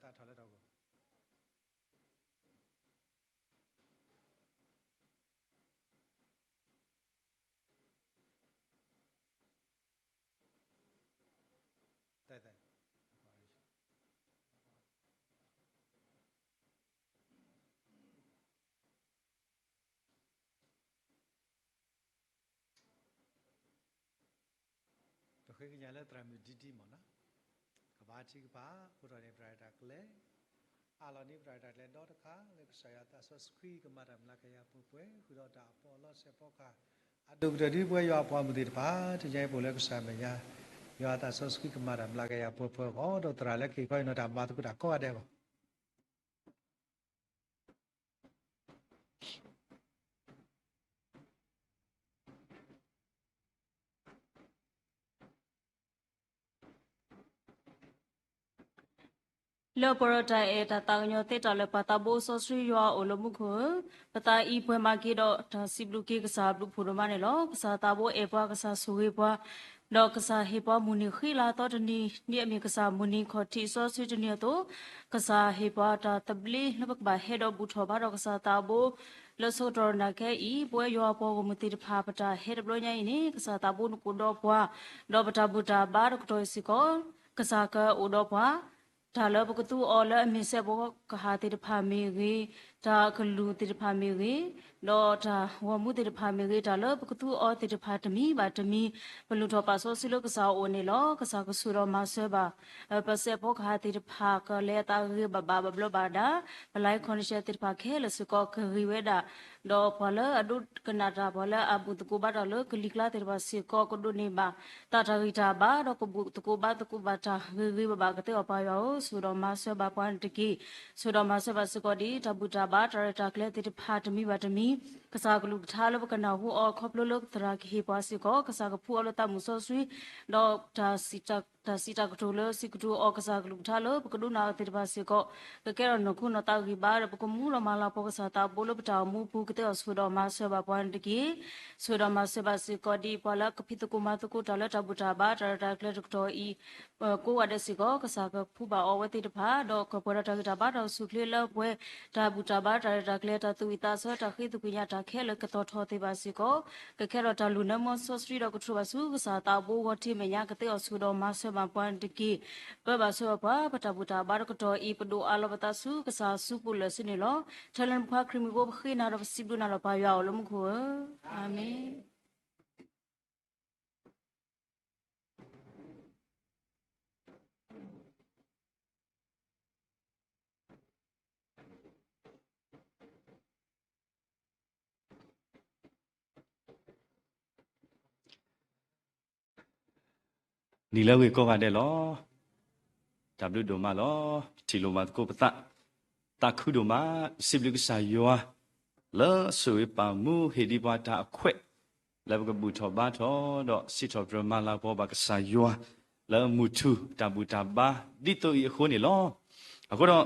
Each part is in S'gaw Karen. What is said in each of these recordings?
သးထီၣ်လၢတၢ်ဂီၢ် ပဃ့ကညးလၢသရၣ်မုၣ်ဒံဒံမ့ၢ်နီၤ, ကဘါထုကဖၣ်, အိးထီၣ်န့ၢ်ပတၢ်ရဲၣ်တၢ်ကျဲၤ, အးလီၤန့ၢ်ပတၢ်ရဲၣ်တၢ်ကျဲၤဒီတခါ လၢကစၢ်ယွၤသးစီဆှံကမၤတၢ်မျးကယၤပှဲၤပှဲၤ ဃုာ်ဒီးတၢ်အပီးအလီဆဲးဖီကဟၣ်, အဒိၣ်ကတၢၢ်ဒ်ပဝဲယွၤအပှၤမုၢ်သ့ၣ်တဖၣ် တနံၤအံၤပအိၣ်လၢကစၢ်မဲာ်ညါ, ယွၤအသးစီဆှံကမၤတၢ်မျးကယၤပှဲၤပှဲၤအဂီၢ် ဒီးသရၣ်လၢကဟ့ၣ်ခီအံၤနီၤတၢ်မၤသကိးတၢ်ကိးဂၤဒဲးအဂီၢ် လၢပှဲၤဒီးတၢ်အဲၣ်တၢ်သးကညီၤသ့တၢ်လၢပှၤသးဘိစီဆှံယွၤအအိၣ်လၢမူခိၣ်ဧၢ, ပသးအံၤပှဲၤမးက့ၤဒီးတၢ်စံးဘျုးက့ၤကစၢ်ဘျုးဖှိၣ်ဒိၣ်မးန့ၣ်လီၤ. ကစၢ်သးဘိအဲၣ်ပှၤ ကစၢ်ဆိၣ်ဂ့ၤပှၤ, ဒီးကစၢ်ဟ့ၣ်ပှၤမုၢ်နံၤဃံလၤသီတနံၤ, ဒ်အမ့ၢ်ကစၢ်မုၢ်နံၤခီၣ်ထံးစီဆှံတနံၤအသိး, ကစၢ်ဟ့ၣ်ပှၤတၢ်သဘျ့လၢပကဘၣ်ဟဲဒီးဘူၣ်ထီၣ်ဘါထီၣ်ကစၢ်သးဘိ လၢဆၢကတီၢ်နၢ်ကဲအံၤ ပဝဲယွၤအပှၤဂီၢ်မုၢ်သ့ၣ်တဖၣ် ပတၢ်ဟဲတဘျီညါအံၤန့ၣ် ကစၢ်သးဘိနကအိၣ်ဒီးပှၤ, ဒီးပတၢ်ဘူၣ်တၢ်ဘါတကတီၢ်အံၤစ့ၢ်ကီး ကစၢ်ကအိၣ်ဒီးပှၤ, တၢ်လၢပကသူအီၤလၢအမ့ၢ်စဲးဖီကဟၣ်သ့ၣ်တဖၣ်မ့ၢ်ဂ့ၤ, တၢ်ကလုၢ်သ့ၣ်တဖၣ်မ့ၢ်ဂ့ၤ, ဒီးတၢ်ဂီၤမူသ့ၣ်တဖၣ်မ့ၢ်ဂ့ၤ, တၢ်လၢပကသူအီၤသ့ၣ်တဖၣ်တမံၤဘၣ်တမံၤ ပလူၤထီၣ်ပာ်စီဆှံလၢကစၢ်အအိၣ်န့ၣ်လီၤ. ကစၢ်ကဆိၣ်ဒီးမၤစၢၤဘၣ် ပစဲးဖီကဟၣ်သ့ၣ်တဖၣ် ကလဲၤအသးဂ့ၤဂ့ၤဘၣ်ဘၣ် ဘၣ်ဘျီးဘၣ်ဒါ, ပ life condition သ့ၣ်တဖၣ်ခဲလၢာ်စ့ၢ်ကီး ကဂ့ၤဝဲဒၣ်, ဒီးပှၤလၢအဒိကနၣ်တၢ် ပှၤလၢအဘူၣ်သကိးဘါတၢ်လၢကလံၤကျါသ့ၣ်တဖၣ်စ့ၢ်ကီး ကဒိးန့ၢ်ဘၣ် သးတၢ်ဂံၢ်တၢ်ဘါ ဒီးကဘူၣ်သကိးဘါသကိးဘၣ်တၢ်ဂ့ၤဂ့ၤဘၣ်ဘၣ်ကသ့အီၤပၢ်ယွၤဧၢ, ဆိၣ်ဒီးမၤစၢၤဘၣ်ပှၤန့ၣ်တက့ၢ်. ဆိၣ်ဒီးမၤစၢၤဘၣ်စ့ၢ်ကီးဒ်တၢ်ဘူၣ်တၢ်ဘါတၢ်ရဲၣ်တၢ်ကျဲၤသ့ၣ်တဖၣ်တမံၤဘၣ်တမံၤ ကစၢ်ကလုၢ်ကထါလၢပကနၢ်ဟူအီၤခီဖျိလၢသရၣ်ကဟ့ၣ်ပှၤစ့ၢ်ကီး ကစၢ်ကဖှူအီၤလၢသးမုၢ်စီဆှံ, ဒီး တၢ်စံးတၢ်ကတိၤလၢစံးကတိၤအီၤကစၢ်ကလုၢ်ကထါလၢပကဒိကနၣ်အီၤသ့ၣ်တဖၣ်စ့ၢ်ကီး ကကဲထီၣ်နီၢ်ခိနီၢ်သးဂံၢ်ဘါ ဒီးပကမူဒီးမၤလၤကပီၤကစၢ်သးဘိလၢပတၢ်အိၣ်မူပူၤကသ့အီၤဆိၣ်ဒီးမၤစၢၤဘၣ်ပှၤန့ၣ်တက့ၢ်. ဆိၣ်ဒီးမၤစၢၤဘၣ်စ့ၢ်ကီးဒ်ပှၤလၢကဖံးသကိးမၤသကိးတၢ်လၢတၢ်ဘူၣ်တၢ်ဘါတၢ်ရဲၣ်တၢ်ကျဲၤတကတီၢ်အံၤ ကိးဂၤဒဲးစ့ၢ်ကီး ကစၢ်ကဖှူဘၣ်အီၤဝဲသ့ၣ်တဖၣ် ဒီးကပှဲၤဒီးတၢ်ဂံၢ်တၢ်ဘါတၢ်အိၣ်ဆူၣ်အိၣ်ချ့လၢပှဲၤ တၢ်ဘူၣ်တၢ်ဘါတၢ်ရဲၣ်တၢ်ကျဲၤ တၢ်သူၣ်ဝံၣ်သးဆၢတၢ်ဃ့သကွံာ်ညါတၢ်ခဲလၢာ်ကသီၣ်ထီၣ်သ့ၣ်တဖၣ်စ့ၢ်ကီး ကကဲထီၣ်တၢ်လူၢ်နၢမူစီဆှံဒီးကထူၣ်ဘၣ်ဆူကစၢ်သးဘိဂီၢ်ထံးမဲာ်ညါကသ့အီၤဆိၣ်ဒီးမၤစၢၤဘၣ်ပှၤန့ၣ်တက့ၢ်. ပၢဘၣ်ဆိၣ်ဘၣ်ပှၤ ပတၢ်ဘူၣ်တၢ်ဘါတကတီၢ်အံၤ ပဒိၣ်အးလီၤပသးဆူကစၢ်အစုပူၤလၢာ်ဆူန့ၣ်လီၤ. ထဲလၢနဖိခွါခရံာ်မုၣ်ဖိပဃ့နၤဒီးပစံးဘျုးနၤလီၤပၢ်ယွၤအိၣ်လၢမူခိၣ်ဧၢ, အၤမ့ၣ်. နံၤလၢအဂ့ၤကိးဂၤဒဲးလီၤ. တၢ်ဘျုးဒိၣ်မးလီၤ. ထံၣ်လိာ်မၤသကိးပသး, သးခုဒိၣ်မး, စံးဘျုးကစၢ်ယွၤ လၢအဆိၣ်ဂ့ၤပာ်မူဟ့ၣ်ဒံးပှၤတၢ်အခွဲး လၢပကဘူၣ်ထီၣ်ဘါထီၣ် ဒီးစံးထီၣ်ပတြၢၤမၤလၤကပီၤဘၣ်ကစၢ်ယွၤ လၢမုၢ်ထူၣ်တၢ်ဘူၣ်တၢ်ဘါ ဒ်သိးအံၤအဃိန့ၣ်လီၤ. အဃိဒီး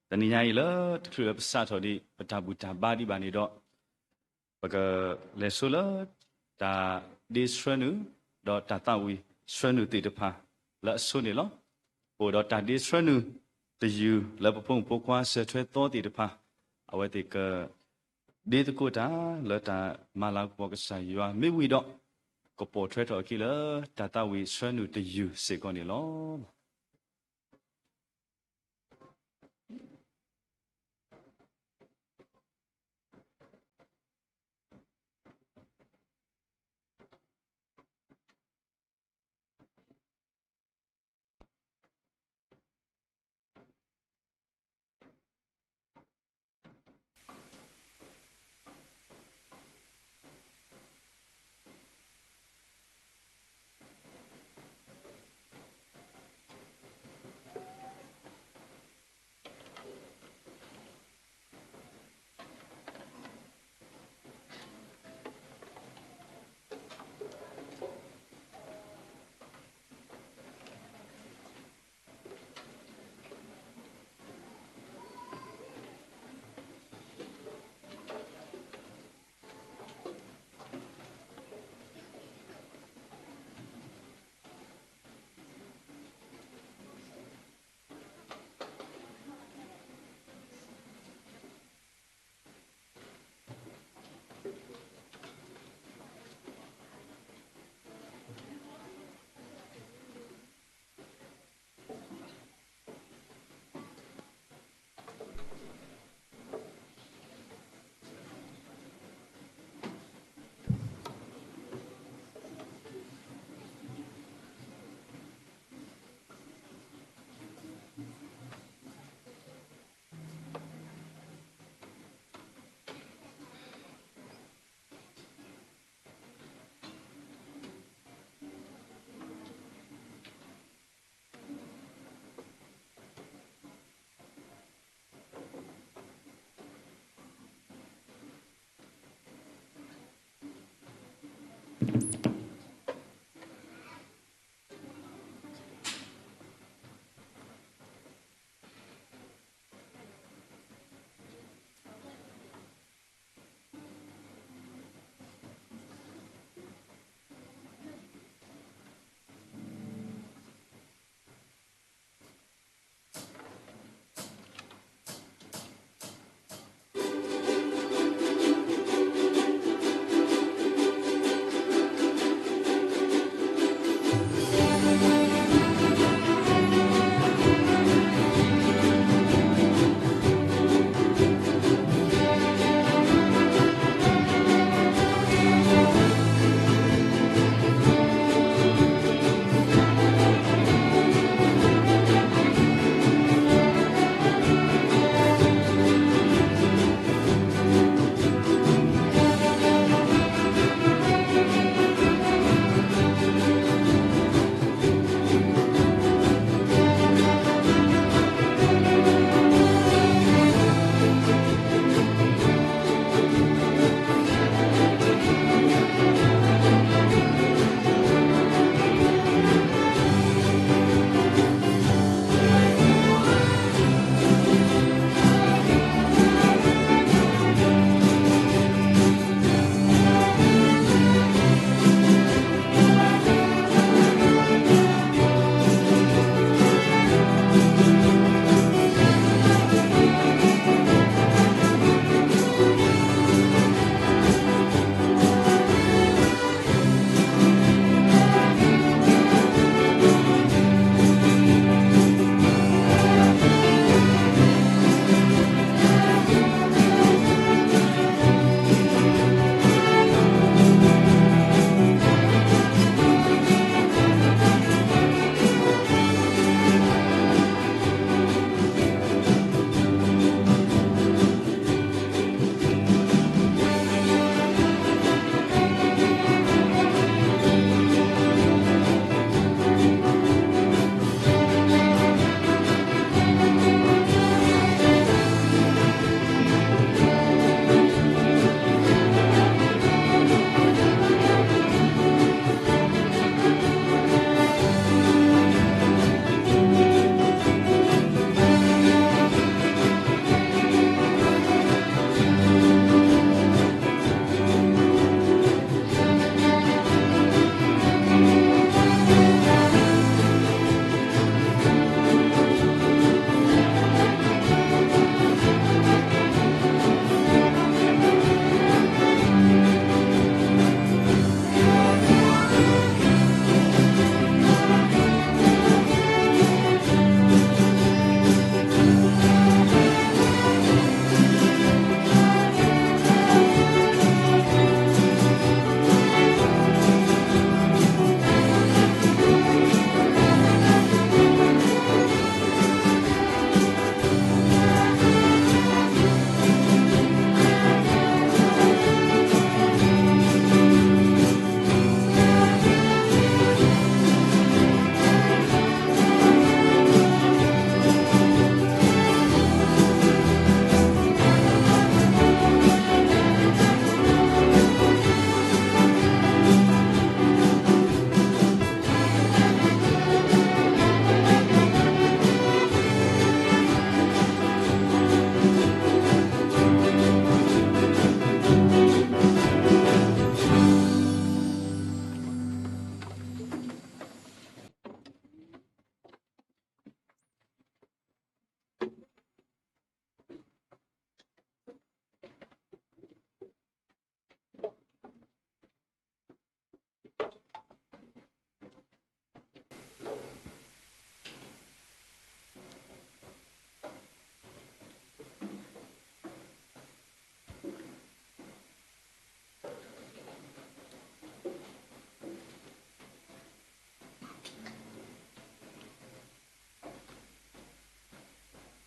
တနံၤညါအံၤလၢတချုးလၢပစးထီၣ်ဒံး ပတၢ်ဘူၣ်တၢ်ဘါဒံးဘၣ်န့ၣ်ဒီး ပကလဲၤဆိလၢ တၢ်ဒ့ဆှၢနုာ် ဒီးတၢ်သးဝံၣ်ဆှၢနုာ်သ့ၣ်တဖၣ် လၢအဆိန့ၣ်လီၤ. ပအိၣ်ဒီးတၢ်ဒ့ဆှၢနုာ်တယုၢ် လၢပဖိမုၣ်ဖိခွါစၢၤထွဲသီသ့ၣ်တဖၣ် အဝဲသ့ၣ်က ဒ့သကိးတၢ်လၢတၢ်မၤလၤကပီၤကစၢ်ယွၤမ့ၢ်ဝံၤဒီး ကပိာ်ထွဲထီၣ်အခံလၢ တၢ်သးဝံၣ်ဆှၢနုာ်တယုၢ်စ့ၢ်ကီးန့ၣ်လီၤ.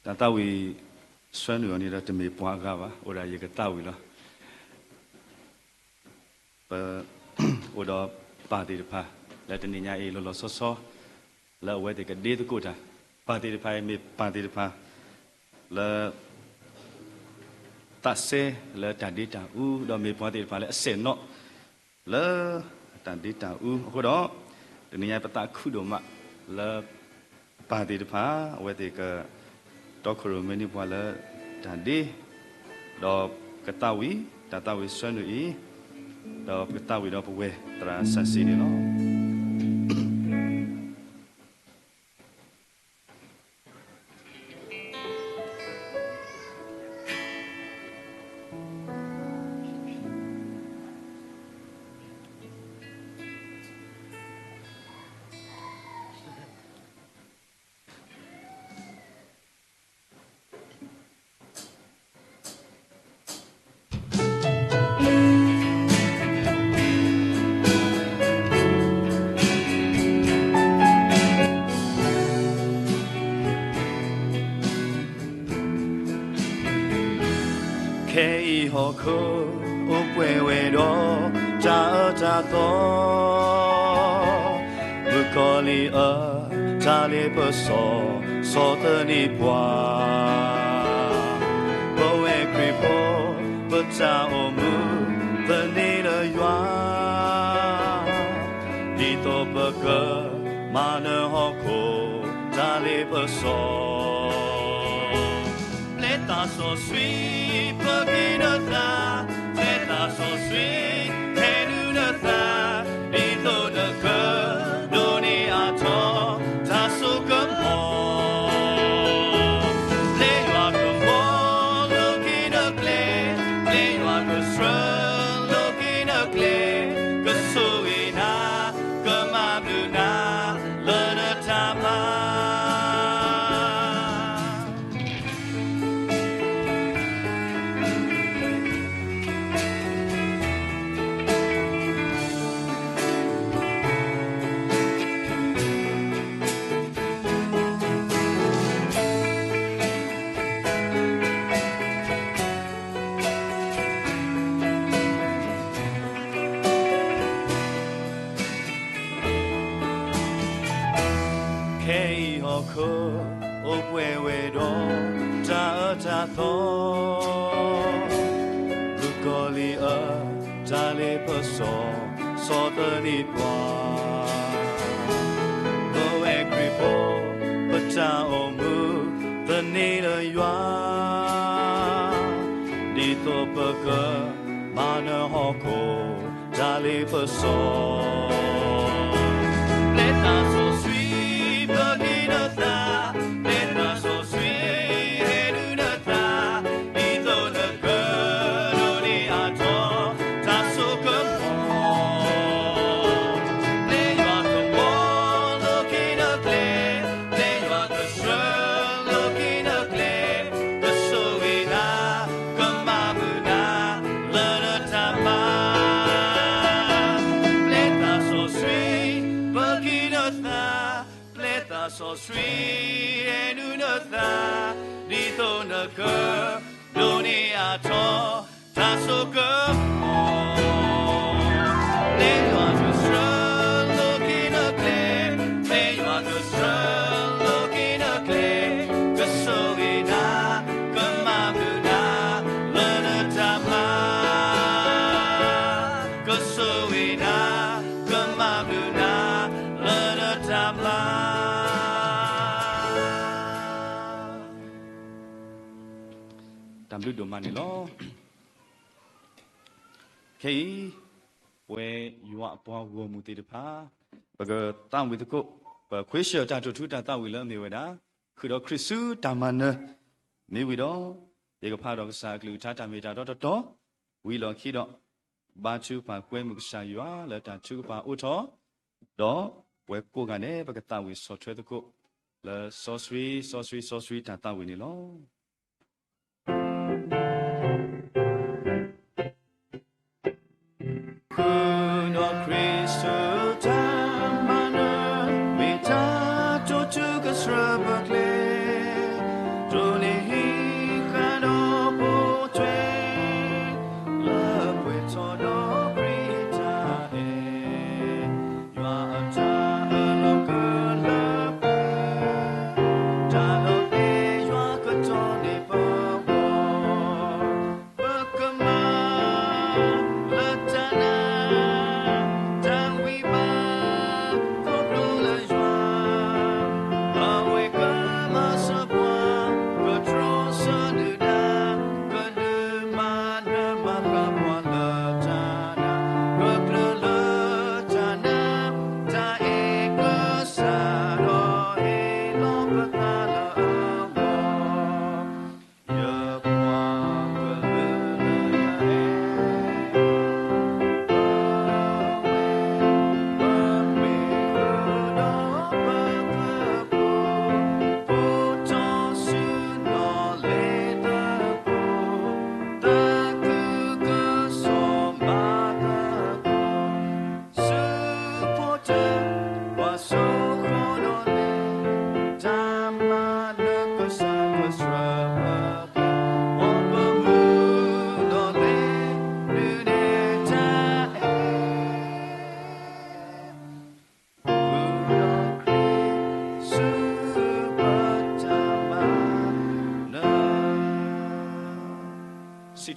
တၢ်သးဝံၣ်ဆှၢနုာ်အီၤန့ၣ်ဒီးတမ့ၢ်ပှၤအဂၤဘၣ်, အိၣ်ဒၣ်ယကသးဝံၣ်လီၤ. ပ အိၣ်ဒီးပၢ်သ့ၣ်တဖၣ် လၢတနံၤညါအံၤလီၤလီၤဆီဆီ လၢအဝဲသ့ၣ်ကဒ့သကိးတၢ်, ပၢ်သ့ၣ်တဖၣ်အံၤမ့ၢ်ပၢ်သ့ၣ်တဖၣ် လၢ သးစဲလၢတၢ်ဒ့တၢ်အူ, ဒီးမ့ၢ်ပှၤသ့ၣ်တဖၣ်လၢအဆဲးနီၣ် လၢတၢ်ဒ့တၢ်အူအဃိဒီး, တနံၤညါပသးခုဒိၣ်မးလၢ ပၢ်သ့ၣ်တဖၣ် အဝဲသ့ၣ်ကတီခိၣ်ရိၣ်မဲန့ၢ်ပှၤလၢတၢ်ဒ့, ဒီးကသးဝံၣ် တၢ်သးဝံၣ်ဆှၢနုာ်အံၤ, ဒီးပကသးဝံၣ်ဒီးပဝဲသရၣ်စၢ်စံးန့ၣ်လီၤ. ခဲအံၤဟီၣ်ခိၣ် အိၣ်ပှဲၤဝဲဒီး တၢ်အၢတၢ်သီ, မုၣ်ကီၤလံၢ်အၢ တၢ်လ့ပစီ ဆီၣ်သနံးပှၤ, ပဝဲခရံာ်ဖိ ပတၢ်အိၣ်မူ သန့ၤလၢယွၤ, ဒ်သိးပက မၤနၢၤဟီၣ်ခိၣ် တၢ်လ့ပစီ ပျဲသးစီဆှံ ပဂံၢ်နသး, ပျဲသးစီဆှံ ဟဲနုာ်နသး, ဒ်သိးနက ဒိးန့ၢ်အါထီၣ် တၢ်စိကမီၤ, ပျဲယွၤကမီၤ လၢခံနကျဲ, ပျဲယွၤကဆှၢ လၢခံနကျဲ, ကဆိၣ်ဂ့ၤနၤ ကမၤဘျုးနၤ လၢနတၢ်မၤ ခဲအံၤဟီၣ်ခိၣ် အိၣ်ပှဲၤဝဲဒီး တၢ်အၢတၢ်သီ, မုၣ်ကီၤလံၢ်အၢ တၢ်လ့ပစီ ဆီၣ်သနံးပှၤ, ပဝဲခရံာ်ဖိ ပတၢ်အိၣ်မူ သန့ၤလၢယွၤ, ဒ်သိးပက မၤနၢၤဟီၣ်ခိၣ် တၢ်လ့ပစီ ပျဲသးစီဆှံ ပဂံၢ်နသး, ပျဲသးစီဆှံ ဟဲနုာ်နသး, ဒ်သိးနက ဒိးန့ၢ်အါထီၣ် တၢ်စိကမီၤ, ပျဲယွၤကမီၤ လၢခံနကျဲ, ပျဲယွၤကဆှၢ လၢခံနကျဲ, ကဆိၣ်ဂ့ၤနၤ ကမၤဘျုးနၤ လၢနတၢ်မၤ, ပျဲသးစီဆှံ ပဂံၢ်နသး, ပျဲသးစီဆှံ ဟဲနုာ်နသး, ဒ်သိးနက ဒိးန့ၢ်အါထီၣ် တၢ်စိကမီၤ, ပျဲယွၤကဆှၢ လၢခံနကျဲ, ပျဲယွၤကဆှၢ လၢခံနကျဲ, ကဆိၣ်ဂ့ၤနၤ ကမၤဘျုးနၤ လၢနတၢ်မၤ, ကဆိၣ်ဂ့ၤနၤ ကမၤဘျုးနၤ လၢနတၢ်မၤ တၢ်ဘျုးဒိၣ်မးန့ၣ်လီၤ. ခဲအံၤ ပဝဲယွၤအပှၤဂီၢ်မုၢ်သ့ၣ်တဖၣ် ပကသးဝံၣ်သကိး ပခွ့ဆၢၣ်တၢ်တိာ်ထူတၢ်သးဝံၣ်လၢအမ့ၢ်ဝဲဒၣ် ဃုာ်ဒီးခရံာ်ဆူတၢ်မၤနၢၤ မ့ၢ်ဝံၤဒီး ယကဖးဒီးကစၢ်အကလုၢ်ကထါတၢ်မ့ၢ်တၢ်တီတတီၤ ဝံၤလီၢ်ခံဒီး ဘါထုကဖၣ်ကွဲမုာ်ကစၢ်ယွၤလၢတၢ်ထုကဖၣ်အိၣ်ထီၣ် ဒီးပဝဲကိးဂၤဒဲး ပကသးဝံၣ်ဆီၣ်ထွဲသကိး လၢစီဆှံ စီဆှံ စီဆှံတၢ်သးဝံၣ်န့ၣ်လီၤ.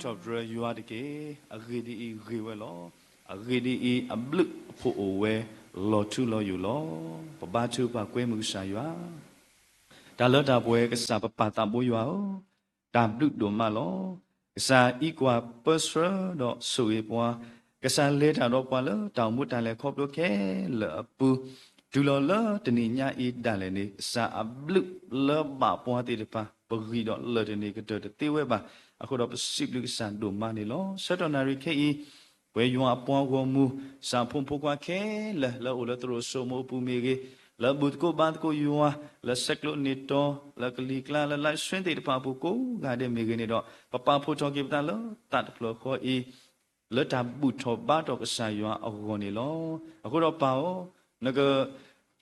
စံးထီၣ်ပတြၢၤယွၤတက့ၢ်. အဂ့ၢ်ဒ်အံၤ, ဂ့ၤဝဲလီၤ. အဂ့ၢ်ဒ်အံၤ, အဘျုးအဖှိၣ်အိၣ်ဝဲလီၤထူလီၤယိာ်လီၤ. ပဘါထုကဖၣ်ကွဲမုာ်ကစၢ်ယွၤ တၢ်လၢတၢ်ပှဲၤကစၢ်ပပၢ်သးဘိယွၤဧၢ, တၢ်ဘျုးဒိၣ်မးလီၤ. ကစၢ်အံးကွၢ်ပၢဆှၢဒီးဆိၣ်ဂ့ၤပှၤ, ကစၢ်လဲၤတၢ်ဒီးပှၤလၢတၢ်အိၣ်မူတၢ်လဲၤခီဖျိခဲလၢာ်အပူၤ, တုၤလီၤလၢတနံၤညါအံၤဒၣ်လဲာ်န့ၣ် ကစၢ်အဘျုးလၢဘၣ်ပှၤသ့ၣ်တဖၣ် ပဂံၢ်ဒီးလၢာ်တန့ၢ်ကတၢၢ်တသ့ဝဲဘၣ်. အဃိဒီးပစံးဘျုးကစၢ်ဒိၣ်မးန့ၣ်လီၤ. ဆၢကတီၢ်နၣ်ရံၣ်ခဲအံၤ ပဝဲယွၤအပှၤဂီၢ်မုၢ် ကစၢ်ဖိမုၣ်ဖိခွါခဲလၢာ် လၢအအိၣ်လၢသရိာ်စိမိၢ်အပူၤမ့ၢ်ဂ့ၤ, လၢဘူၣ်သကိးဘါသကိးယွၤ, လၢဆဲးကျိးန့ၢ်တီၤ, လၢကလံၤကျါ, လၢ live stream သ့ၣ်တဖၣ်အပူၤကိးဂၤဒဲးမ့ၢ်ဂ့ၤန့ၣ်ဒီး ပပာ်ဖှိၣ်ထီၣ်က့ၤပသးလၢသးတဖျၢၣ်ဃီအံၤ လၢတၢ်ဘူၣ်ထီၣ်ဘါထီၣ်ကစၢ်ယွၤအဂီၢ်န့ၣ်လီၤ. အဃိဒီးပၢ်ဧၢ, နက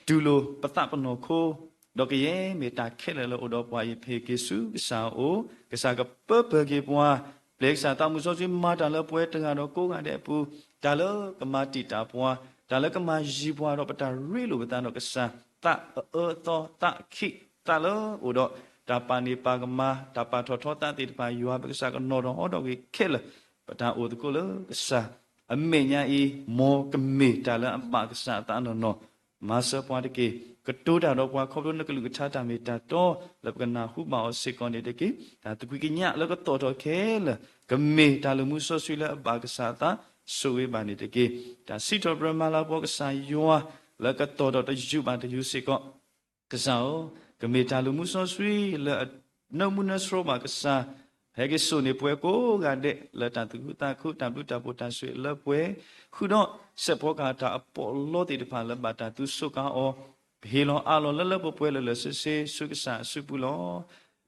တူၢ်လိာ်ပသးပနီၢ်ခိ, ဒီးကယဲၢ်မ့ၢ်တၢ်ခဲလၢာ်လၢအိၣ်ဒီးပှၤအံၤ ပဟ့ၣ်က့ၤဆူကစၢ်အအိၣ်, ကစၢ်ကပၢပၢၢ်က့ၤပှၤ, ပျဲကစၢ်သးမုၢ်စီဆှံမၤတၢ်လၢပဝဲတဂၤဒီးကိးဂၤဒဲးအပူၤ, တၢ်လၢကမၤတံာ်တာ်ပှၤ, တၢ်လၢကမၤယံၤပှၤဒီးပတၢ်ရ့လိာ်ပသးဒီးကစၢ်, သးအအၢအသီသးခံး, သးလၢအိၣ်ဒီးတၢ်ပာ်န့ၢ်ပာ်ကမၣ်, တၢ်ပာ်ထီၣ်ထီသးသ့ၣ်တဖၣ် ယွၤပကစၢ်ကနီၤထီၣ်ဟီထီၣ်က့ၤခဲလၢာ်, ပတၢ်အိၣ်သကိးလၢကစၢ် အမဲာ်ညါအံၤ မ်ကမ့ၢ်တၢ်လၢအဘၣ်ကစၢ်အသးနီၢ်နီၢ်, မၤစၢၤပှၤတက့ၢ်. ကတိၤတၢ်ဒီးပှၤခီဖျိနကလုၢ်ကထါတၢ်မ့ၢ်တၢ်တီ လၢပကနၢ်ဟူဘၣ်အီၤစ့ၢ်ကီးန့ၣ်တက့ၢ်. တၢ်သကွံၢ်ကညးလၢကသီၣ်ထီၣ်ခဲလၢာ် ကမ့ၢ်တၢ်လုၢ်မူစီဆှံလၢအဘၣ်ကစၢ်အသးဆိၣ်ဂ့ၤဘၣ်န့ၣ်တက့ၢ်. တၢ်စံးထီၣ်ပတြၢၤမၤလၤကပီၤကစၢ်ယွၤ လၢကသီၣ်ထီၣ်တယုၢ်ဘၣ်တယုၢ်စ့ၢ်ကီး ကစၢ်ဧၢ, ကမ့ၢ်တၢ်လုၢ်မူစီဆှံလၢအနၢမူနၢဆှီဘၣ်ကစၢ်, ဟဲက့ၤစိာ်န့ၢ်ပှၤကိးဂၤဒဲး လၢတၢ်သူၣ်ခုသးခု တၢ်ဘျုးတၢ်ဖှိၣ်တၢ်ဆိၣ်ဂ့ၤလၢပှဲၤ, ဃုာ်ဒီးစဲးဖီကဟၣ်တၢ်အပီးလီသ့ၣ်တဖၣ်လၢဘၣ်တၢ်သူစိးကၤအီၤ, ပဟ့ၣ်လီၤအးလီၤလၢလၢပှဲၤပှဲၤလၢာ်လၢာ်ဆ့ဆ့ဆူကစၢ်အစုပူၤလီၤ.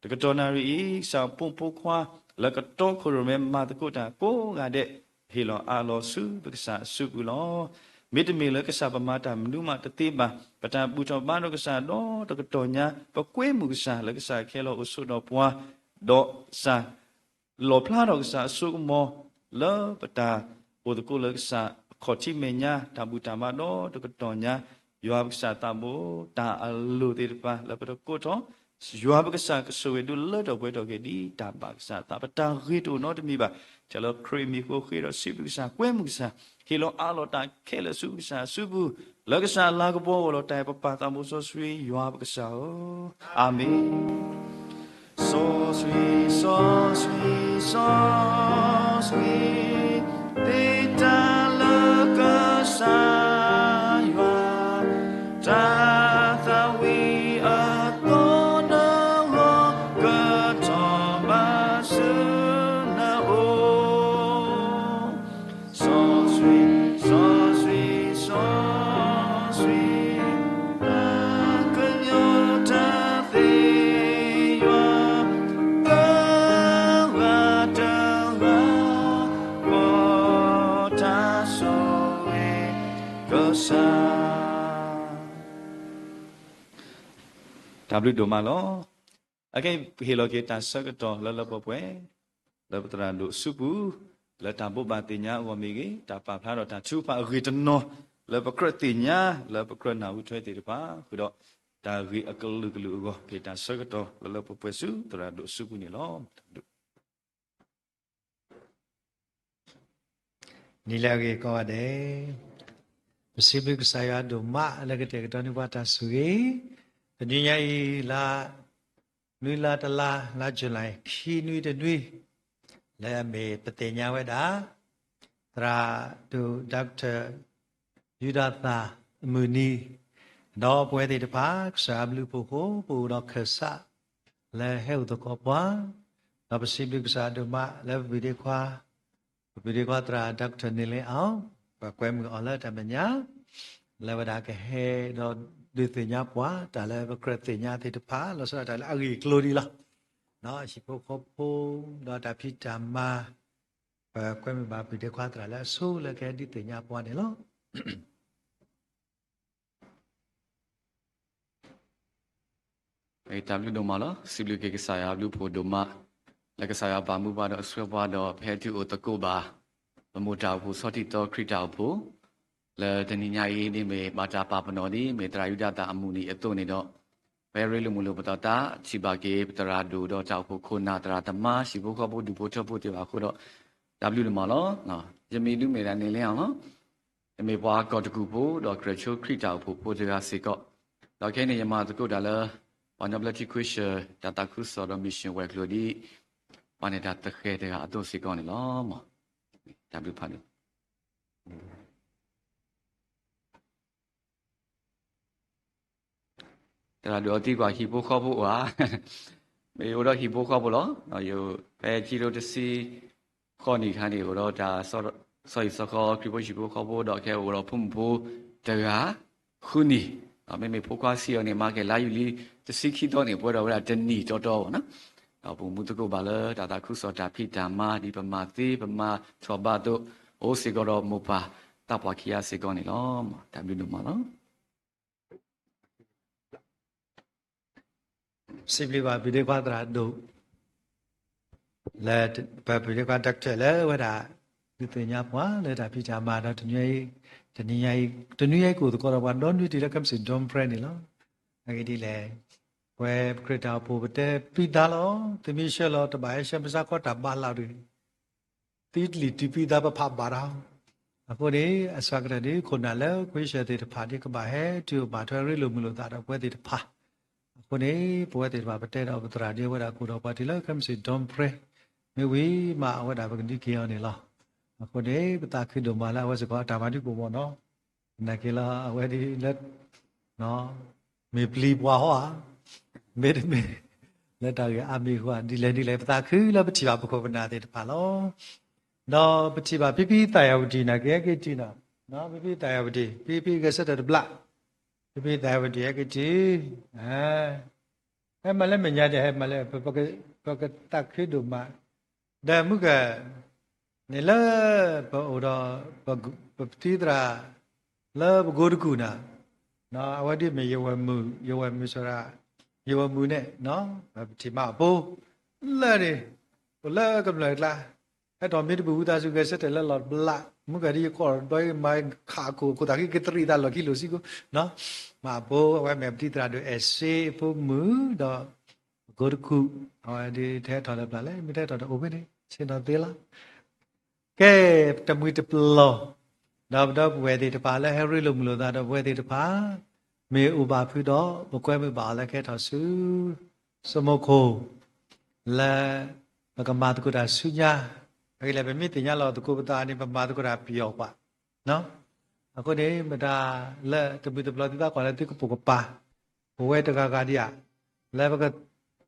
တကတီၢ်နၣ်ရံၣ်အံၤ ကစၢ်ဖိမုၣ်ဖိခွါ လၢကတီခိၣ်ရိၣ်မဲမၤသကိးတၢ်ကိးဂၤဒဲး ဟ့ၣ်လီၤအးလီၤဆူပကစၢ်အစုပူၤလီၤ. မ့တမ့ၢ်လၢကစၢ်ပမၤတၢ်မနုၤမးတသ့ဘၣ်, ပတၢ်ဘူၣ်ထီၣ်ဘါထီၣ်ကစၢ်ဒီးတကတီၢ်ညါ ပကွဲမုာ်ကစၢ်လၢကစၢ်ခဲလၢာ်အိၣ်ဆိးဒီးပှၤ, ဒီးကစၢ် လီၣ်ဖျါထီၣ်ကစၢ်အစိကမီၤ လၢပတၢ်အိၣ်သကိးလၢကစၢ်အခီၣ်ထံးမဲာ်ညါ တၢ်ဘူၣ်တၢ်ဘါဒီးတကတီၢ်ညါ, ယွၤပကစၢ်သးဘိ တၢ်အလိၣ်သ့ၣ်တဖၣ်လၢပတကိးထီၣ် ယွၤပကစၢ်ကဆိၣ်ဂ့ၤဒုးလၢထီၣ်ပှဲၤထီၣ်က့ၤဒ်တၢ်ဘၣ်ကစၢ်အသး, ပတၢ်ဂ့ၤတအိၣ်နီတမံၤဘၣ်. ထဲလၢခရံာ်အမံၤအဃိ ဃ့ဒီးစံးဘျုးကစၢ်, ကွဲမုာ်ကစၢ်, ဟ့ၣ်လီၤအးလီၤတၢ်ခဲလၢာ်ဆူကစၢ်အစုပူၤ, လၢကစၢ်အလၤကပီၤအဂီၢ်လီၤ. တၢ်အဲၣ်ပပၢ်သးဘိစီဆှံယွၤပကစၢ်ဧၢ, အၤမ့ၣ်. စီဆှံ, စီဆှံ, စီဆှံ, သ့တၢ်လၢကစၢ်ယွၤ, တၢ်သးဝံၣ်အသိနဂီၢ်ကထီၣ်ဘၣ်ဆူနအိၣ်, စီဆှံ, စီဆှံ, စီဆှံ, အကညီတၢ်သ့ယွၤ, တဂၤတဂၤ ပတၢ်ဆိၣ်ဂ့ၤကစၢ် တၢ်ဘျုးဒိၣ်မးလီၤ. အခဲအံၤ ပဟ့ၣ်လီၤက့ၤတၢ်ဆၢကတီၢ်လၢလၢပှဲၤပှဲၤ လၢပသရၣ်ဒိၣ်အစုပူၤ, လၢတၢ်ဘိးဘၣ်သ့ၣ်ညါအဂီၢ်မ့ၢ်ဂ့ၤ, တၢ်ပာ်ဖျါထီၣ်တၢ်ထုကဖၣ်အဂ့ၢ်တနီၤ လၢပကြၢးသ့ၣ်ညါ လၢပကြၢးနၢ်ဟူထွဲသ့ၣ်တဖၣ်, ဃုာ်ဒီးတၢ်ဂ့ၢ်အကလုာ်ကလုာ်အဂီၢ် က့ၤတၢ်ဆၢကတီၢ်လၢလၢပှဲၤပှဲၤဆူသရၣ်ဒိၣ်အစုပူၤန့ၣ်လီၤ. နံၤလၢအဂ့ၤကိးဂၤဒဲး, ပစံးဘျုးကစၢ်ယွၤဒိၣ်မးလၢကတဲာ်ကတီၤန့ၢ်ပှၤတၢ်ဆိၣ်ဂ့ၤ, တနံၤညါအံၤ လါ နွံလါတလါ လါ July ခံနွံတနွံ လၢအမ့ၢ်ပသ့ၣ်ညါဝဲဒၣ် သရၣ်ဒိၣ် Doctor ယူဒၤသၣ်အမုၢ်နံၤ, ဒီးပဝဲသ့ၣ်တဖၣ် ကစၢ်ယွၤအဘျုးအဖှိၣ်အဃိ ပအိၣ်ဒီးခၢၣ်စး လၢဟဲအိၣ်သကိးပှၤ, ဒီးပစံးဘျုးကစၢ်ဒိၣ်မးလၢပပုၢ်ဒ့ခွါ, ပပုၢ်ဒ့ခွါသရၣ် Doctor န့ၣ်လ့အီၤ, ပကွဲမုာ်အီၤလၢတၢ်မဲာ်ညါ လၢဝဲဒၣ်ကဟဲဒီးဒုးသ့ၣ်ညါပှၤ တၢ်လၢပကြၢးသ့ၣ်ညါသ့ၣ်တဖၣ် လီၤဆီဒၣ်တၢ်လၢအဂ့ၢ်အကျိၤဒ်လီၤ. ဟံၣ်ဖိဃီဖိ ဒီးတၢ်ဖံးတၢ်မၤ, ပကွဲမုာ်ဘၣ်ပုၢ်ဒ့ခွါသရၣ်လၢအဆိလၢကဟဲဒုးသ့ၣ်ညါပှၤန့ၣ်လီၤ. တၢ်ဘျုးဒိၣ်မးလီၤ. စံးဘျုးက့ၤကစၢ်ယွၤအဘျုးအဖှိၣ်ဒိၣ်မး, လၢကစၢ်ယွၤပာ်မူပှၤဒီးဆှၢပှၤဒီး ပဟဲတုၤအိၣ်သကိးဘၣ် ပမိၢ်တၢ်အိၣ်ဖှိၣ်ဆီထံသီခရံာ်တၢ်အိၣ်ဖှိၣ်, လၢတနံၤညါအံၤ ဒ်မ့ၢ်ဘၣ်တၢ်ပာ်ပနီၣ်ဒ်မ့ၢ်သရၣ်ယူဒၤသၣ်အမုၢ်နံၤအသိးန့ၣ်ဒီး, ပဟဲရ့လိာ်မုာ်လိာ်ပသး တၢ်ထံၣ်ဘၣ်က့ၤ ပသရၣ်ဒိၣ်ဒီးတၢ်အိၣ်ဖှိၣ်ခိၣ်နၢ် သရၣ်သမါ ဟံၣ်ဖိဃီဖိ ဒူၣ်ဖိထၢဖိသ့ၣ်တဖၣ်အဃိဒီး တၢ်ဘျုးဒိၣ်မးလီၤ. ယမံၤဒုးမ့ၢ်ဒၣ် န့ၣ်လၢအီၤလီၤ. ယမ့ၢ်ပှၤကီၢ်တကူၣ်ဖိ ဒီးကြၢးဆိခရံာ်တၢ်အိၣ်ဖှိၣ်ဖိတဂၤစ့ၢ်ကီး, ဒီးခဲအံၤန့ၣ် ယမၤသကိးတၢ်လၢ ပှၤကညီဘျၢထံခဝ့ၡၢၣ် တၢ်သးခုကစီၣ်ဒီး mission ဝဲၤကျိၤဒ်အံၤ, ပှၤန့ၣ်တၢ်သဃဲၤတဂၤအသိးစ့ၢ်ကီးန့ၣ်လီၤ. တၢ်ဘျုးဖးဒိၣ် သရၣ်ဒိၣ်အီၤသံကွၢ် ဟံၣ်ဖိဃီဖိအိၣ်ဧါ, မ့ၢ်အိၣ်ဒီးဟံၣ်ဖိဃီဖိလီၤ. ဖဲခံကထိတဆံဃိးနံၣ်အခါန့ၣ် အိၣ်ဒီးတၢ် ဆီဟံၣ်ဆီဃီ ခရံာ်ဖိဟံၣ်ဖိဃီဖိ ဒီးခဲအိၣ်ဒီးဖိမုၣ်ဖိတဂၤ ဃုနံၣ်, မ့မ့ၢ်ဖိခွါဆံးအီၤန့ၣ် မၤကဲၤလါယူၤလံ တဆံခံသီန့ၣ် ပှဲၤဒီးဝဲဒၣ်တနံၣ်တီတီဘၣ်နီၤ. ဒီးပကမူသကိးဘၣ်လၢတၢ်သးခုကစီၣ်တၢ်ဖံးတၢ်မၤ ဒ်ပမၤသ့ပမၤထီၣ်ဘးအသိး, အိၣ်စ့ၢ်ကီးဒီးမိၢ်ပၢ်သးပှၢ်ခံဂၤစ့ၢ်ကီးန့ၣ်လီၤ. တၢ်ဘျုးဒိၣ်မးလီၤ. စံးဘျုးဘၣ် ပဒ့ခွါသရၣ်ဒိၣ် လၢ ပဒ့ခွါ doctor လၢအဝဲဒၣ် ဒုးသ့ၣ်ညါပှၤလၢတၢ်ဖံးတၢ်မၤဒီး တနွံအံၤ တနွံအံၤ တနွံအံၤကအိၣ်သကိးဒီးပှၤဒီနွံတံၢ်လၢ ကဲမစံၣ် Dawn Prayer န့ၣ်လီၤ. အဂ့ၢ်ဒ်လဲၣ်, ပဝဲပခရံာ်တၢ်အိၣ်ဖှိၣ် ပတဲပံသါလီၤ, သုမ့ၢ်ဆှၢလီၤ တဘၣ်ဟဲဆှၢမုၢ်ဆါခီတၢ်ဘါလီၤတဂ့ၤ သုတလံၣ်တုၤပံသါ ပဖးဘၣ်တၢ်. အဃိန့ၣ် အစှၤကတၢၢ်ဒ်ခိၣ်နၢ်လၢခဝ့ၡၢၣ်သ့ၣ်တဖၣ် ဒ်ကဘၣ်ဟဲတုၤအိၣ်ဘၣ်ထွဲ ရ့လိာ်မုာ်လိာ်သးဒီးပဝဲသ့ၣ်တဖၣ် အဃိန့ၣ် ပဝဲသ့ၣ်တဖၣ် ပတဲဒီးပသရၣ်ဒ်အဝဲဒၣ် ကအိၣ်ဒီးပှၤတုၤလၢ ကဲမစံၣ် Dawn Prayer မ့ၢ်ဝံၤမး အဝဲဒၣ်ပကဒုးက့ၤအီၤန့ၣ်လီၤ. အဃိန့ၣ် ပသးခုဒိၣ်မးလၢအဝဲစ့ၢ်ကီး အတၢ်မၤဒုးကအိၣ်မးနီၤ. နာ်က့လၢအဝဲဒ်လၢ မ့ၢ်ပျံၤပှၤဟီဧါ, မ့တမ့ၢ် လၢတၢ်ဂ့ၢ်အါမံၤအဃိဧါ, ဒ်လဲၣ်ဒ်လဲၣ် ပသးခုလၢပထံၣ်ဘၣ်ပခိၣ်ပနၢ်သ့ၣ်တဖၣ်လီၤ. ဒီးပထံၣ်ဘၣ်ဖံဖံသးယၤဝတံၢ် နာ်က့ဟဲက့ၤတုၤနီၤ, ဖံဖံသးယၤဝတံၢ် ဖံဖံဂဲၤဆၢထၢၣ်တဘျး, ဖံဖံသးယၤဝတံၢ်ဟဲက့ၤတုၤ, ဟဲမၤလၢမဲာ်ညါဒီး ဟဲမၤလၢ ပကသးခုဒိၣ်မး, ဒီးမုၢ်က န့ၣ်လၢ ပအိၣ်ဒီး ပသံသရၣ် လၢပကိတကူၣ်နၤ, အဝဲဒ်မ့ၢ်ယဝဲၢ်မုၣ် ယဝဲၢ်မုၣ်စရၣ်, ယဝဲၢ်မုၣ်န့ၣ် ပထံၣ်မးအဖိ လၢန့ၣ် အိၣ်လၢကမျၢၢ်ကျါ, ဟဲထီၣ်မ့ၢ်တဘူၣ်ဝံသးစူၤ ဂဲၤဆၢထၢၣ်လၢလီၢ်တဘျး, မုၢ်ကဒ်ယကိးဒီးမၤခးခိၣ် ခိၣ်သးဃံကတရံးသးလီၢ်ခံလိၤဆံကိ, မၤအဖိ အဝဲမ့ၢ်ပသံသရၣ်ဒိၣ်အဲၣ်စ့အဖိမုၣ်ဒီး ပကိတကူၣ်, အဝဲဒ်ထဲထီၣ်လၢပျၢ်လဲၣ် မ့ၢ်ထဲထီၣ်တအိၣ်ဖဲန့ၣ် ဆ့ၣ်နီၤသ့လီၤ. ကဲ တမှံၤတပျီၤ ဒီးပဒီပုၢ်ဝဲၢ်သ့ၣ်တဖၣ်လၢဟဲရ့လိာ်မုာ်လိာ်သးဒီးပဝဲသ့ၣ်တဖၣ် မ့ၢ်အိၣ်ဘၣ်ဖုးဒီး ပကွဲမုာ်ဘၣ်အီၤလၢကဟဲထီၣ်ဆူ ဆိမိၣ်ခိၣ် လၢ ပကမၤသကိးတၢ်ဆူညါ, အဂ့ၢ်လဲၣ် ပမ့ၢ်သ့ၣ်ညါလီၤသကိးပသးန့ၣ် ပမၤသကိးတၢ်ပယီၤကွၢ် အဃိန့ၣ် မတၤလၢတမှံၤတပျီၤသုသးကွၢ်လၢသုကပိာ်ကပၤ, ပဝဲတဂၤဂၤဒံးဧါ, လၢပက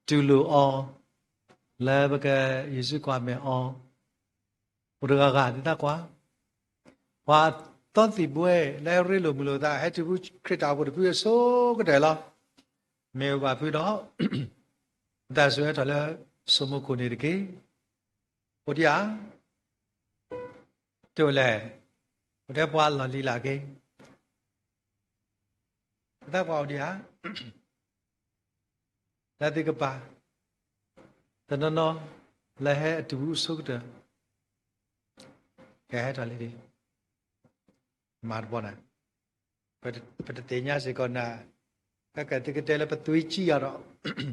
တူၢ်လိာ်အီၤ, လၢပကယုၢ်စုကွၢ်မဲာ်အီၤ, ပတဂၤဂၤသုသးကွၢ်, ပှၤသီသံၣ်ဘှဲလၢဟဲရ့လိာ်မုာ်လိာ်သး ဟဲတုၤဖုခရံာ်တၢ်အိၣ်ဖှိၣ်တဖုအဆိကတၢၢ်လီၤ. မ့ၢ်အိၣ်ဘၣ်ဖုးဒီး ပသးစူၤဟဲထီၣ်လၢ ဆိမိၣ်ခိၣ်န့ၣ်တက့ၢ်. အိၣ်ဒံးဧါ, တအိၣ်လဲၣ်, အိၣ်ထဲပှၤလီၢ်လံၤလၢ်က့ၤ, ပသးကွၢ်အိၣ်ဒံးဧါ, လၢသုကပၤ, တနီၤနီၤ လၢဟဲအတုၤဖုအဆိကတၢၢ်, ကဟဲထီၣ်လံဒံး, မၤတဘီနၤ, ပတသ့ၣ်ညါစ့ၢ်ကီးနၤ, ကဲကဲသုကတဲလၢပသွံၣ်ကံယၤဒီး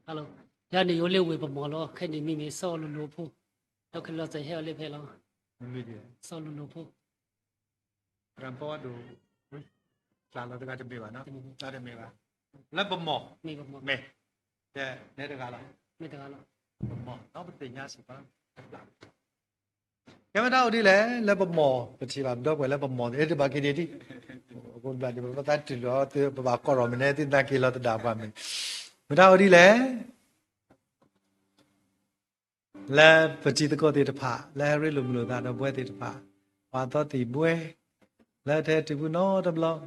Hello, ယၤန့ၣ်ယအိၣ်လၢဝ့ၢ်ပမီၤလီၤ, ခဲအံၤန့ၣ်မ့မ့ၢ်စီၤလိၤလိၤဖိ, ဒီးခဲလၢာ်သ့ၣ်ဟဲအီၤလၢဖဲလီၤ, စီၤလိၤလိၤဖိ, ရၤပီဒိၣ် ကျါလီၤတဂၤတမ့ၢ်ဘၣ်နီၤ, ကျါတမ့ၢ်ဘၣ်, လၢပမီၤ, မ့ၢ်, တဲတဂၤလီၤ, မ့ၢ်တဂၤလီၤ, ပမီၤ ဒီးပသ့ၣ်ညါစ့ၢ်ကီး ကဲမတၤအိၣ်ဒ်လဲၣ်, လၢပမီၤ ပထံၣ်ဘၣ်ပဒီပုၢ်ဝဲၢ်လၢပမီၤ တဘၣ်က့ၤဒ်, အဃိဘၣ်ဒ်ပသးတုၤလီၤ ပဘၣ်ကိးထီၣ်မနုၤ သုသနာ်က့လီၤသဒၣ်ပှၤမ့ၢ်, မတၤအိၣ်ဒ်လဲၣ် လၢပတံၤသကိးသ့ၣ်တဖၣ် လၢဟဲရ့လိာ်မုာ်လိာ်သးဒီးပဝဲသ့ၣ်တဖၣ်, ပှၤသီသံၣ်ဘှဲ လၢတဟဲတုၤဖုနီတဘျီ,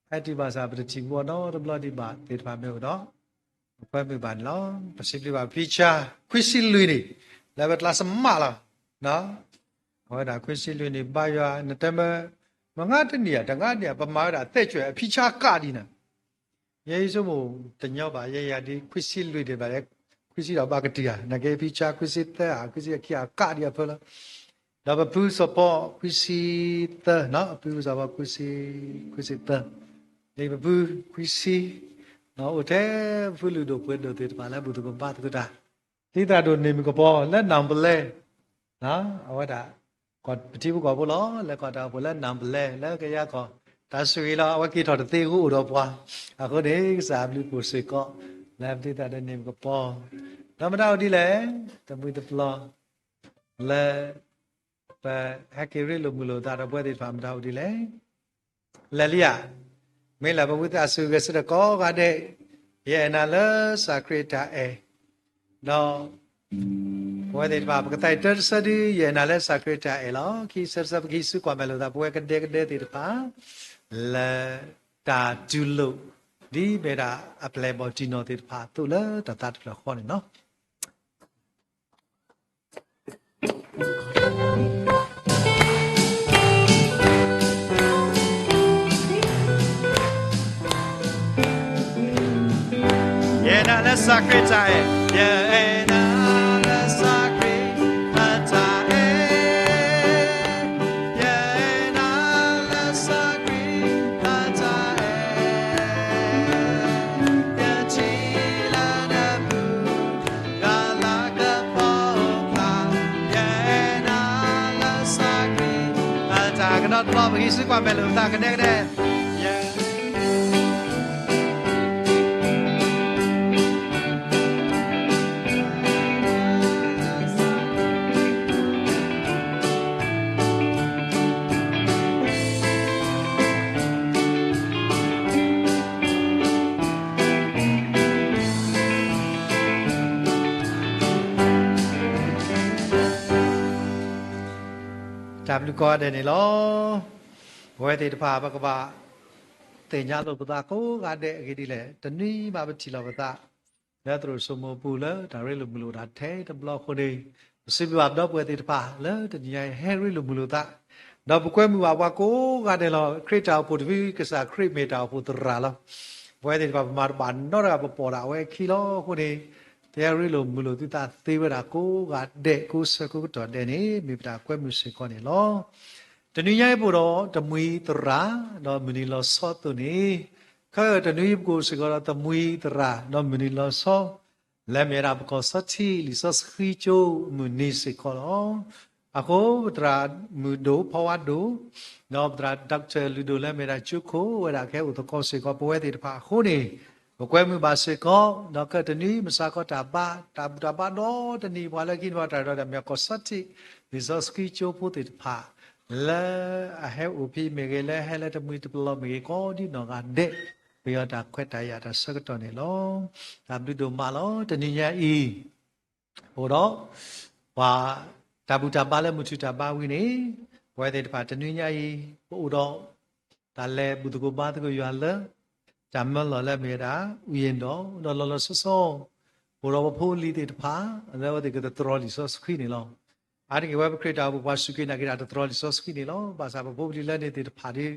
ဟဲတုၤဘၣ်ဆၣ် ပတထံၣ်ဖုအီၤနီတဘျီဒံးဘၣ်သ့ၣ်တဖၣ်မ့ၢ်အိၣ်ဒီး ပကွဲမုာ်ဘၣ်န့ၣ်လီၤ. ပစံးဘျုးဘၣ် ဖံဆါ ခွံဆံလွံၢ်နံၣ် လၢပကျါစမးလီၤ. အဝဲဒၣ်ခွံဆံလွံၢ်နံၣ် ဘါယွၤ နတဲမ့ၢ် မငါတနံၣ်ဧါ တငါနံၣ်ဧါ ပမၤဝဲဒၣ်သဲၣ်ကွဲၢ်အဖံဆါကးဒံးနၤ ယဲယဆိကမိၣ်တညီဘၣ်, ယဲယၤဒ်ခွံဆံလွံၢ်ဒံးဘၣ်, ခွံဆံဒီးဘၣ်ကတၢၢ်ဧါ, နာ်က့ဖံဆါခွံဆံသၢဧါ, ခွံဆံခံဧါကးဒံးအဖၢလီၤ. ဒီးပဖုစီၤပီခွံဆံသၢ, ပဖုစီၤပီခွံဆံ, ခွံဆံသၢ, ဒ်ပဖုခွံဆံ, အိၣ်ထဲပဖုလုၢ်ဒိၣ်ပှ့ၤဒိၣ်သ့ၣ်တဖၣ်လၢဘူၣ်သကိးဘါသကိးတၢ်, ဒ်သိးဒိးန့ၢ်မုၣ်ကပီၤလၢနၢ်ပလဲ အဝဲဒၣ် ပထံဖိကီၢ်ဖိလီၤ, လၢကီၢ်တၢ်အိၣ်ဖှိၣ်လၢနၢ်ပလဲ လၢကယၤကီၢ်, တၢ်ဆိၣ်ဂ့ၤလီၤ, အဝဲက့ၤထီၣ်တသ့အဃိအိၣ်ဒီးပှၤ, အဃိန့ၣ် ကစၢ်အဘျုးဖှိၣ်စ့ၢ်ကီး လၢပဒ်သိးဒိးန့ၢ်မုၣ်ကပီၤ, ဒီးမတၤအိၣ်ဒ်လဲၣ်, တမှံၤတပျီၤ လၢ ပဟဲက့ၤရ့လိာ်မုာ်လိာ်သးဒီးပဝဲသ့ၣ်တဖၣ်မတၤအိၣ်ဒ်လဲၣ်, လဲၤလံဧါ, မ့ၢ်လၢပဝံသးစူၤဂဲၤဆၢထၢၣ်ကိးဂၤဒဲး, ယအဲၣ်နၤလၢစၢ်ခရံာ်အတၢ်အဲၣ်, ဒီး ပဝဲသ့ၣ်တဖၣ် ပကသးအံၤတၢတဆၢဒု ယအဲၣ်နၤလၢစၢ်ခရံာ်အတၢ်အဲၣ်လီၤ. ခံဆၢတဆၢ ပကဟံးစုကွၢ်မဲာ်လိာ်သး ပဝဲကဒဲကဒဲသ့ၣ်တဖၣ် လၢတၢ်တူၢ်လိာ် ဒ်မ့ၢ်ဒၣ်အပျဲၢ်အဘီၣ်တံၢ်နီၢ်သ့ၣ်တဖၣ်အသိးလၢတၢ်သးတဖျၢၣ်ဃီန့ၣ်လီၤ. ယအဲၣ်နၤလၢစၢ်ခရံာ်အတၢ်အဲၣ်, ယအဲၣ်နၤလၢစၢ်ခရံာ်အတၢ်အဲၣ်, ယအဲၣ်နၤလၢစၢ်ခရံာ်အတၢ်အဲၣ်, ယထံၣ်လၢနပူၤ ဂၤလၤကပီၤအိၣ်ဖျါ, ယအဲၣ်နၤလၢစၢ်ခရံာ်, အတၢ်ကဒီးတဘျီ ပကဟံးစုကွၢ်မဲာ်လိာ်သးကဒဲကဒဲ, ယ တၢ်ဘျုးကိးဂၤဒဲးန့ၣ်လီၤ. ပဝဲသ့ၣ်တဖၣ် ပကဘၣ်သ့ၣ်ညါလိာ်ပသးကိးဂၤဒဲးအဂ့ၢ်ဒ်လဲၣ်, တနွံဘၣ်ပထံၣ်လိာ်ပသး လၢသရိာ်စိမိၤပူၤလၢတၢ်ရ့လိာ်မုာ်လိာ်တၢ်ထဲတဘျီအဃိန့ၣ်, ပစံးဘျုးဘၣ်ပဒီပုၢ်ဝဲၢ်သ့ၣ်တဖၣ်လၢတနံၤညါအံၤ ဟဲရ့လိာ်မုာ်လိာ်သး, ဒီးပကွဲမုာ်ဘၣ်ပှၤကိးဂၤဒဲးလီၤ. ခရံာ်တၢ်အိၣ်ဖှိၣ်တဖု ကစၢ်ခရံာ်မ့ၢ်တၢ်အိၣ်ဖှိၣ်သရၣ်လီၤ. ပဝဲသ့ၣ်တဖၣ် ပမၤတဘၣ်နီတဂၤ ပပိာ်ဒၣ်အဝဲအခံလီၤ. အဃိန့ၣ် တဟဲရ့လိာ်မုာ်လိာ်သုသးသ့ဝဲဒၣ်ကိးဂၤဒဲး ကိးဆၢကိးကတီၢ်ဒဲးန့ၣ် မ့ၢ်ပတၢ်ကွဲမုာ်စ့ၢ်ကီးန့ၣ်လီၤ. တနံၤညါအံၤပအိၣ်ဒီးတမှံၤသရၣ် ဒီးမုၢ်နံၤလီၤဆီအသိးန့ၣ်, ခဲအံၤတနွံပကအိၣ်စ့ၢ်ကီးဒီးတမှံၤသရၣ် ဒီးမုၢ်နံၤလီၤဆီ လၢမ့ၢ်ဝဲဒၣ်ပကီၢ်စီထံ လံာ်စီဆှံကၠိအမုၢ်နံၤစ့ၢ်ကီးလီၤ. အဃိပသရၣ်မုၣ်ဒိၣ် ဖီဝါဒိၣ်, ဒီးပသရၣ် Doctor လုၢ်ဒိၣ် လၢမ့ၢ်ဝဲဒၣ်ကၠိခိၣ် ဝဲဒၣ်ကဟဲအိၣ်သကိးစ့ၢ်ကီးပဝဲသ့ၣ်တဖၣ်အဃိန့ၣ်, ပကွဲမုာ်ဘၣ်စ့ၢ်ကီး, ဒီးခဲအံၤတနွံ မုၢ်ဆါခီတၢ်ဘါ, တၢ်ဘူၣ်တၢ်ဘါဒီတနံၤ ပှၤလၢခံန့ၣ် ပှၤတၢ်ဒီးတၢ်မ့ၢ်ကီၢ်စီထံ လံာ်စီဆှံကၠိဖိသ့ၣ်တဖၣ် လၢအဟဲအိၣ်ဖဲမ့ၢ်ဂ့ၤ လၢဟဲလၢတမှံၤတပျီၤမ့ၢ်ဂ့ၤ ကိးဒ်နီၢ်ဂၤဒဲး ပယီၤတၢ်ခွဲးတၢ်ယာ်တၢ်ဆၢကတီၢ်န့ၣ်လီၤ. တၢ်ဘျုးဒိၣ်မးလီၤ. တနံၤညါအံၤ ပအိၣ်ဒီး ပှၤတၢ်ဘူၣ်တၢ်ဘါလၢမုၢ်ထူၣ်တၢ်ဘါဝံၤန့ၣ်, ပဝဲသ့ၣ်တဖၣ်တနံၤညါအံၤ ပအိၣ်ဒီး တၢ်လဲၤဘူၣ်သကိးဘါသကိးယွၤလၢ တၢ်မၢလီၤလၢမ့ၢ်ဝဲဒၣ် ဝံၣ်ယၢၣ်ဒီး ဒီးလီၤလီၤဆီဆီ အိၣ်ဒီးပဖိပလံၤသ့ၣ်တဖၣ် လၢအဝဲသ့ၣ်ကသတြီၤလံာ်စီဆှံန့ၣ်လီၤ. အါတက့ၢ်ဝဲပခရံာ်တၢ်အိၣ်ဖှိၣ်ပှၤစူၢ်က့ၤနာ်က့ၤတၢ်တသတြီၤလံာ်စီဆှံန့ၣ်လီၤ. ဘၣ်ဆၣ်ပဖိပလံၤလၢန့ၣ်သ့ၣ်တဖၣ်ဒီး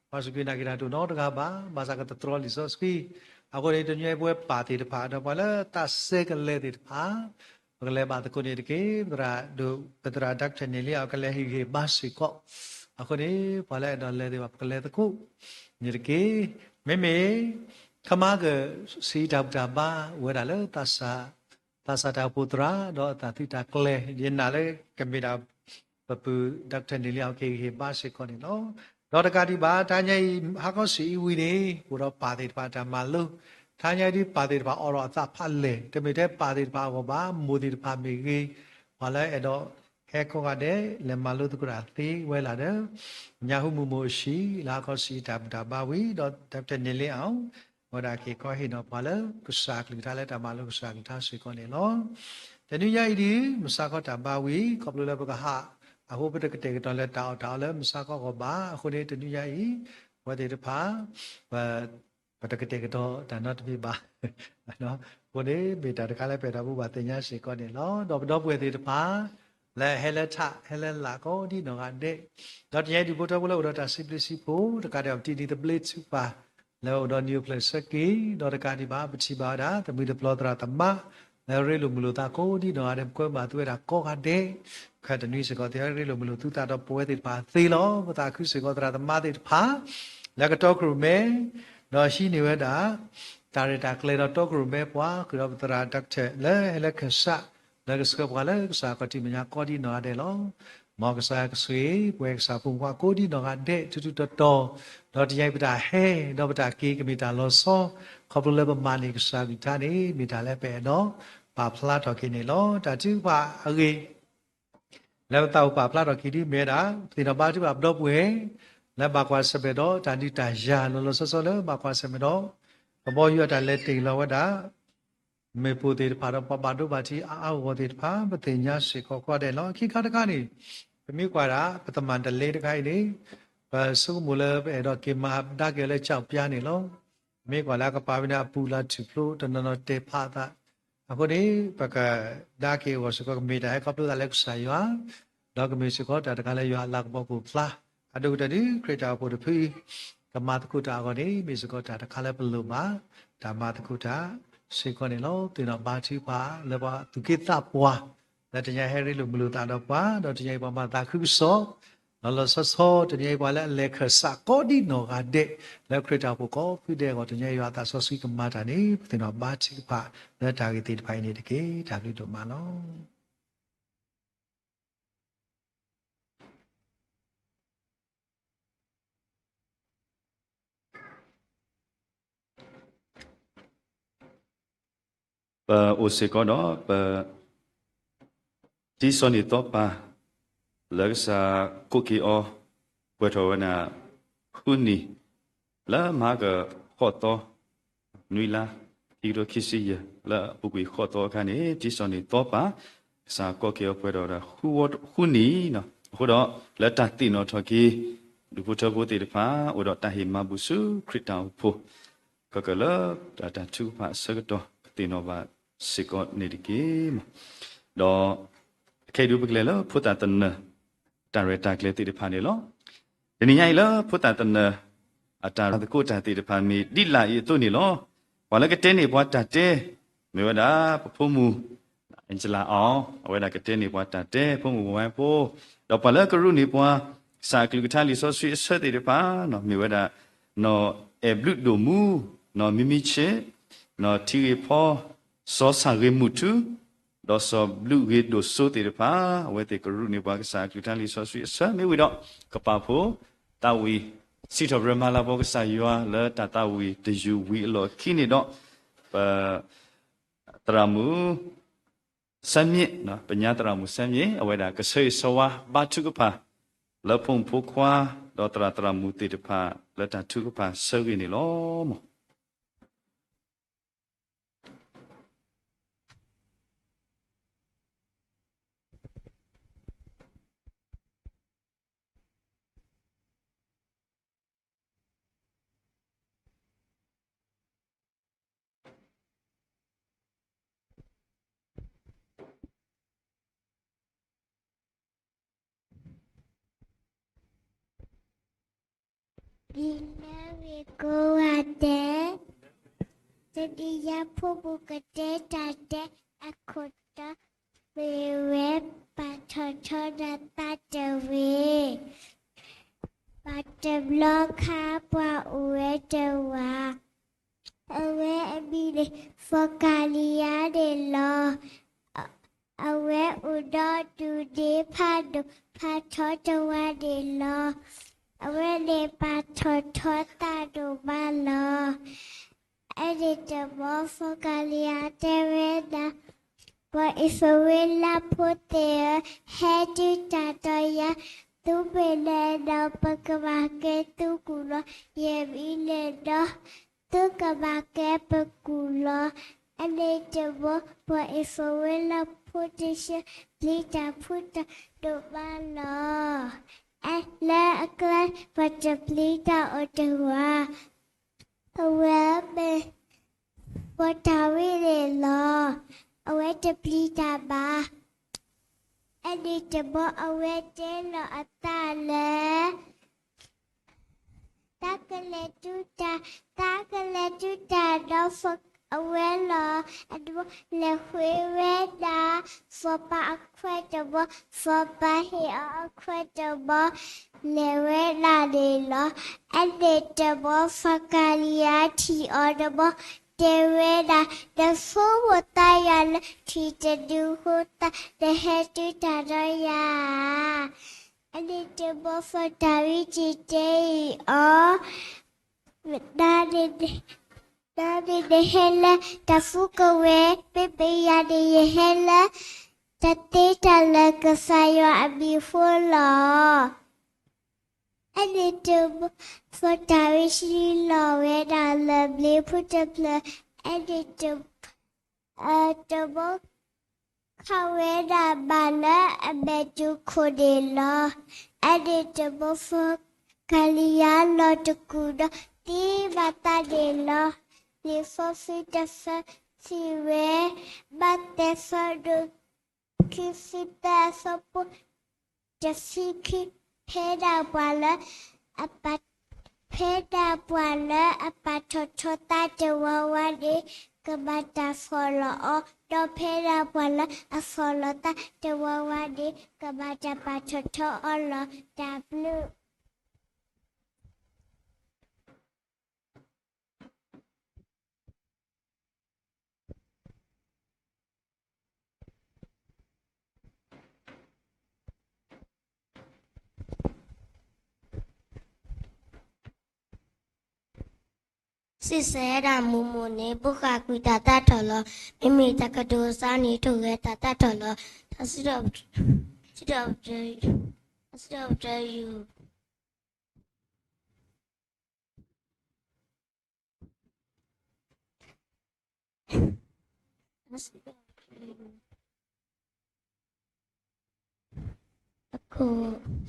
ပှၤစူၢ်က့ၤနာ်က့ၤတၢ်တအိၣ်နီတဂၤဘၣ်. ဘၣ်ဆၣ်ကသတြီၤလံာ်စီဆှံ အဃိန့ၣ် တနံၤညါအံၤပဝဲပၢ်သ့ၣ်တဖၣ် ဒီးပှၤလၢသးစဲကလဲၤသ့ၣ်တဖၣ် ပကလဲၤဘၣ်သကိးန့ၣ်တက့ၢ်. ပသရၣ် ပသရၣ် Doctor န့ၣ်လံ အကလဲၤဟ့ၣ်ဂံၢ်ဟ့ၣ်ဘါစ့ၢ်ကီး. အဃိန့ၣ် ပှၤလၢအဲၣ်ဒိးလဲၤသ့ၣ်တဖၣ် ပကလဲၤသကိးန့ၣ်တက့ၢ်. မ့မ့ၢ် ခမါက ဆံးတၢ်ဘူၣ်တၢ်ဘါဝဲဒၣ်လၢ သးစၢ်တၢ်အိၣ်ဖှိၣ်သရၣ် ဒီးအတၢ်သုးတၢ်ကျဲၤ ယနာ်လၢကမ့ၢ်ဒၣ် ပပုၢ် Doctor န့ၣ်လံ အကဟ့ၣ်ဂံၢ်ဟ့ၣ်ဘါစ့ၢ်ကီးန့ၣ်လီၤ. ဒီးတကးဒံးဘၣ် တနံၤညါအံၤ ဟါခီဆူအံၤဝံၤန့ၣ် အိၣ်ဒီးပၢ်သ့ၣ်တဖၣ်တၢ်မၤလိ တနံၤညါအံၤဒ်ပၢ်သ့ၣ်တဖၣ်အိးထီၣ်အသးဖးလဲၢ် တမ့ၢ်ထဲပၢ်သ့ၣ်တဖၣ်အဂီၢ်ဘၣ် မိၢ်သ့ၣ်တဖၣ်မ့ၢ်ဂ့ၤ ပှၤလၢအဲၣ်ဒိးဟဲကိးဂၤဒဲး လဲၤမၤလိသကိးတၢ်သ့ဝဲလၢ်ဒီး ညၣ်ဟူမုၢ်မိၢ်အဟံၣ် လၢဟါခီဆူအံၤတၢ်ဘူၣ်တၢ်ဘါဝံၤ ဒီး Doctor န့ၣ်လံအီၤ အဝဲဒၣ်က့ၤခီဟ့ၣ်နီၤပှၤလၢကစၢ်အကလုၢ်ကထါလၢတၢ်မၤလိကစၢ်အကလုၢ်ကထါစ့ၢ်ကီးန့ၣ်လီၤ. တနံၤညါအံၤဒ် မုၢ်ဆါခီတၢ်ဘါဝံၤ ခီဖျိလၢပကဟး အဃိပတကတဲာ်ကတီၤလၢတၢ်အီၣ်တၢ်အီလၢ မုၢ်ဆါခီဂီၢ်ဘၣ် အဃိန့ၣ် တနံၤညါအံၤ ပဝဲသ့ၣ်တဖၣ် ပ ပတကတဲာ်ကတီၤတၢ်နီတမံၤဘၣ်. အဃိန့ၣ် မ့ၢ်တၢ်တခါလၢပအဲၣ်ဒိးဘၣ်သ့ၣ်ညါစ့ၢ်ကီးန့ၣ်လီၤ. ဒီးပဒီပုၢ်ဝဲၢ်သ့ၣ်တဖၣ် လၢဟဲလၢထး ဟဲလၢလာ်ကိးဒ်နီၢ်ဂၤဒဲး, ဒီးတနံၤညါအံၤဒ်ဖိထၢဖိလၢအိၣ်ဒီးတၢ်စံးဘျုးစံးဖှိၣ် တကးဒံးဘၣ် ပတံၤနံၤသဘျ့ဆူပၢ် လၢအအိၣ်ဒီးနံၣ်အိၣ်ဖျဲၣ်ဆၢက့ၤ, ဒီးတကးဒံးဘၣ် ပထံၣ်ဘၣ်ဝဲဒၣ် သမုၢ်တပျီၤသရၣ်သမါ လၢရ့လိာ်မုာ်လိာ်သးကိးဒ်နီၢ်ဂၤဒဲး ပကွဲမၤသုဝဲဒၣ်ကိးဂၤဒဲး, ခဲတနွံစ့ၢ်ကီး သ့ၣ်ညါရ့လိာ်မုာ်လိာ်သုသးဒီးပဝဲသ့ၣ်တဖၣ်သ့လီၤ. ပသးခုစ့ၢ်ကီးသရၣ်သမါသ့ၣ်တဖၣ် လၢကတီခိၣ်ရိၣ်မဲ ဒီးဟံးန့ၢ်ဝဲဒၣ် တၢ်ရဲၣ်တၢ်ကျဲၤဒီးတီခိၣ်ရိၣ်မဲပှၤ ဃုာ်ဒီးပသရၣ် doctor လၢဟဲလၢခၢၣ်စး လၢကဆှၢပှၤလၢကစၢ်ခီၣ်ထံးမဲာ်ညါကိးဒ်နီၢ်ဂၤဒဲးလီၤ. မ်ကစၢ်ယွၤကဆိၣ်ဂ့ၤ ပဝဲကစၢ်ဖိမုၣ်ဖိခွါကိးဒ်နီၢ်ဂၤဒဲး ထူထူတီတီ, ဒီးတနံၤအံၤပတၢ်ဟဲ ဒီးပတၢ်က့ၤကမ့ၢ်တၢ်လီၤဆီ, ခီဖျိလၢပမၤန့ၢ်ကစၢ်အကလုၢ်ကထါန့ၣ် မ့ၢ်တၢ်လၢပအဲၣ်ဒိးပာ်ဖျါထီၣ်က့ၤန့ၣ်လီၤ. တၢ်ထုကဖၣ်အဂ့ၢ် လၢပသးအိၣ်ပာ်ဖျါထီၣ်က့ၤဒ်မ့ၢ်ဝဲဒၣ် ပသ့ၣ်နီၣ်ဘါထုကဖၣ်ပဒီပုၢ်ဝဲၢ် လၢဘၣ်ကွၢ်ဆၢၣ်မဲာ်ဒီးတၢ်ဒုးတၢ်ယၤ လီၤလီၤဆီဆီလၢဘၣ်ကွၢ်ဆၢၣ်မဲာ်ဒီး ကဘီယူၤအတၢ်လဲၤတ့ၢ်လီၤဝဲဒၣ် မ့ၣ်ပိၢ်သ့ၣ်တဖၣ်ဒီးပှၤဘၣ်ဒိဘၣ်ထံးအါအါဂီၢ်ဂီၢ်သ့ၣ်တဖၣ် ပသ့ၣ်ညါစ့ၢ်ကီးကိးဂၤဒဲးလီၤ. ခံခါတခါန့ၣ် ပမ့ၢ်ကွၢ်ဒၣ် ပတမၤတလဲတခါအံၤန့ၣ် ပဆိကမိၣ်လၢပအဲၣ်ဒိးက့ၤမၤဒါက့ၤအီၤလၢ ကၠီၣ်ပျါန့ၣ်လီၤ. မ့ၢ်ကွၢ်လၢအကပၤဝဲန့ၣ် အပူၤလၢထူၣ်ဖျိတနီၤနီၤတဲာ်ဖးအသး အဃိန့ၣ် ပကဒါက့ၤအဂီၢ်စ့ၢ်ကီး ကမ့ၢ်တၢ်ဟဲခီဖျိသးလၢကစၢ်ယွၤ ဒီးကမ့ၢ်စ့ၢ်ကီးတၢ်တခါလၢယွၤအလၤကပီၤကအိၣ်ဖျါ အဒိၣ်ကတၢၢ်ဒ်ခရံာ်တၢ်အိၣ်ဖှိၣ်တဖု ကမၤသကိးတၢ်အဂီၢ်န့ၣ် မ့ၢ်စ့ၢ်ကီးတၢ်တခါလၢပလိၣ်ဘၣ် တၢ်မၤသကိးတၢ်စ့ၢ်ကီးန့ၣ်လီၤ. ပသ့ၣ်နီၣ်ဘါထုကဖၣ်လၢပှၤသူၣ်က့သးပှၢ် လၢတနံၤအံၤဟဲရ့လိာ်မုာ်လိာ်သးဒီးပှၤ ဒီးတနံၤအံၤပှၤမၤသးခုကစီၣ် လီၤလီၤဆီဆီ တနံၤအံၤပှၤလၢအလဲၤခၢၣ်စးကိးဒ်နီၢ်ဂၤဒဲး လၢခရံာ်တၢ်အိၣ်ဖှိၣ်ကိးဖုဒဲးအဂီၢ် တနံၤအံၤယွၤအသးစီဆှံကမၤတၢ်န့ၣ် ပသ့ၣ်နီၣ်ဘါထုကဖၣ်လၢတၢ်ဂ့ၢ်သ့ၣ်တဖၣ်အံၤန့ၣ်တက့ၢ်. တၢ်ဘျုးဒိၣ်မးလီၤ. ပအိၣ်စ့ၢ်ကီးဒီး ပ တံစီၤနံၤသီပၤ လၢကစၢ်ကိးက့ၤအီၤ ပှဲၤထီၣ်ဝဲဒၣ် ဃုနံၣ် လၢမဟါကဃိးသီ နွံလါ ခံကထိခံဆံယဲၢ် လၢအပူၤကွံာ်ဃိးသီအခါန့ၣ် တံစီၤနံၤသီပၤ ကစၢ်ကိးက့ၤအီၤပှဲၤထီၣ်ဝဲဒၣ် ဃုနံၣ်နီၤ. အဃိဒီး လၢတၢ်သ့ၣ်နီၣ်ထီၣ်က့ၤ ဒူၣ်ဖိထၢဖိသ့ၣ်တဖၣ် အိၣ်ဒီးတၢ်ဟ့ၣ်မၤဘူၣ်ဆူခရံာ်တၢ်အိၣ်ဖှိၣ် ခဲကလၢာ် တၢ်ထုကဖၣ်အဆၢကတီၢ် ကသ့ၣ်နီၣ်ဘၣ်စ့ၢ်ကီးန့ၣ်တက့ၢ်. ဒီး ခဲအံၤဒုးပကလဲၤလၢဖိသၣ်သနၢၣ် တၢ်ရဲၣ်တၢ်ကျဲၤသ့ၣ်တဖၣ်န့ၣ်လီၤ. တနံၤညါအံၤလၢဖိသၣ်သနၢၣ် အတၢ်သကိးတၢ်သ့ၣ်တဖၣ်မ့ၢ်ဒ်လာ်အံၤအသိးန့ၣ်လီၤ. ပှၤလၢကတဲန့ၢ်ပှၤတၢ်တဲ မ့ၢ်ဝဲဒၣ်ပဖိမုၣ် အ့ၣ်ကလးအီၤ အဝဲဒၣ်ကတဲန့ၢ်ပှၤတၢ်တဲ ဖိမုၣ်ဝဲဖိ, ဒီးပှၤလၢကရူၢ်န့ၢ်ပှၤ ကစၢ်အကလုၢ်ကထါလံာ်စီဆှံအဆၢသ့ၣ်တဖၣ် မ့ၢ်ဝဲဒၣ် နီၢ်အဲၣ်ဘျုးဒိၣ်မူ, နီၢ်မံမံဆ့, နီၢ်ထံဂ့ၤဖီ, စီၤဆၣ်ဂ့ၤမုၢ်ထူ, ဒီးစီၤဘျုးဂ့ၤဒိၣ်စိသ့ၣ်တဖၣ် အဝဲသ့ၣ်ကရူၢ်န့ၢ်ပှၤကစၢ်အကလုၢ်ကထါလံာ်စီဆှံအဆၢ မ့ၢ်ဝံၤဒီး ကပာ်ဖှိၣ်သးဝံၤ စံးထီၣ်ပတြၢၤမၤလၤကပီၤကစၢ်ယွၤလၢတၢ်သးဝံၣ်တယုၢ်ဝံၤအလီၢ်ခံန့ၣ်ဒီး ပ သရၣ်မုၣ် စၢ်မံ, ပညါသရၣ်မုၣ်စၢ်မံ အဝဲဒၣ်ကဆၢဂ့ၤဆၢဝါဘါထုကဖၣ် လၢဖိမုၣ်ဖိခွါ ဒီးသရၣ်သရၣ်မုၣ်သ့ၣ်တဖၣ် လၢတၢ်ထုကဖၣ်ဆၢဂ့ၤန့ၣ်လီၤ. ဒ်လၢဂ့ၤကိးဂၤဒဲး, တနံၤညါဖိမုၣ်ကတဲတၢ်တဲအခိၣ်တီ မ့ၢ်ဝဲ ပာ်ထီၣ်ထီနသးတဝ့ၤ, ဘၣ်တဘျီခါပှၤအိၣ်ဝဲတဝၤ အဝဲအမံၤန့ၣ် ဖီကၤလံယါန့ၣ်လီၤ. အဝဲအိၣ်ဒီးဒူၣ်ဒ့ဖးဒိၣ် ဖးထီတဝၤန့ၣ်လီၤ. အဝဲန့ၣ်ပာ်ထီၣ်ထီသးဒိၣ်မးလီၤ. အဲန့ၣ်တဘျီ ဖီကၤလံယါတဲဝဲဒၣ် ပှၤအံၣ်စရ့လးဖိသ့ၣ်ဧၢ, ဟဲဒုးတၢ်ဒီးယၤ, သုမ့ၢ်လဲၤဒီး ပကဘၣ်ကဲသုကူၣ်လီၤ, ယမံၤလဲၤဒီး သုကဘၣ်ကဲပကူၣ်လီၤ. အန့ၣ်တဘျီ ပှၤအံၣ်စရ့လးဖိတဆၢ ပျံၤတၢ်ဖုးတၢ်ဒိၣ်မးလီၤ. လၢအကျါ ပှၤတပျံၤတၢ်အီၤတဂၤ အဝဲမ့ၢ် ပှၤတၢ်ဝံန့ၣ်လီၤ. အဝဲတပျံၤတၢ်ဘၣ်. အန့ၣ်တဘျီ အဝဲတဲလီၤအသးလၢ တၢ်ကလဲၤတူၢ်တၢ်, တၢ်ကလဲၤတူၢ်တၢ်ဒီး အဝဲလီၤ, အဒိ လဲၤဃ့ဝဲဒၣ် စီၤပၤအခွဲးတဘီ, စီၤပၤဟ့ၣ်အီၤအခွဲးတဘီ, လဲၤဝဲဒၣ်န့ၣ်လီၤ. အဲန့ၣ်တဘီ စီၤကၤလံယါထံၣ်အီၤတဘီ, တဲဝဲဒၣ်, နဆိကမိၣ်သးယၤလၢ ထံၣ်တဒုဃိသး နဟဲတူၢ်တၢ်ဒီးယၤဧါ. အဲန့ၣ်တဘီ စီၤဒၤဝံးစံးတဲအီၤ, နန့ၣ်နဟဲလၢတၢ်ကူၣ်ကဝဲ, မ့မ့ၢ်ယၤန့ၣ် ယဟဲလၢ တၢ်သ့တၢ်လၢာ်ကစၢ်ယွၤအမံၤအဃိလီၤ. အဲန့ၣ်တဘီ စီၤဒၤဝံးဆှၢလီၤဝဲဒၣ်လၢၢ်ဘျ့ဖိတဖျၢၣ်, အဲန့ၣ်တဘီ တဘီ ခးဝဲဒၣ်ဘၣ်လၢအမဲာ်တူၢ်ခိၣ်န့ၣ်လီၤ. အဲန့ၣ်တဘီ စီၤကၤလံယါလီၤတကူာ်ဒီးသံဘၣ်သးန့ၣ်လီၤ. လံာ်စီဆှံတဆၢစံးဝဲ, မးသဲ အဆၢဒိၣ်ခံဆံသၢ အဆၢဖိတဆံခံ, ဖဲဒၣ်ပှၤလၢအပာ် ဖဲဒၣ်ပှၤလၢအပာ်ထီၣ်ထီသးတဝီဝါန့ၣ် ကဘၣ်တၢ်ဆီၣ်လီၤအီၤ, ဒီးဖဲဒၣ်ပှၤလၢအဆီၣ်လီၤသးတဝီဝါန့ၣ် ကဘၣ်တၢ်ပာ်ထီၣ်ထီအီၤလီၤ. တၢ်ဘျုး စံးဆၢဝဲဒၣ် မိၢ်မိၢ်န့ၣ် ဘိးဃာ်ကွံာ်တၢ်သၣ်ထီၣ်လီၤ. မ့မ့ၢ်တၢ်ကတိၤစါန့ၣ် ထိၣ်ဂဲၤတၢ်သၣ်ထီၣ်လီၤ. တၢ်စံးထီၣ်ပတြၢၤ စံးထီၣ်ပတြၢၤယုၢ် အခိၣ်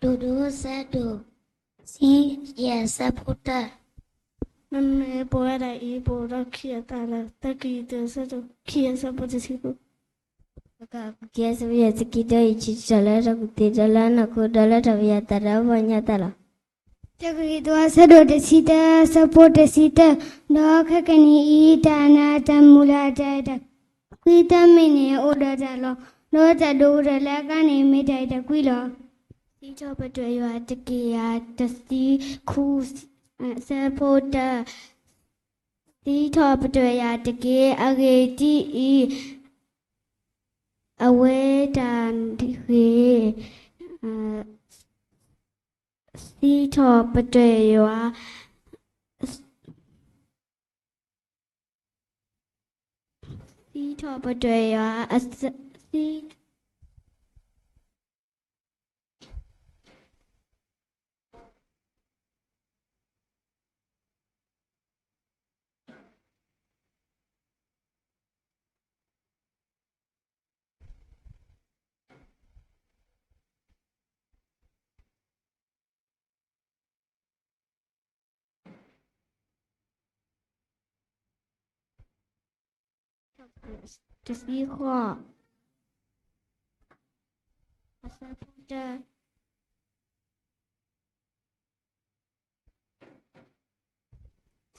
ဒိၣ်ဒိၣ် အဆၢဒိၣ်တဆံယဲၢ် အဆၢဖိတၢ, မ့မ့ၢ်ပဝဲဒၣ်အံၤ ပအိၣ်ဒီးခံအသၣ်လီၤ. တၢ ကရံၣ်သူး အဆၢဒိၣ်ခံ အဆၢဖိတဆံဃု, ကစၢ်ယွၤစံးက့ၤ ဒီးယထံၣ်တၢ်လၢတၢ်ကူၣ်သ့ ဒီးလၢအနီၢ်ခိ ဒီးလၢတၢ်ပယီၤသးဒီးပှၤကညီသးလီၤ. တၢ ကရံၣ်သူး အဆၢဒိၣ်တဆံတၢ အဆၢဖိတဆံတၢ, ဒီးခဲကနံၣ်အံၤ တၢ်အနး တၢ်မုၢ်လၢ် တၢ်အဲၣ်တၢ်ကွံသၢမံၤန့ၣ် အိၣ်ဒီးတၢ်လီၤ. ဒီးတၢ်ဒိၣ်ကတၢၢ်လၢအကျါန့ၣ် မ့ၢ်တၢ်အဲၣ်တၢ်ကွံလီၤ. စံးထီၣ်ပတြၢၤယွၤ တကယၤတဆံဃု, အဆၢဖိတၢ, စံးထီၣ်ပတြၢၤယွၤတက့ၢ်. အဂ့ၢ်ဒ်အံၤ, အဝဲတဂ့ၤ, စံးထီၣ်ပတြၢၤယွၤ, စံးထီၣ်ပတြၢၤယွၤ, စံး တဆံဃိး, အဆၢဖိတၢ,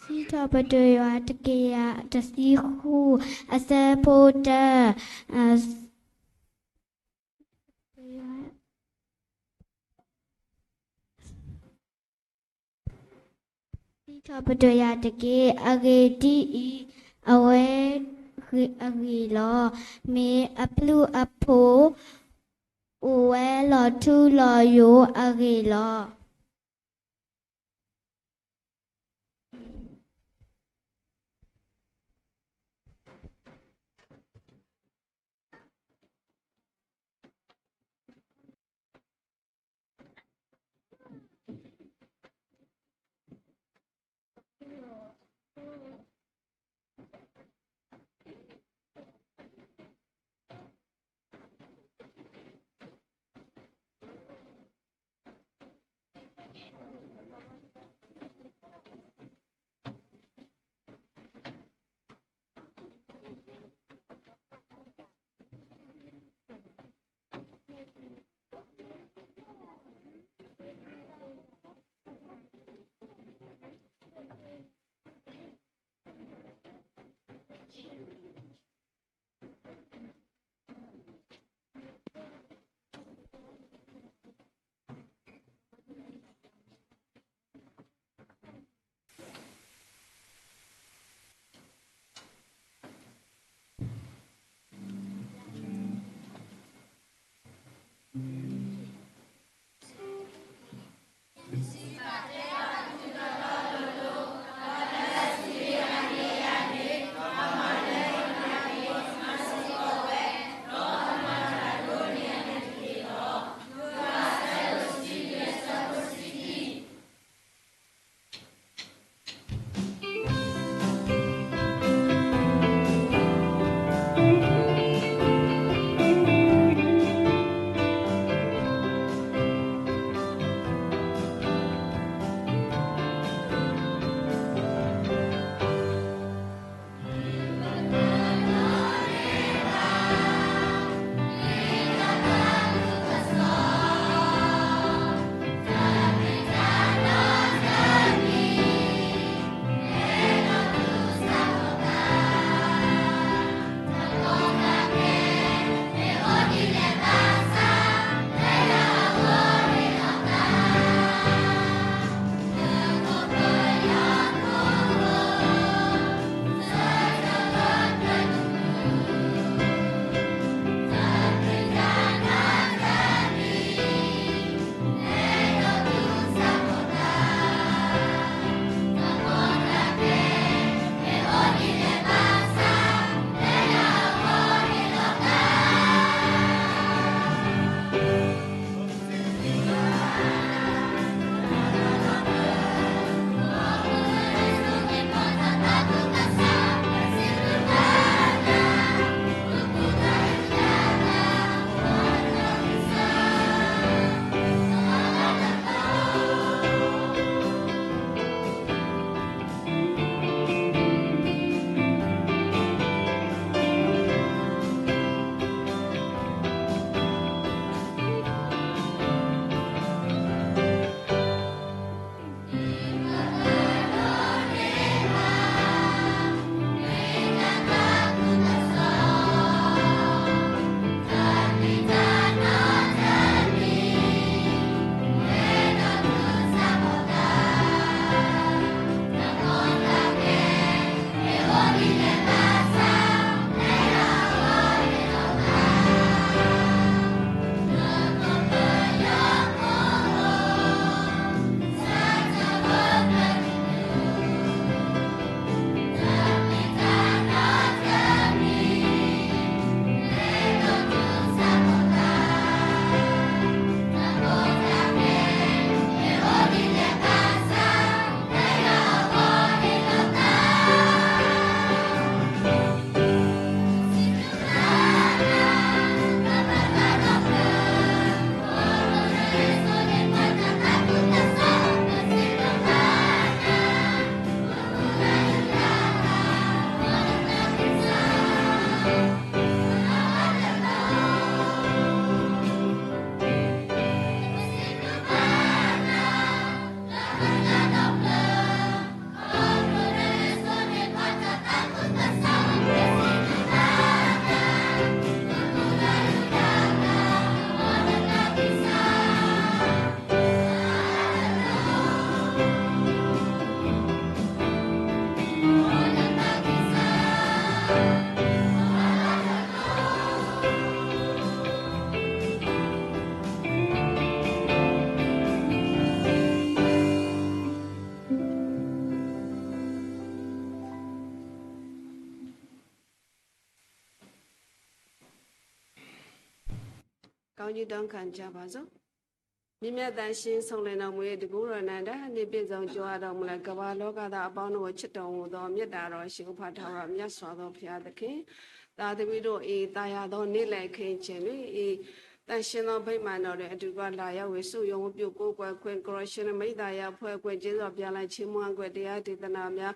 စံးထီၣ်ပတြၢၤယွၤ တကယၤတဆံဃု, အဆၢဖိတၢ, စံးထီၣ်ပတြၢၤယွၤတက့ၢ်. အဂ့ၢ်ဒ်အံၤ, အဝဲအဂ့ၢ်လီၤ. မ့ၢ်အဘျုးအဖှိၣ် အိၣ်ဝဲလီၤထူလီၤယိာ်အဂ့ၢ်လီၤ. ကောင်းကြီးတောင်းခံကြပါစို့။ မြတ်မြတ်သန့်ရှင်းဆုံးလင်တော်မူ၍ တကူတော်နံဒၣ် နှင့်ပြည့်စုံကြွယ်ဝတော်မူလၢ ကမ္ဘာလောကသားအပေါင်းတို့ကို ချစ်တော်မူသော မေတ္တာတော်ရှင် အိုးဖးထၣ်ဝရ မြတ်စွာသောဘုရားသခင်၊ သားသမီးတို့၏ သာယာသောနေ့လည်အခင်းအကျင်းတွင် သန့်ရှင်းသောဗိမာန်တော်တွင် အတူတကွလာရောက်၍ ဆုရုံးပြုကိုးကွယ်ခွင့် ကိုယ်တော်ရှင်နှင့် မိသားစုအဖွဲ့ခွင့် ကျေးဇူးတော်ပြန်လည်ချီးမွမ်းခွင့် တရားဒေသနာများ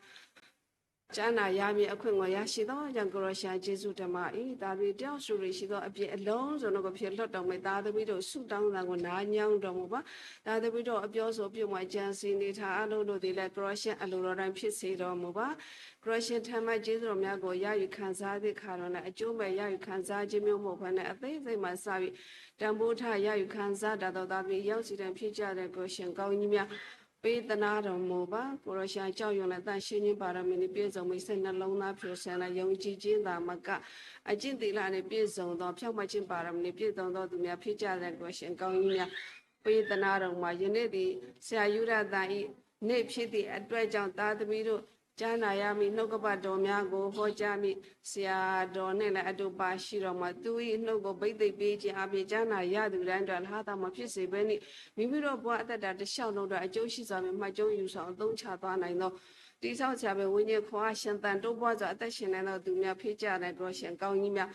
ကြားနာရမည့်အခွင့်ကိုရရှိသောကြောင့် ကိုယ်တော်ရှင်ကျေးဇူးတင်ပါ၏။ သားသမီးတယောက်စီတိုင်းရှိသောအပြစ်အလုံးစုံတို့ကို ဖြေလွှတ်တော်မူ၊ သားသမီးတို့ဆုတောင်းသံကို နားညောင်းတော်မူပါ။ သားသမီးတို့အပြောဆိုပြုမှု အကြံစည်နေထိုင်အားလုံးတို့သည်လည်း ကိုယ်တော်ရှင်အလိုတော်တိုင်းဖြစ်စေတော်မူပါ။ ကိုယ်တော်ရှင်ထံမှကျေးဇူးတော်များကို ရယူခံစားသည့်အခါတော်၌၊ အကျိုးမဲ့ရယူခံစားခြင်းမျိုးမဟုတ်ဘဲနဲ့ အသေးစိတ်မှစ၍ တန်ဖိုးထားရယူခံစားတတ်သော သားသမီးအယောက်စီတိုင်းဖြစ်ကြတဲ့ ကိုယ်တော်ရှင်ကောင်းကြီးများ ပေးသနားတော်မူပါ။ ကိုယ်တော်ရှင်အကြောက်ရွံ့လၢသန့်ရှင်းခြင်းပါရမီနှင့်ပြည့်စုံပြီး စိတ်နှလုံးသားဖြူစင်လၢယုံကြည်ခြင်းသာမက အကျင့်သီလနှင့်ပြည့်စုံသော ဖြောင့်မတ်ခြင်းပါရမီနှင့်ပြည့်စုံသောသူများဖြစ်ကြတဲ့ ကိုယ်တော်ရှင်ကောင်းကြီးများ ပေးသနားတော်မူပါ။ ယနေ့သည် ဆရာယူဒသန်၏နေ့ဖြစ်သည့်အတွက်ကြောင့် သားသမီးတို့ ကြားနာရမည့်နှုတ်ကပတ်တော်များကို ဟောကြားမည့်ဆရာတော်နှင့်လည်းအတူပါရှိတော်မူ။ သူ၏နှုတ်ကိုဘိသိက်ပေးခြင်းအားဖြင့် ကြားနာရသူတိုင်းအတွက် လဟါသီမဖြစ်စေဘဲနှင့် မိမိတို့ဘဝအသက်တာတစ်လျှောက်လုံးအတွက် အကျိုးရှိစွာ်ဖြင့် မှတ်ကျိန်းယူဆောင်အသုံးချသွားနိုင်သော တည်ဆောက်ဆရာပဲဝိညာဉ်ခွန်အားရှင်သန်တိုးပွားစွာအသက်ရှင်နိုင်သောသူများဖြစ်ကြတဲ့ ကိုယ်တော်ရှင်ကောင်းကြီးများ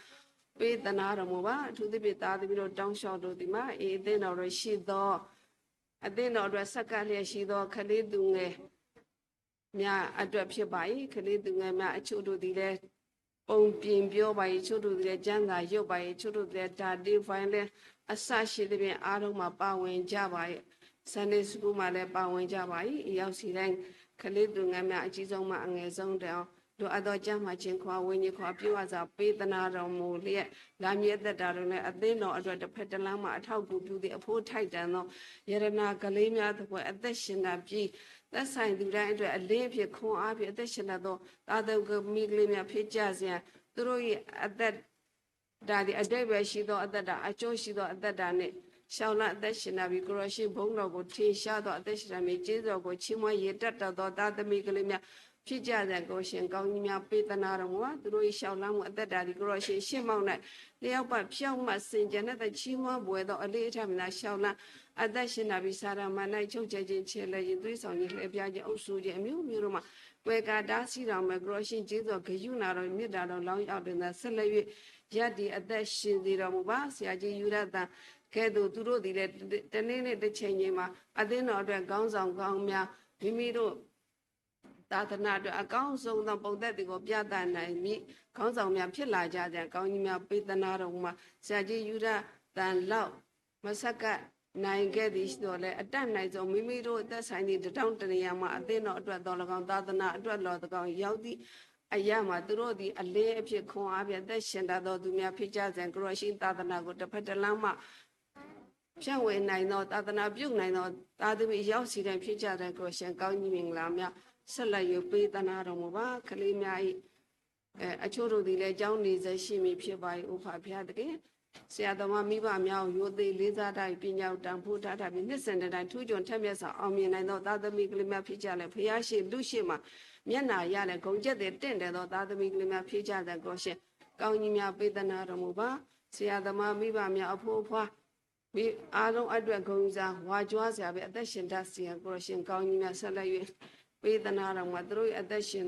ပေးသနားတော်မူပါ။ အထူးသဖြင့် သားသမီးတို့တောင်းလျှောက်လိုသည်မှာ အသင်းတော်တွင်ရှိသော အသင်းတော်အတွက်ဆက်ကပ်လျက်ရှိသော ကလေးသူငယ် များအတွက်ဖြစ်ပါ၏။ ကလေးသူငယ်များအချို့တို့သည်လည်း ပုံပြင်ပြောပါ၏၊ အချို့တို့သည်လည်း ကျမ်းစာရွတ်ပါ၏၊ အချို့တို့သည်လည်း ဓာတ်ဒိဗိုင်းလည်း အစရှိသဖြင့် အားလုံးမှာပါဝင်ကြပါ၏။ Sunday School မှာလည်းပါဝင်ကြပါ၏။ အယောက်စီတိုင်း ကလေးသူငယ်များ အကြီးဆုံးမှအငယ်ဆုံးတိုင်အောင် လိုအပ်သောကျန်းမာခြင်းခွန်အား ဝိညာဉ်ခွန်အား ပြည့်ဝစွာပေးသနားတော်မူလျက် လာမည့်အသက်တာတွင်လည်း အသင်းတော်အတွက်တစ်ဖက်တစ်လမ်းမှ အထောက်အကူပြုသည့် အဖို့ထိုက်တန်သော ယတနာကလေးများသဖွယ် အသက်ရှင်တတ်ပြီး သက်ဆိုင်သူတိုင်းအတွက် အလင်းအဖြစ် ခွန်အားဖြင့် အသက်ရှင်တတ်သော သားသမီးကလေးများ ဖြစ်ကြစေရန်၊ သူတို့၏အသက်တာသည် အဓိပ္ပာယ်ရှိသောအသက်တာ၊ အကျိုးရှိသောအသက်တာနှင့် လျှောက်လှမ်းအသက်ရှင်တတ်ပြီး ကိုယ်တော်ရှင်ဘုန်းတော်ကို ထင်ရှားသောအသက်ရှင်တတ်မည် ကျေးဇူးတော်ကို ချီးမွမ်းရေတွက်တတ်သော သားသမီးကလေးများ ဖြစ်ကြစေရန် ကိုယ်တော်ရှင်ကောင်းကြီးများ ပေးသနားတော်မူပါ။ သူတို့၏လျှောက်လှမ်းမှုအသက်တာသည် ကိုယ်တော်ရှင်ရှေ့မှောက်၌ လျောက်ပတ်ဖြောင့်မတ်စင်ကြယ် နှစ်သက်ချီးမွမ်းဘွယ်သော အလေးအထားများသာ လျှောက်လှမ်း အသက်ရှင်တတ်ပြီး စာတန်မဏ္ဍိုင်ချုပ်ချယ်ခြင်း၊ ချယ်လှယ်ခြင်း၊ သွေးဆောင်ခြင်း၊ လှည့်ဖြားခြင်း၊ အုပ်စိုးခြင်း အမျိုးမျိုးတို့မှ ကွယ်ကာတားဆီးတော်မူ၊ ကိုယ်တော်ရှင်ကျေးဇူးတော် ဂရုဏာတော်၊ မေတ္တာတော် လောင်းရောက်တွင်သာ ဆက်လက်၍ ရပ်တည်အသက်ရှင်စေတော်မူပါ။ ဆရာကြီးယူဒသန်ကဲ့သို့ သူတို့သည်လည်း တနေ့နေ့တစ်ချိန်ချိန်မှာ အသင်းတော်အတွက်ခေါင်းဆောင်ကောင်းများ မိမိတို့ သာသနာအတွက်အကောင်းဆုံးသောပုံသက်သေကိုပြသနိုင်မည့်ခေါင်းဆောင်များဖြစ်လာကြရန် ကောင်းကြီးများပေးသနားတော်မူပါ။ ဆရာကြီးယူဒသန်လောက် မဆက်ကပ်နိုင်ခဲ့သည်ရှိသော်လည်း အတတ်နိုင်ဆုံး မိမိတို့သက်ဆိုင်သည့်တထောင့်တနေရာမှာ အသင်းတော်အတွက်သော်လည်းကောင်း၊ သာသနာအတွက်သော်လည်းကောင်း ရောက်သည့်အရပ်မှာ သူတို့သည်အလင်းအဖြစ် ခွန်အားဖြင့် အသက်ရှင်တတ်သောသူများဖြစ်ကြရန် ကိုယ်တော်ရှင်သာသနာကို တစ်ဖက်တစ်လမ်းမှ ဖြန့်ဝေနိုင်သော သာသနာပြုနိုင်သော သားသမီးအယောက်စီတိုင်းဖြစ်ကြရန် ကိုယ်တော်ရှင်ကောင်းကြီးမင်္ဂလာများ ဆက်လက်၍ပေးသနားတော်မူပါ။ ကလေးများ၏ အဲ၊ အချို့တို့သည်လည်း ကျောင်းနေဆက်ရှိမည်ဖြစ်ပါ၏။ အိုးဖးဖျားသခင်၊ ဆရာသမားမိဘများကို ရိုသေလေးစားထားပြီး ပညာကိုတန်ဖိုးထားထားပြီး နှစ်စဉ်တစ်တိုင်း ထူးချွန်ထက်မြက်စွာ အောင်မြင်နိုင်သော သားသမီးကလေးများဖြစ်ကြလျက် ဘုရားရှေ့၊ လူရှေ့မှာ မျက်နှာရလျက် ဂုဏ်ကျက်သဖြင့် တင့်တယ်သော သားသမီးကလေးများဖြစ်ကြရန် ကိုယ်တော်ရှင် ကောင်းကြီးများပေးသနားတော်မူပါ။ ဆရာသမားမိဘများ အဖိအဖွား မ့ၢ်အားလုံးအတွက် ဂုဏ်ယူစရာ ဝါကြွားစရာပဲ အသက်ရှင်တတ်စေရန် ကိုယ်တော်ရှင်ကောင်းကြီးများ ဆက်လက်၍ ပေးသနားတော်မူပါ။ သူတို့၏အသက်ရှင်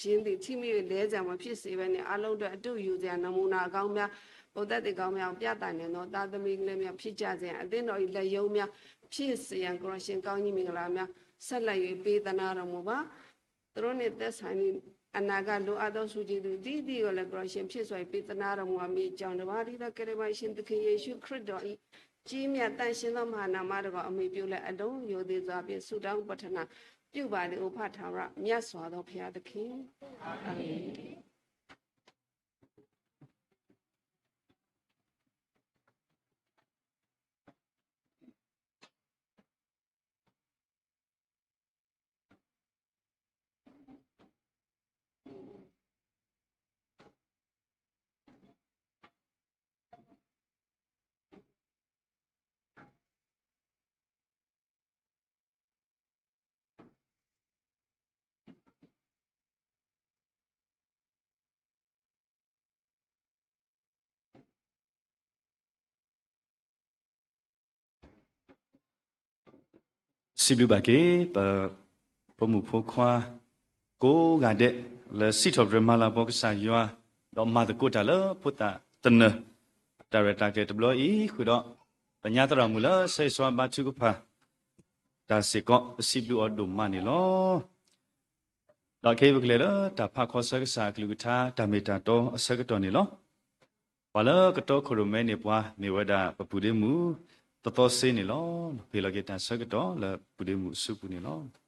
ခြင်းသည် ထိမိ၍လဲစရာမဖြစ်စေဘဲနှင့် အားလုံးအတွက် အတုယူစရာ နမူနာအကောင်းများ ပုံသက်သေကောင်းများကို ပြသနိုင်သော သားသမီးကလေးများ ဖြစ်ကြစေရန် အသင်းတော်၏လက်ရုံးများ ဖြစ်စေရန် ကိုယ်တော်ရှင်ကောင်းကြီးမင်္ဂလာများ ဆက်လက်၍ ပေးသနားတော်မူပါ။ သူတို့နှင့်သက်ဆိုင်သည့် အနာဂတ်လိုအပ်သော ဆုကျေးဇူးအသီးသီးကိုလည်း ကိုယ်တော်ရှင် ဖြည့်စွာပေးသနားတော်မူပါမည်အကြောင်း တစ်ပါးတည်းသော ကယ်တင်ပါရှင်သခင်ယေရှုခရစ်တော်၏ ကြီးမြတ်သန့်ရှင်းသောမဟာနာမတော်ကို အမှီပြုလျက် အလွန်ရိုသေစွာဖြင့် ဆုတောင်းပတ္ထနာပြုပါသည် အိုဖးထၣ်ဝရ မြတ်စွာသောဘုရားသခင်။ အာမင်။ စံးဘျုးဘၣ်က့ၤ ပဖိမုၣ်ဖိခွါ ကိးဂၤဒဲး လၢစံးထီၣ်ပတြၢၤမၤလၤကပီၤကစၢ်ယွၤ, ဒီးမၤသကိးတၢ်လၢဖိသၣ်သနၢၣ် တၢ်ရဲၣ်တၢ်ကျဲၤတဘျီအံၤဃုာ်ဒီး ပညါသရၣ်မုၣ်လၢဆၢဂ့ၤဆၢဝါဘါထုကဖၣ်တၢ်စ့ၢ်ကီး ပစံးဘျုးအီၤဒိၣ်မးန့ၣ်လီၤ. ဒီးခဲအံၤပကလဲၤလၢတၢ်ဖးခီဆၢကစၢ်အကလုၢ်ကထါ တၢ်မ့ၢ်တၢ်တီအဆၢကတီၢ်န့ၣ်လီၤ. ပှၤလၢကတီခိၣ်ရိၣ်မဲန့ၢ်ပှၤ မ့ၢ်ဝဲဒၣ်ပပုၢ်ဒ့မုၣ် သသီစ့န့ၣ်လီၤ. ဟ့ၣ်လီၤက့ၤတၢ်ဆၢကတီၢ်လၢပုၢ်ဒ့မုၣ်အစုပူၤန့ၣ်လီၤ.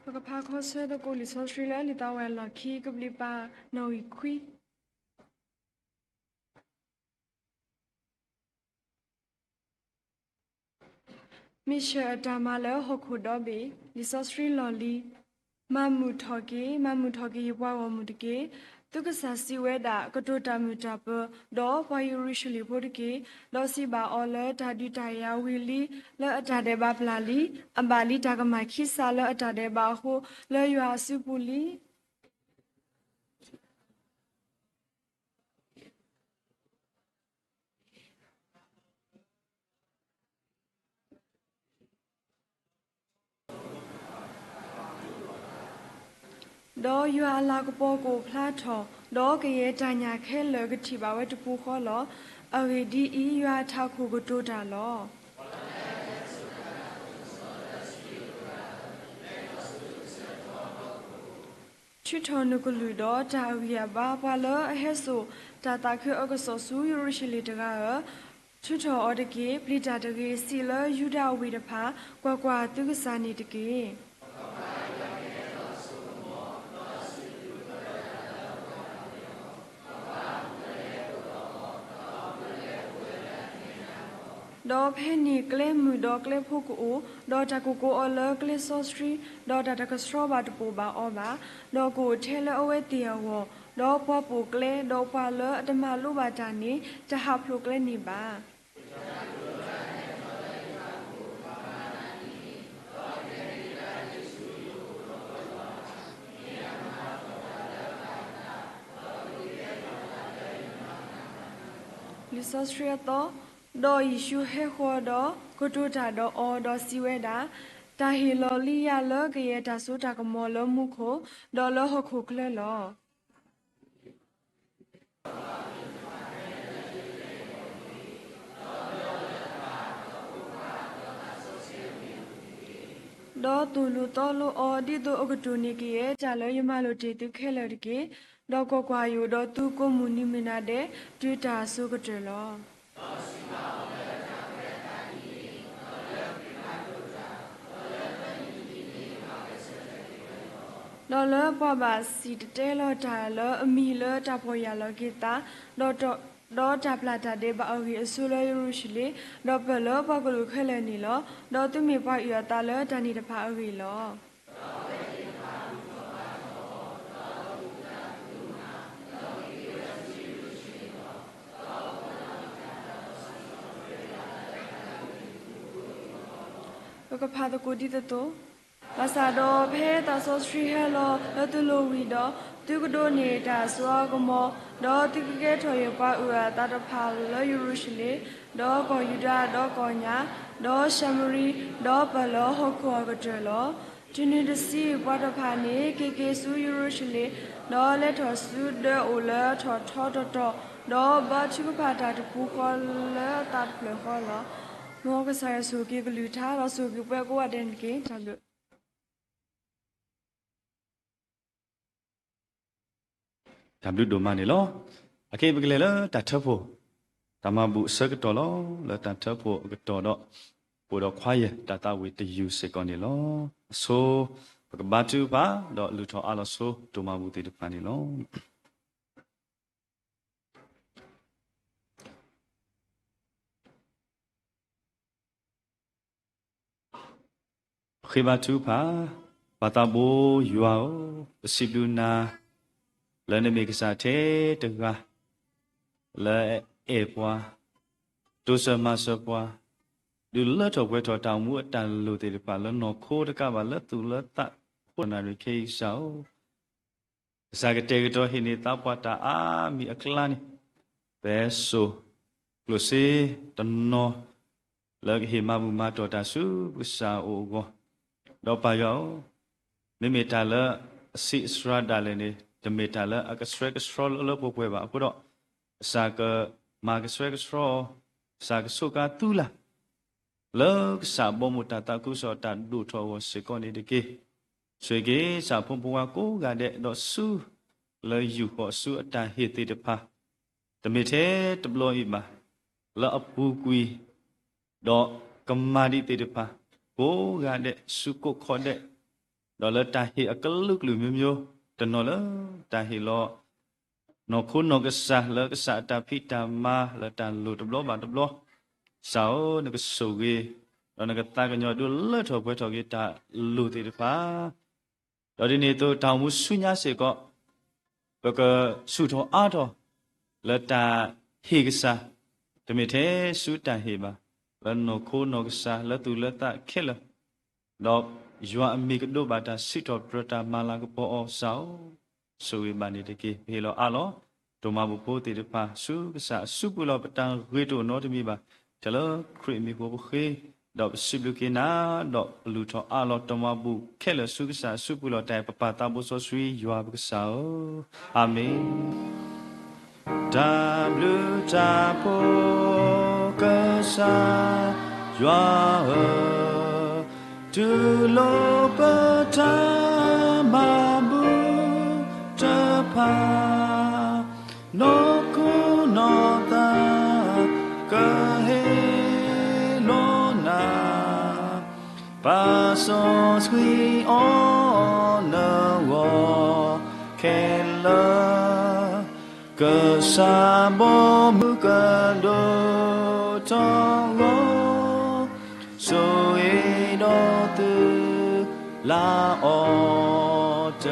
ပကဖးခီဆၢသကိးလံာ်စီဆှံလၢလံာ်သးဝဲအလီၢ်ခံ ကဘျံးပၤ နီၣ်ဂံၢ်ခွံ မ့ၢ်ဆှၢအတၢ်မၤလၢဟီၣ်ခိၣ်ဒီဘ့ၣ်, လံာ်စီဆှံလီၢ်လံၤ, မၤမုာ်ထီၣ်က့ၤ, မၤမုာ်ထီၣ်က့ၤယပှၤဂီၢ်မုၢ်တက့ၢ်. သုကစၢ်စံးဝဲဒၣ်, ကတိၤတၢ်မုာ်တၢ်ပၢၤ, ဒီးပှၤယရူၤၡလ့ၣ်ဖိတက့ၢ်. ဒီးစံးဘၣ်အီၤလၢတၢ်ဒုးတၢ်ယၤဝံၤလံ, လၢအတၢ်ဒဲးဘးပျၢ်လံ, အဘၣ်လံတၢ်ကမၣ်ခံစးလၢအတၢ်ဒဲးဘးအဃိ, လၢယွၤအစုပူၤလံ. ဒီးယွၤအလၤကပီၤကအိၣ်ဖျါထီၣ်, ဒီးကယဲၢ်တၢ်ညၣ်ခဲလၢာ်ကထံၣ်ဘၣ်ဝဲတပူၤဃီလီၤ. အဂ့ၢ်ဒ်အံၤ, ယွၤအထးခိၣ်ကတိၤတၢ်လီၤ. ထုးထီၣ်နကလုၢ်ဒီးတၢ်အဂံၢ်အဘါ, ပှၤလၢအဟဲစိာ်တၢ်သးခုအကစီၣ်ဆူယရူၤၡလ့ၣ်တဂၤဧၢ, ထုးထီၣ်အီၤတက့ၢ်. ပျံၤတၢ်တဂ့ၤ, စံးလၢယူဒၤအဝ့ၢ်တဖၣ်, ကွၢ်ကွၢ်, သုကစၢ်န့ၣ်တက့ၢ်. ဒီးဖဲန့ၣ်ကျဲမုၢ်ဒီးကျဲဖိကအိၣ်, ဒီးတၢ်ကကိးအီၤလၢကျဲစီဆှံ, ဒီးတၢ်တကဆှီဘၣ်တပိာ်ဘၣ်အီၤဘၣ်, ဒီးကအိၣ်ထဲလၢအဝဲသ့ၣ်အဂီၢ်, ဒီးပှၤပိာ်ကျဲ, ဒီးပှၤလၢအတမၤလိဘၣ်တၢ်န့ၣ် တဟးဖျိးကျဲန့ၣ်ဘၣ်. လံာ်စီဆှံအသီ, ဒီးယ့ၣ်ၡူးဟဲဃီၤဒီးကတိၤတၢ်ဒီးအီၤ, ဒီးစံးဝဲဒၣ်, တၢ်ဟ့ၣ်လီၤလံယၤလၢကယဲၢ်တၢ်စိတၢ်ကမီၤလၢမူခိၣ်, ဒီးလၢဟီၣ်ခိၣ်ချၢလီၤ. ဒီးသိၣ်လိသီလိအီၤ, ဒ်သိးအကတိၢ်န့ၢ်ကယဲၢ်တၢ်လၢယမၤလိာ်တ့ၢ်သုခဲလၢာ်တက့ၢ်. ဒီးကွၢ်ကွၢ်, ယအိၣ်ဒီးသုကိးမုၢ်နံၤမုၢ်နၤဒဲး, တုၤတၢ်အစိၤကတၢၢ်လီၤ. ဒီးလၢပှၤဘၣ်စံၣ်တဲၤတဲလီၤတၢ်လၢအမံၤလၢတၢ်ပီၢ်ယၢ်လီၤက့ၤသး, ဒီးတၢ်ပျၢ်တၢ်ဒဲးဘးအဂ့ၢ်အဆိလၢယရူၤၡလ့ၣ်, ဒီးပၢၢ်လၢပှၤကလုာ်ခဲလၢာ်န့ၣ်လီၤ. ဒီးသုမ့ၢ်ပှၤအုၣ်အသးလၢတၢ်န့ၣ်တဖၣ်အဂ့ၢ်လီၤ. ပကဖးသကိးဒ်သိးသိး, ဘၣ်ဆၣ်ဒီးဖဲသးစီဆှံဟဲလီၤလၢသုလိၤဝံၤဒီး, သုကဒိးန့ၢ်တၢ်စိအကမီၤ, ဒီးသုကကဲထီၣ်ယပှၤအုၣ်အသးတဖၣ်လၢယရူၤၡလ့ၣ်, ဒီးကီၢ်ယူဒၤ, ဒီးကီၢ်ညၣ်, ဒီးၡၤမရံ, ဒီးပၢၢ်လၢဟီၣ်ခိၣ်အကတၢၢ်လီၤ. တုၤနုၤတဆံပှၤတဖၣ်န့ၣ် က့ၤက့ၤဆူယရူၤၡလ့ၣ်, ဒီးလဲၤထီၣ်ဆူဒၢးအိၣ်လၢထီၣ်ထီတီတီ, ဒီးဘါထုကဖၣ်တၢ်တပူၤဃီလၢသးတဖျၢၣ်ဃီလီၤ. မ်ကစၢ်ယွၤဆိၣ်ဂ့ၤက့ၤကလုၢ်ကထါ, ဒီးဆိၣ်ဂ့ၤက့ၤပှၤကိးဂၤဒဲးန့ၣ်တက့ၢ်. တၢ်ဘျုး တၢ်ဘျုးဒိၣ်မးန့ၣ်လီၤ. အခဲအံၤပကလဲၤလၢတၢ်ထၢဖှိၣ်, တၢ်မၤဘူၣ်အဆၢကတီၢ်လီၤ. လၢတၢ်ထၢဖှိၣ်အကတီၢ်ဒီး, အိၣ်ဒီးchoirတၢ်သးဝံၣ်တယုၢ်စ့ၢ်ကီးန့ၣ်လီၤ. အဆိ, ပကဘါထုကဖၣ်, ဒီးလုၢ်ထီၣ်အါလီၤဆိ ဒိၣ်မၤဘူၣ်သ့ၣ်တဖၣ်န့ၣ်လီၤ. ပဃ့ဘါထုကဖၣ်. ပၢ်သးဘိယွၤဧၢ, ပစံးဘျုးနၤ လၢနမ့ၢ်ကစၢ်ထဲတဂၤ လၢအအဲၣ်ပှၤ, တိစၢၤမၤစၢၤပှၤ, ဒုးလၢထီၣ်ပှဲၤထီၣ်တၢ်အိၣ်မူအတၢ်လိၣ်သ့ၣ်တဖၣ် လၢနီၢ်ခိတကးဘၣ် လၢသူၣ်လၢသး ခိၣ်နၢ်ရံၣ်ခဲအံၤကစၢ်ဧၢ ကစၢ်ကတဲာ်ကတီၤဟ့ၣ်န့ၢ်သးပှၢ်တၢ်အါမံၤအကျါန့ၣ်, ပဟဲစိာ်ကျိၣ်စ့တနီၤ လၢကဟ့ၣ်မၤဘူၣ်မၤတီၢ်တၢ်ဆူပကစၢ်အအိၣ်အဂီၢ်, ဒီးပၢ်ယွၤဧၢ, မ့မ့ၢ်တၢ်လၢအဆံးအစှၤဒၣ်လဲာ်န့ၣ် တမ့ၢ်တၢ်လၢအကဆှဲကဆှီလၢလၢပှဲၤပှဲၤဘၣ်အဃိဒီး, ကစၢ်ကမၤကဆှဲကဆှီအီၤ, ကစၢ်ကဆိးကါသူလၢ် လၢကစၢ်အဘီအမုၢ်တၢ်သးခုကစီၣ်တၢ်ဒိၣ်ထီၣ်အဂီၢ်စ့ၢ်ကီးန့ၣ်တက့ၢ်. ဆိၣ်ဂ့ၤက့ၤ ကစၢ်ဖိမုၣ်ဖိခွါကိးဂၤဒဲး ဒီးဆူလၢယူၢ်ဃီၤဆူအတၢ်ဟ့ၣ်သ့ၣ်တဖၣ်, တမ့ၢ်ထဲတဘျီအံၤဘၣ်, လၢအပူၤကွံာ် ဒီးကမၤဒံးသ့ၣ်တဖၣ် ကိးဂၤဒဲး ဆူကိးခီဒဲး, ဒီးလၢတၢ်ဟ့ၣ်အကလုာ်ကလုာ်မျိုးမျိုး, တနီၤလၢတၢ်ဟ့ၣ်လီၤ နီၢ်ခိနီၢ်ကစၢ် လၢကစၢ်အတၢ်ဖံးတၢ်မၤလၢတၢ်လိၣ်တဘျီဘၣ်တဘျီ, ကစၢ်ဧၢ, နကဆိၣ်ဂ့ၤ, ဒီးနကသးကညီၤဒုးလၢထီၣ်ပှဲၤထီၣ်က့ၤတၢ်လိၣ်သ့ၣ်တဖၣ်, ဒီးဒ်န့ၣ်အသိးတၢ်အိၣ်မူဆူညါစ့ၢ်ကီး ပကဆူၣ်ထီၣ်အါထီၣ် လၢတၢ်ဟ့ၣ်ကစၢ်, တမ့ၢ်ထဲဆူတၢ်ဟ့ၣ်ဘၣ်, လၢနီၢ်ခိနီၢ်ကစၢ် လၢသူၣ်လၢသးခဲလၢာ်, ဒီးယွၤအမံၤကဒိးဘၣ်တၢ်စံးထီၣ်ပတြၢၤတၢ်မၤလၤကပီၤအီၤ ကစၢ်ဧၢ, ဆိၣ်ဂ့ၤဘၣ်န့ၣ်တက့ၢ်. ပဟ့ၣ်လီၤအါလီၤ တိၢ်မၤဘူၣ်ဖိသ့ၣ်တဖၣ် ဆူကစၢ်အစုပူၤလီၤ. ပတၢ်ဂ့ၤတအိၣ်နီတမံၤဘၣ်, ထဲလၢခရံာ်အမံၤအဃိပဃ့, ဒီးပစံးဘျုးက့ၤနၤ, ဒီးပလူၤထီၣ်အါလီၤ တိၢ်မၤဘူၣ်ခဲလၢာ်ဆူကစၢ်အစုပူၤလီၤ. တၢ်အဲၣ်ပပၢ်သးဘိစီဆှံယွၤပကစၢ်ဧၢ, အၤမ့ၣ်. တၢ်ဘျုးတၢ်ဖှိၣ်ကစၢ်ယွၤဧၢ, တူၢ်လိာ်ပတၢ်မၤဘူၣ်တဖၣ်, နီၢ်ခိနီၢ်သး ကဟ့ၣ်လိာ်နၤ, ပာ်စီဆှံအီၤနဂီၢ်ခဲလၢာ်, ကစၢ်ဘီမုၢ်ကဒိၣ်ထီၣ်အဂီၢ်, ဆိၣ်ဂ့ၤဒီးသုလၢ်အီၤတ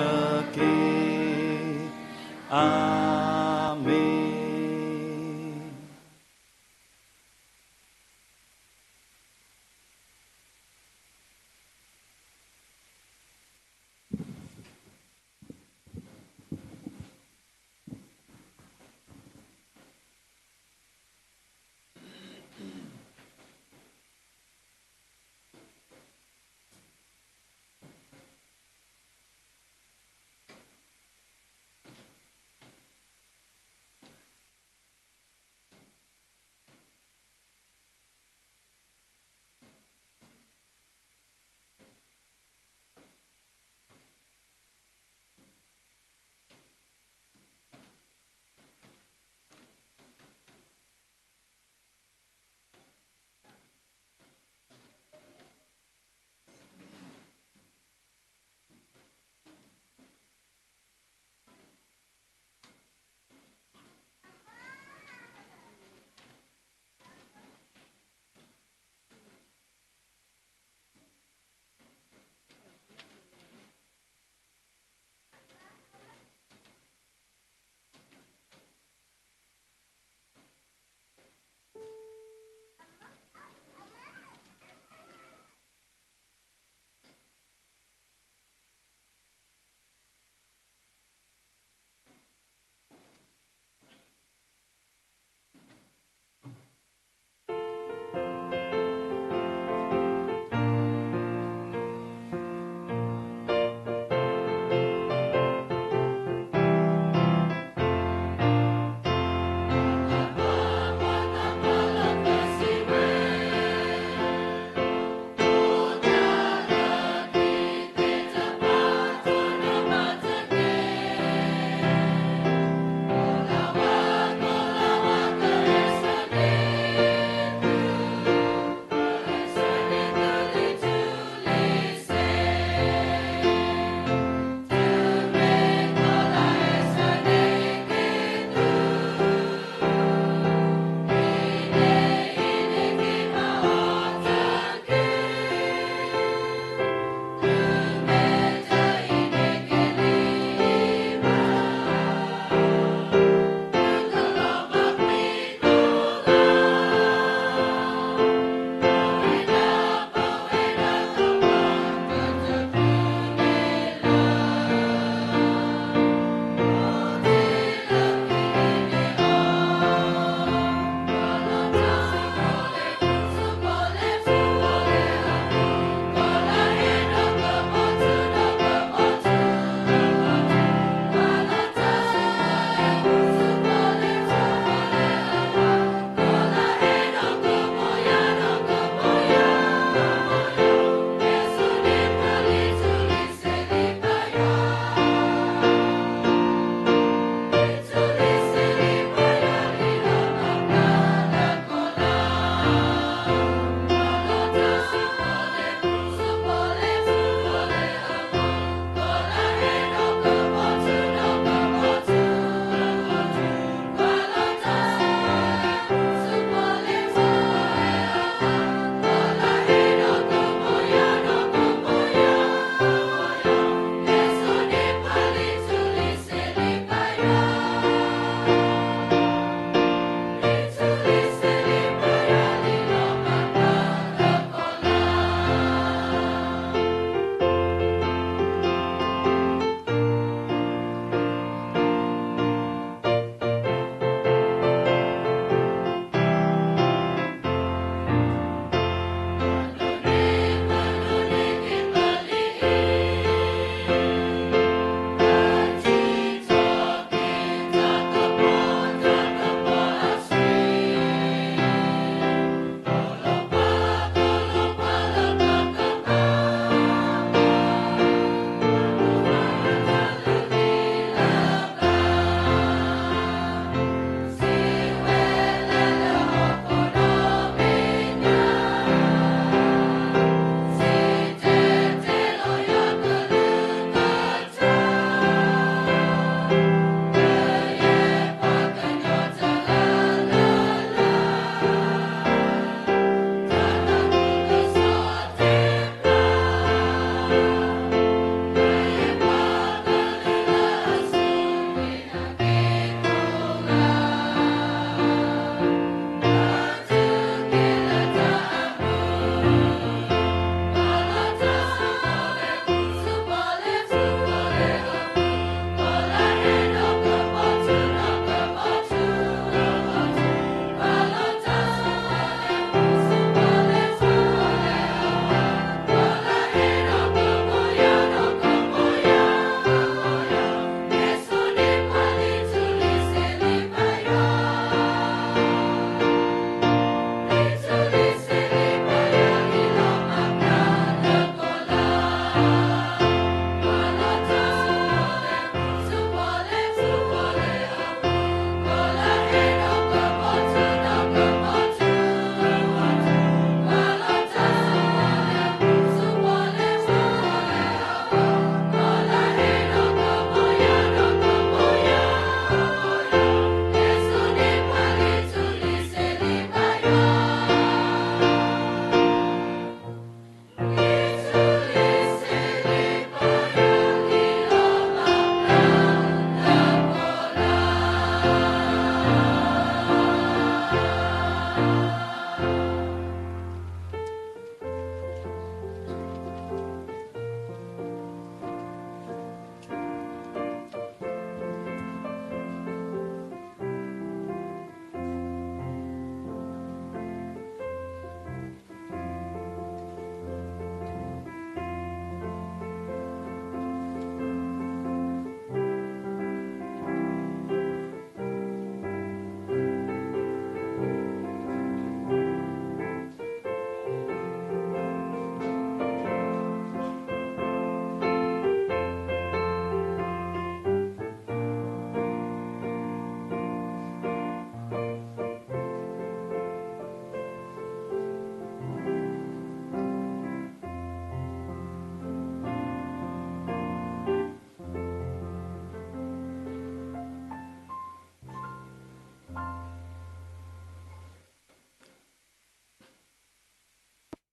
က့ၢ်. အၤမ့ၣ်.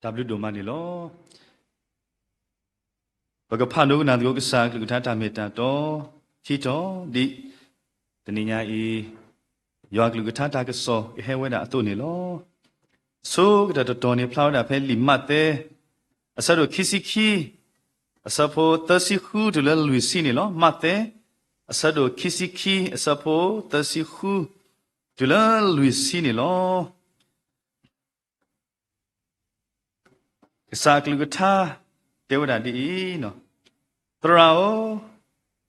တၢ်ဘျုးဒိၣ်မးန့ၣ်လီၤ. ပကဖးဒိကနၣ်သကိးကစၢ်အကလုၢ်ကထါတၢ်မ့ၢ်တၢ်တီ ခံတီၤဒ်တနံၤညါအံၤ ယွၤအကလုၢ်ကထါတၢ်ကစီၣ်ကဟဲဝဲဒၣ်အသိးန့ၣ်လီၤ. အဆိကတၢၢ်တတီၤန့ၣ် ဖျါဝဲဒၣ်ဖဲလံာ်မးသဲ အဆၢဒိၣ်ခံဆံခံ အဆၢဖိသၢဆံဃုတုၤလၢလွံၢ်ဆံန့ၣ်လီၤ. မးသဲ အဆၢဒိၣ်ခံဆံခံ အဆၢဖိသၢဆံဃု တုၤလၢလွံၢ်ဆံန့ၣ်လီၤ. ကစၢ်အကလုၢ်ကထါ တဲဝဲဒၣ်ဒ်အံၤ, သရၣ်ဧၢ,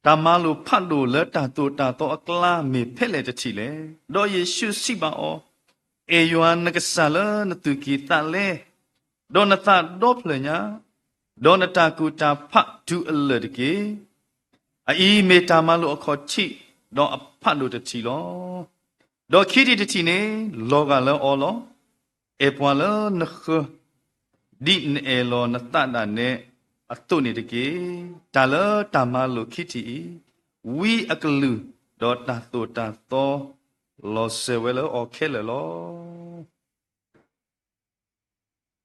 တၢ်မၤလိာ်ဖးဒိၣ်လၢတၢ်သိၣ်တၢ်သီအကျါ မ့ၢ်ဖဲလဲၣ်တထံၣ်လဲၣ်. ဒီးယ့ၣ်ၡူးစံးဘၣ်အီၤ, အဲၣ်ယွၤနကစၢ်လၢနသူၣ်ကံၢ်သးလဲ, ဒီးနသးဒီဖျၢၣ်ညါ, ဒီးနတၢ်ကူၣ်တၢ်ဖးတုၤအလၢာ်တက့ၢ်. အအံၤမ့ၢ်တၢ်မၤလိာ်အခီၣ်ထံး, ဒီးအဖးဒိၣ်တထံၣ်လီၤ. ဒီးခံထံၣ်တထံၣ်န့ၣ် လီၤဂာ်လၢအီၤလီၤ. အဲၣ်ပှၤလၢနဃၢၤ ဒ်နအဲၣ်လီၤနသးဒၣ်နဲအသိးန့ၣ်တက့ၢ်. တၢ်လၢတၢ်မၤလိာ်ခံထံၣ်အံၤ, ဝံအကလုၢ်ဒီးတၢ်သိၣ်တၢ်သီ လီၤစၢၤဝဲလၢအီၤခဲလၢာ်လီ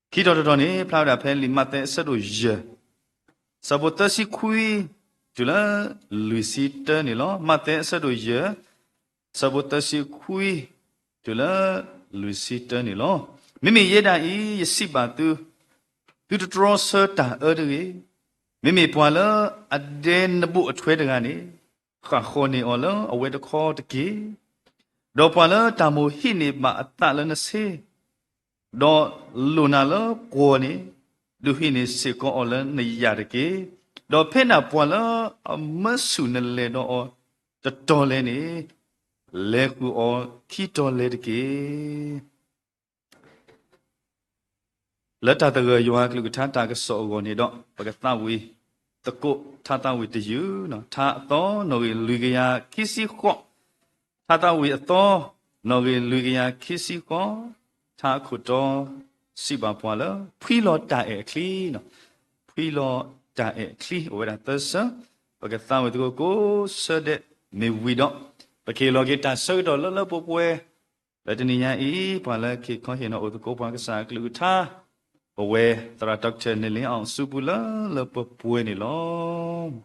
ၤ. ခံတီၤတတီၤန့ၣ် ဖျါဝဲဒၣ်ဖဲလံာ်မးသဲအဆၢဒိၣ်ယဲၢ် ဆၢဖိသၢဆံခွံ တုၤလၢလွံၢ်ဆံတၢန့ၣ်လီၤ. မးသဲအဆၢဒိၣ်ယဲၢ် ဆၢဖိသၢဆံခွံ တုၤလၢလွံၢ်ဆံတၢန့ၣ်လီၤ. မ့မ့ၢ်ယဲဒၣ်အံၤ ယစံးဘၣ်သု, သုတတြီဆၢတၢ်အၢတဂ့ၤ. မ့မ့ၢ်ပှၤလၢအဒဲနဘိၣ်အထွဲတဂၤန့ၣ်, ဃၣ်ဃီၤန့ၢ်အီၤလၢအဝဲတခီတက့ၢ်. ဒီးပှၤလၢတၢ်မိၣ်ဟံးန့ၢ်ဘၣ်အသးလၢနဆ့ ဒီးလိၣ်နၤလၢပှီၤန့ၣ်, ဒုးဟံးန့ၢ်စ့ၢ်ကီးအီၤလၢနယာ်တက့ၢ်. ဒီးဖဲဒၣ်ပှၤလၢအမၢဆူၣ်နလဲၤဒီးအီၤတတီၤလဲၣ်န့ၣ်, လဲၤဃုာ်အီၤခံတီၤလဲၣ်တက့ၢ်. လၢတၢ်သဂၢၢ်ယွၤအကလုၢ်ကထါတၢ်ကစီၣ်အဂီၢ်န့ၣ်ဒီး ပကသးဝံၣ်သကိးထါသးဝံၣ်တယုၢ်, ထါအသီ နီၣ်ဂံၢ်လွံၢ်ကယၤခံဆံဃိး, ထါသးဝံၣ်အသီ နီၣ်ဂံၢ်လွံၢ်ကယၤခံဆံဃိး, ထါအခိၣ်တီ စံးဘၣ်ပှၤလၢ ဖှံလီၤတၢ်အဲၣ်အချံ, ဖှံလီၤတၢ်အဲၣ်အချံ အိၣ်ဝဲဒၣ်သၢဆၢ, ပကသးဝံၣ်သကိးကိးဆၢဒဲးမ့ၢ်ဝံၤဒီး ပကဟ့ၣ်လီၤက့ၤတၢ်ဆၢကတီၢ်လၢလၢပှဲၤပှဲၤ လၢတနံၤညါအံၤ ပှၤလၢကဟ့ၣ်ခီဟ့ၣ်နီၤအိၣ်သကိးပှၤကစၢ်အကလုၢ်ကထါ, ပဝဲသရၣ် Doctor န့ၢ်လ့အီၣ်စုပူၤလၢလၢပှဲၤပှဲၤန့ၣ်လီၤ.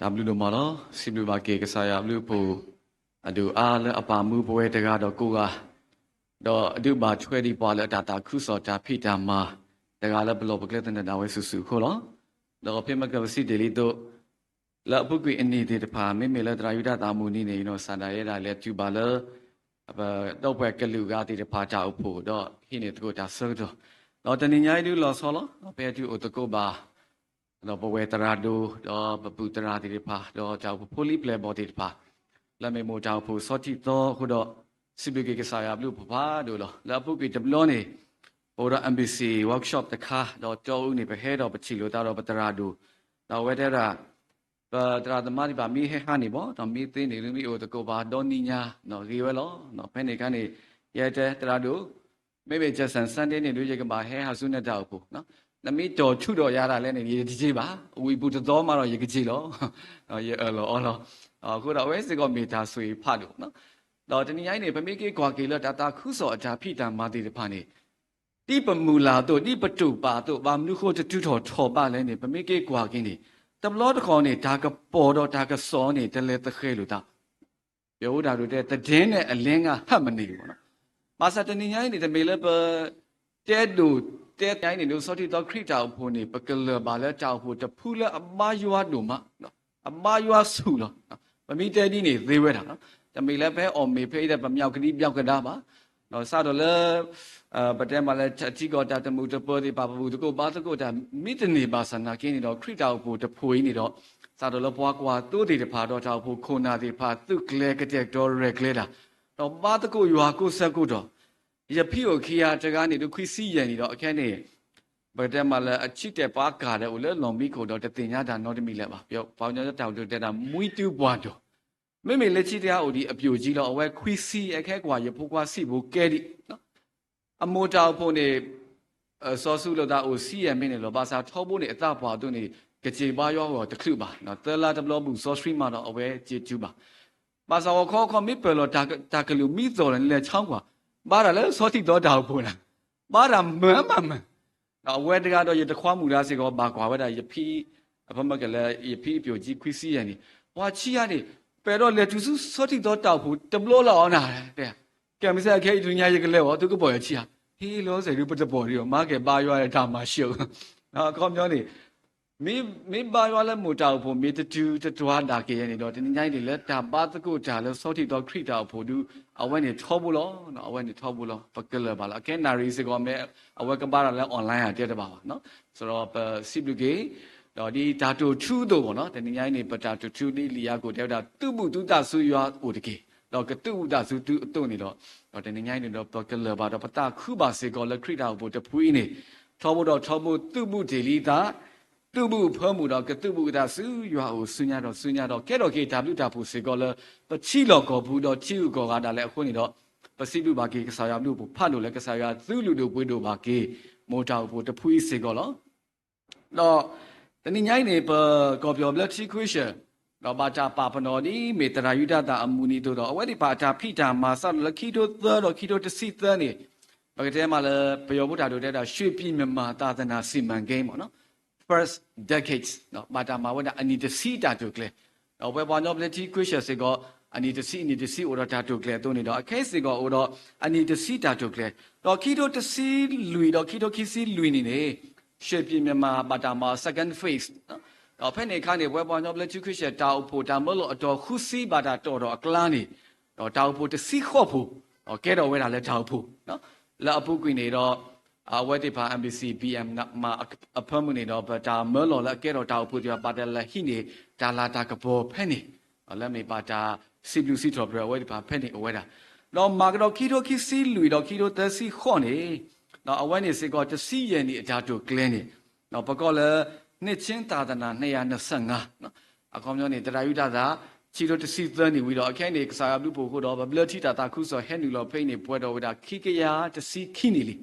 တၢ်ဘျုးဒိၣ်မးလီၤ. စံးဘျုးဘၣ်က့ၤကစၢ်ယွၤအဘျုးအဖှိၣ် အဒိၣ်အါလၢအပာ်မူပဝဲတဂၤဒီးကိးဂၤ, ဒီးဒုးဘၣ်ထွဲဒံးပှၤလၢအတၢ်သးခုကစီၣ်တၢ်ဖံးတၢ်မၤတဂၤလၢပလီၢ်ပကျဲသနၢၣ်ဒၣ်ဝဲစုာ်စုာ်အဃိလီၤ. ဒီးဖဲမ့ၢ်ကပစံးတ့ၢ်လံအသိး လၢအပူၤကွံာ်အနံၣ်သ့ၣ်တဖၣ် မ့မ့ၢ်လၢသရၣ်ယူဒၤသးအမုၢ်နံၤန့ၣ် ယနီၢ်ကစၢ်ဒၣ်ယဲဒၣ်လဲၤတုၤဘၣ်လၢ ပဒီပုၢ်ဝဲၢ်ကလုာ်ဂၤသ့ၣ်တဖၣ်တၢ်အိၣ်ဖှိၣ် ဒီးဟံးန့ၢ်သကိးတၢ်ဆၢကတီၢ်, ဒီးတနံၤညါအံၤဒုးလီၤဆီလီၤ. ဒီးဖဲအံၤဒုးအိၣ်သကိးဘၣ် ဒီးပဝဲသရၣ်ဒိၣ် ဒီးပပုၢ်သရၣ်သ့ၣ်တဖၣ် ဒီးတၢ်အိၣ်ဖှိၣ်ဖိလံၤပျဲၢ်ဘီၣ်သ့ၣ်တဖၣ် လၢမ့ၢ်မိၢ်တၢ်အိၣ်ဖှိၣ်ဆီထံသီအဃိဒီး စံးဘျုးက့ၤကစၢ်ယွၤအဘျုးအဖှိၣ်ဖးဒိၣ်လီၤ. လၢအပူၤကွံာ်တဘျီန့ၣ် ပအိၣ်ဒီး M B C workshop တခါ ဒီးတီအူန့ၣ် ပဟဲဒီးပထံၣ်လိာ်သးဒီးပသရၣ်ဒိၣ်, ဒီးအဝဲတဲဝဲဒၣ် ပသရၣ်သမါသ့ၣ်တဖၣ်မ့ၢ်ဟဲဟးန့ၣ်ဘၣ် ဒီးမ့ၢ်သ့န့ၣ် မ့ၢ်အိၣ်သကိးဘၣ်ဒီနံၤညါ ဂ့ၤဝဲလီၤ. ဖဲန့ၣ်အခါန့ၣ် ယဲတဲသရၣ်ဒိၣ် မ့မ့ၢ် Jackson Sunday န့ၣ်ဒုး ယကဘၣ်ဟဲဟးဆူနတၢ်အိၣ်ဖှိၣ်, နမ့ၢ်တီၢ်ထူဒီးယၤဒၣ်လဲာ်န့ၣ် ယတစ့ဘၣ်, ဝံၢ်ပူၤတသီမးဒီးယကစ့လီၤ. ယအၢၣ်လီၤအီလီၤ. အဃိဒီးအဝဲစ့ၢ်ကီးမ့ၢ်တၢ်ဆိၣ်ဂ့ၤဖးဒိၣ်, ဒီးတနံၤညါအံၤန့ၣ် ပမ့ၢ်က့ၤကွၢ်က့ၤလၢတၢ်သးခုကစီၣ်အတၢ်ဖံးတၢ်မၤသ့ၣ်တဖၣ်န့ၣ် ဒ်ပမုၢ်လၢ်အသိး ဒ်ပတူၢ်ပာ်အသိး ဘၣ်မနုၤဃိတတုၤထီၣ်ထီၣ်ဘးလဲၣ်န့ၣ် ပမ့ၢ်က့ၤကွၢ်က့ၤန့ၣ် တဘျီတခီၣ်န့ၣ် တၢ်ကပီၤဒီးတၢ်ကစီၣ်န့ၣ် တလဲၤသဃဲၤလိာ်သး ပယီၤအိၣ်တၢ်ဒိၣ်တဲ သတင်းနဲ့အလင်းကဟပ်မနေဘူးပေါ့နော်. ဘၣ်ဆၣ်တနံၤညါအံၤန့ၣ် တမ့ၢ်လၢပတဲဒိၣ်တဲညါအံၤန့ၣ် ဒ်ဆီထံသီခရံာ်တၢ်အိၣ်ဖှိၣ်န့ၣ် ပကလၢၢ်ဘၣ်လၢတၢ်အိၣ်ဖှိၣ်တဖုလၢအဘါယွၤဒိၣ်မး, အဘါယွၤဆူၣ်လီၤ. ပမ့ၢ်တဲဒ်န့ၣ်သ့ဝဲဒၣ်, တမ့ၢ်လၢပဟဲအီၣ်မ့ၤဖဲအံၤဒီး ပမျီကဒံဘျီကဒါဘၣ်. စးထီၣ်လၢ ပတဲမးလၢထံကီၢ်တၢ်တမုာ်တပၢၤသ့ၣ်တဖၣ် ပဘူၣ်သကိးဘါသကိးတၢ် မ့ၢ်တန့ၢ်ဘၣ်ဆၣ်နာ်က့န့ၣ်ဒီး ခရံာ်တၢ်အိၣ်ဖှိၣ်တဖှိၣ်အံၤန့ၣ်ဒီး စးထီၣ်လၢပှၤကွၢ်သိသ့ၣ်တဖၣ်ဒီးတၢ်အိၣ်ဖှိၣ်ခိၣ်နၢ်သ့ၣ်တဖၣ် သုးကျဲၤကတဲာ်ကတီၤရဲၣ်ကျဲၤတၢ်, ဒီးဘါသကိးယွၤကိးဆၢကိးကတီၢ်, ယဖံအိၣ်ခံဂၤတဂၤန့ၣ် ဒုးခွံဆံယဲၢ်နံၣ်ဒီး အခဲန့ၣ် ပကတဲမးလၢအဆံးတဲာ်ပှၤကၢ်ဒီးအိၣ်လၢလီၢ်မံခိၣ်ဒီးတသ့ၣ်ညါတၢ်နီတမံၤလၢၤဘၣ်. ပှၤကညီတၢ်အိၣ်ဖှိၣ်တဲဒၣ် မှံတုပှၢ်ဒိၣ်, မ့မ့ၢ်လၢခံတဂၤအိၣ်ဒံးအပျိၣ်ကံလီၤ. အဝဲခွံဆံ အခဲကွၢ်ယဖိခွါဆံးဖိကဲဒံး အမိၢ်တၢ်အိၣ်ဖှိၣ်န့ၣ် စီၤစုလိာ်သးအိၣ်ဆံယဲၢ်မံးနံးလီၤ. ဘၣ်ဆၣ်ထီဘိန့ၣ် အသးပှၢ်အသိးန့ၣ် ကစ့ၢ်ဘါယွၤဂီၢ်တချုးဘၣ်, သၢလါတဘျီဘူၣ်စီဆှံမးဒီးအဝဲစ့ၢ်တုၤဘၣ်. ဘၣ်ဆၣ်ဂီၤခီခီမ့ၢ်ပၢၢ်လီၤတၢ်ကလုၢ်မံသီၣ်လဲၤလဲၤဆါကွၢ်, ဘါတၢ်လၢဆီထံသီတၢ်အိၣ်ဖှိၣ်န့ၣ်, ဘါတၢ်မၤမၤမၤ ဒီးအဝဲတဂၤဒီးယတခွါမုၣ်တဂၤစ့ၢ်ကီး ဘၣ်ကွၢ်ဝဲဒၣ်ယဖံ, အဖၢမၢကလဲၤ ယဖံအပျိၣ်ကံခွံဆံယဲၢ်နံၣ်, ပှၤဆံးယၤန့ၣ် ပအဲၣ်ဒိးလဲၤတုၤဆူဆီထံသီတၢ်အိၣ်ဖှိၣ်တဘျီလၢအီၤနၤ, တဲ, ကဲမ့ၢ်စ့ၢ်ကီးခဲအံၤတနံၤညါယကလဲၤအီၤ သုကပီၢ်ယၤဆံးဧါ, ဟ့ၣ်လီၤစဲးဒုး ပတပီၢ်ဒံးအီၤ မၤကဲဘါယွၤဒီးတၢ်မၤရှုး, အခီပညီန့ၣ် မ့ၢ်ဘါယွၤလၢမိၢ်တၢ်အိၣ်ဖှိၣ်မ့ၢ်တတုၤတတွၤဒၣ်က့ၤယဲန့ၣ်ဒီး တနံၤညါအံၤန့ၣ် လၢတၢ်ဘါသကိးတၢ်လၢဆီထံသီခရံာ်တၢ်အိၣ်ဖှိၣ်ဒုး အဝဲန့ၣ်ထီဘိလီၤ, အဝဲန့ၣ်ထီဘိလီၤ. ပကလၢၢ်ဘၣ်လီၤ. အခဲနၣ်ရံၣ်စ့ၢ်ကီးမ့ၢ် အဝဲကဘါတၢ်လၢ online ဧါ တဲတဘၣ်ဘၣ်, စရီပစံးဘျုးက့ၤ, ဒီးဒ်တၢ်တိာ်ထူအသိးဘၣ်နီၤ တနံၤညါအံၤန့ၣ် ပတၢ်တိာ်ထူဒ်လံာ်ယၤကိာ်တဲဝဲဒၣ် သုးဘူးသုသးဆူယွၤအိၣ်တက့ၢ်, ဒီးကသုးဘူးသးဆူသုအသိးန့ၣ်ဒီး, ဒီးတနံၤညါအံၤန့ၣ်ဒီး ပကလၢၢ်ဘၣ်ဒီးပသးခုဘၣ်စ့ၢ်ကီးလၢခရံာ်တၢ်အိၣ်ဖှိၣ်တဖုအံၤန့ၣ် ထီဘိဒီးထီဘိသုးဘူးတ့ၢ်လံသး သုးဘူးအဖၢမုၢ်ဒီးကသုးဘူးကသးဆူယွၤအအိၣ်ဆူညါဒီးဆူညါဒီး ကဲထီၣ်က့ၤတၢ်ဘျုးတၢ်ဖှိၣ်စ့ၢ်ကီးလၢ ပထံလီၢ်ကီၢ်ပူၤဒီးထံဂုၤကီၢ်ဂၤဒၣ်လဲာ်အဃိန့ၣ်ဒီး, ပစံးဘျုးဘၣ်က့ၤကစၢ်ယွၤဘျုးဖှိၣ်ဖးဒိၣ်လၢကစၢ်ယွၤသုးလုၢ်ဒိၣ်ပှ့ၤဒိၣ်ဘၣ်က့ၤ မိၢ်တၢ်အိၣ်ဖှိၣ်တဖုအံၤစ့ၢ်ကီးလီၤ. ဒီးတနံၤညါအံၤန့ၣ် ပကီၢ်ပယီၤဘျၢထံခရံာ်စၢၣ် ဒီးဘၣ်တၢ်ပာ်ပနီၣ်ဒ်မ့ၢ်သရၣ်ယူဒၤသၣ်အမုၢ်နံၤအသိးဒီး အဝဲသ့ၣ်တဖၣ်အတၢ်ဖံးတၢ်မၤစးထီၣ်လၢခံထိသၢဒီးခံထိတဆံသၢန့ၣ်, ပကတဲမးလၢ ပယီၤဖိတၢ်ဒိၣ်တဲဒၣ် ရွှေပြည်မြန်မာသာသနာစီမံကိန်းပေါ့နော်, first decade ဘၣ်တၢ်မၤဝဲဒၣ်အနံၣ်တဆံတၢ်တိာ်ကျဲၤ, ဒီးပဝဲပှၤကညီဘျၢထံခရံာ်စၢၣ်စ့ၢ်ကီး အနံၣ်တဆံအနံၣ်တဆံအိၣ်ဒီးတၢ်တိာ်ကျဲၤအသိးန့ၣ်ဒီး အခဲစ့ၢ်ကီးအိၣ်ဒီးအနံၣ်တဆံတၢ်တိာ်ကျဲၤ, ဒီးခံထိတဆံလွံၢ်ဒီးခံထိခံဆံလွံၢ်န့ၣ်န့ၣ် ရွှေပြည်မြန်မာ ဘၣ်တၢ်မၤ second phase ဒီးဖဲန့ၣ်အခါန့ၣ် ပဝဲပှၤကညီဘျၢထံခရံာ်စၢၣ် တၢ်အိၣ်ဖှိၣ်တၢ်မၢလီၤအတီၤဃုဆံဘၣ်တၢ်တီၣ်ထီၣ်အကျါန့ၣ်, ဒီးတၢ်အိၣ်ဖှိၣ်တဆံဃိးဖိ, ဒီးကဲထီၣ်ဝဲဒၣ်လၢတၢ်အိၣ်ဖှိၣ်, လၢအပူၤကွံာ်န့ၣ်ဒီး အဝဲသ့ၣ်တဖၣ် M B C B M မၤအဖၢမုၢ်န့ၣ်ဒီး ပတၢ်မၢလီၤလၢအကဲထီၣ်တၢ်အိၣ်ဖှိၣ်သ့ၣ်တဖၣ် ဘၣ်တၢ်လဲၤဟံးန့ၢ်တၢ်လၤတၢ်ကပီၤဖဲန့ၣ်, လၢမ့ၢ်ဘၣ်တၢ်စံးဘျုးစံးထီၣ်ပတြၢၤအဝဲသ့ၣ်တဖၣ်ဖဲန့ၣ်အိၣ်ဝဲဒၣ်, ဒီးမၤကဒီးခံထိခံဆံလွံၢ်ဒီးခံထိသၢဆံဃိးန့ၣ်, ဒီးအဝဲန့ၣ်စ့ၢ်ကီးတဆံယဲၢ်နံၣ်အတၢ်တိာ်ကျဲၤန့ၣ်, ဒီးပကိးလၢ နှစ်ခြင်းသာသနာ နှစ်ရာနှစ်ဆယ့်ငါး အခီပညီန့ၣ် သရၣ်ယူဒၤသၣ် ခံထိတဆံသၢနံၣ်ဝံၤဒီး အခဲအံၤန့ၣ် ကစၢ်ယွၤဘျုးဖှိၣ်အဃိဒီး ပဘျၢထံတၢ်သးခုကစီၣ်ဟဲနုာ်လီၤဖဲအံၤန့ၣ် ပှဲၤထီၣ်ဝဲဒၣ်ခံကယၤတဆံခံနံၣ်လံ,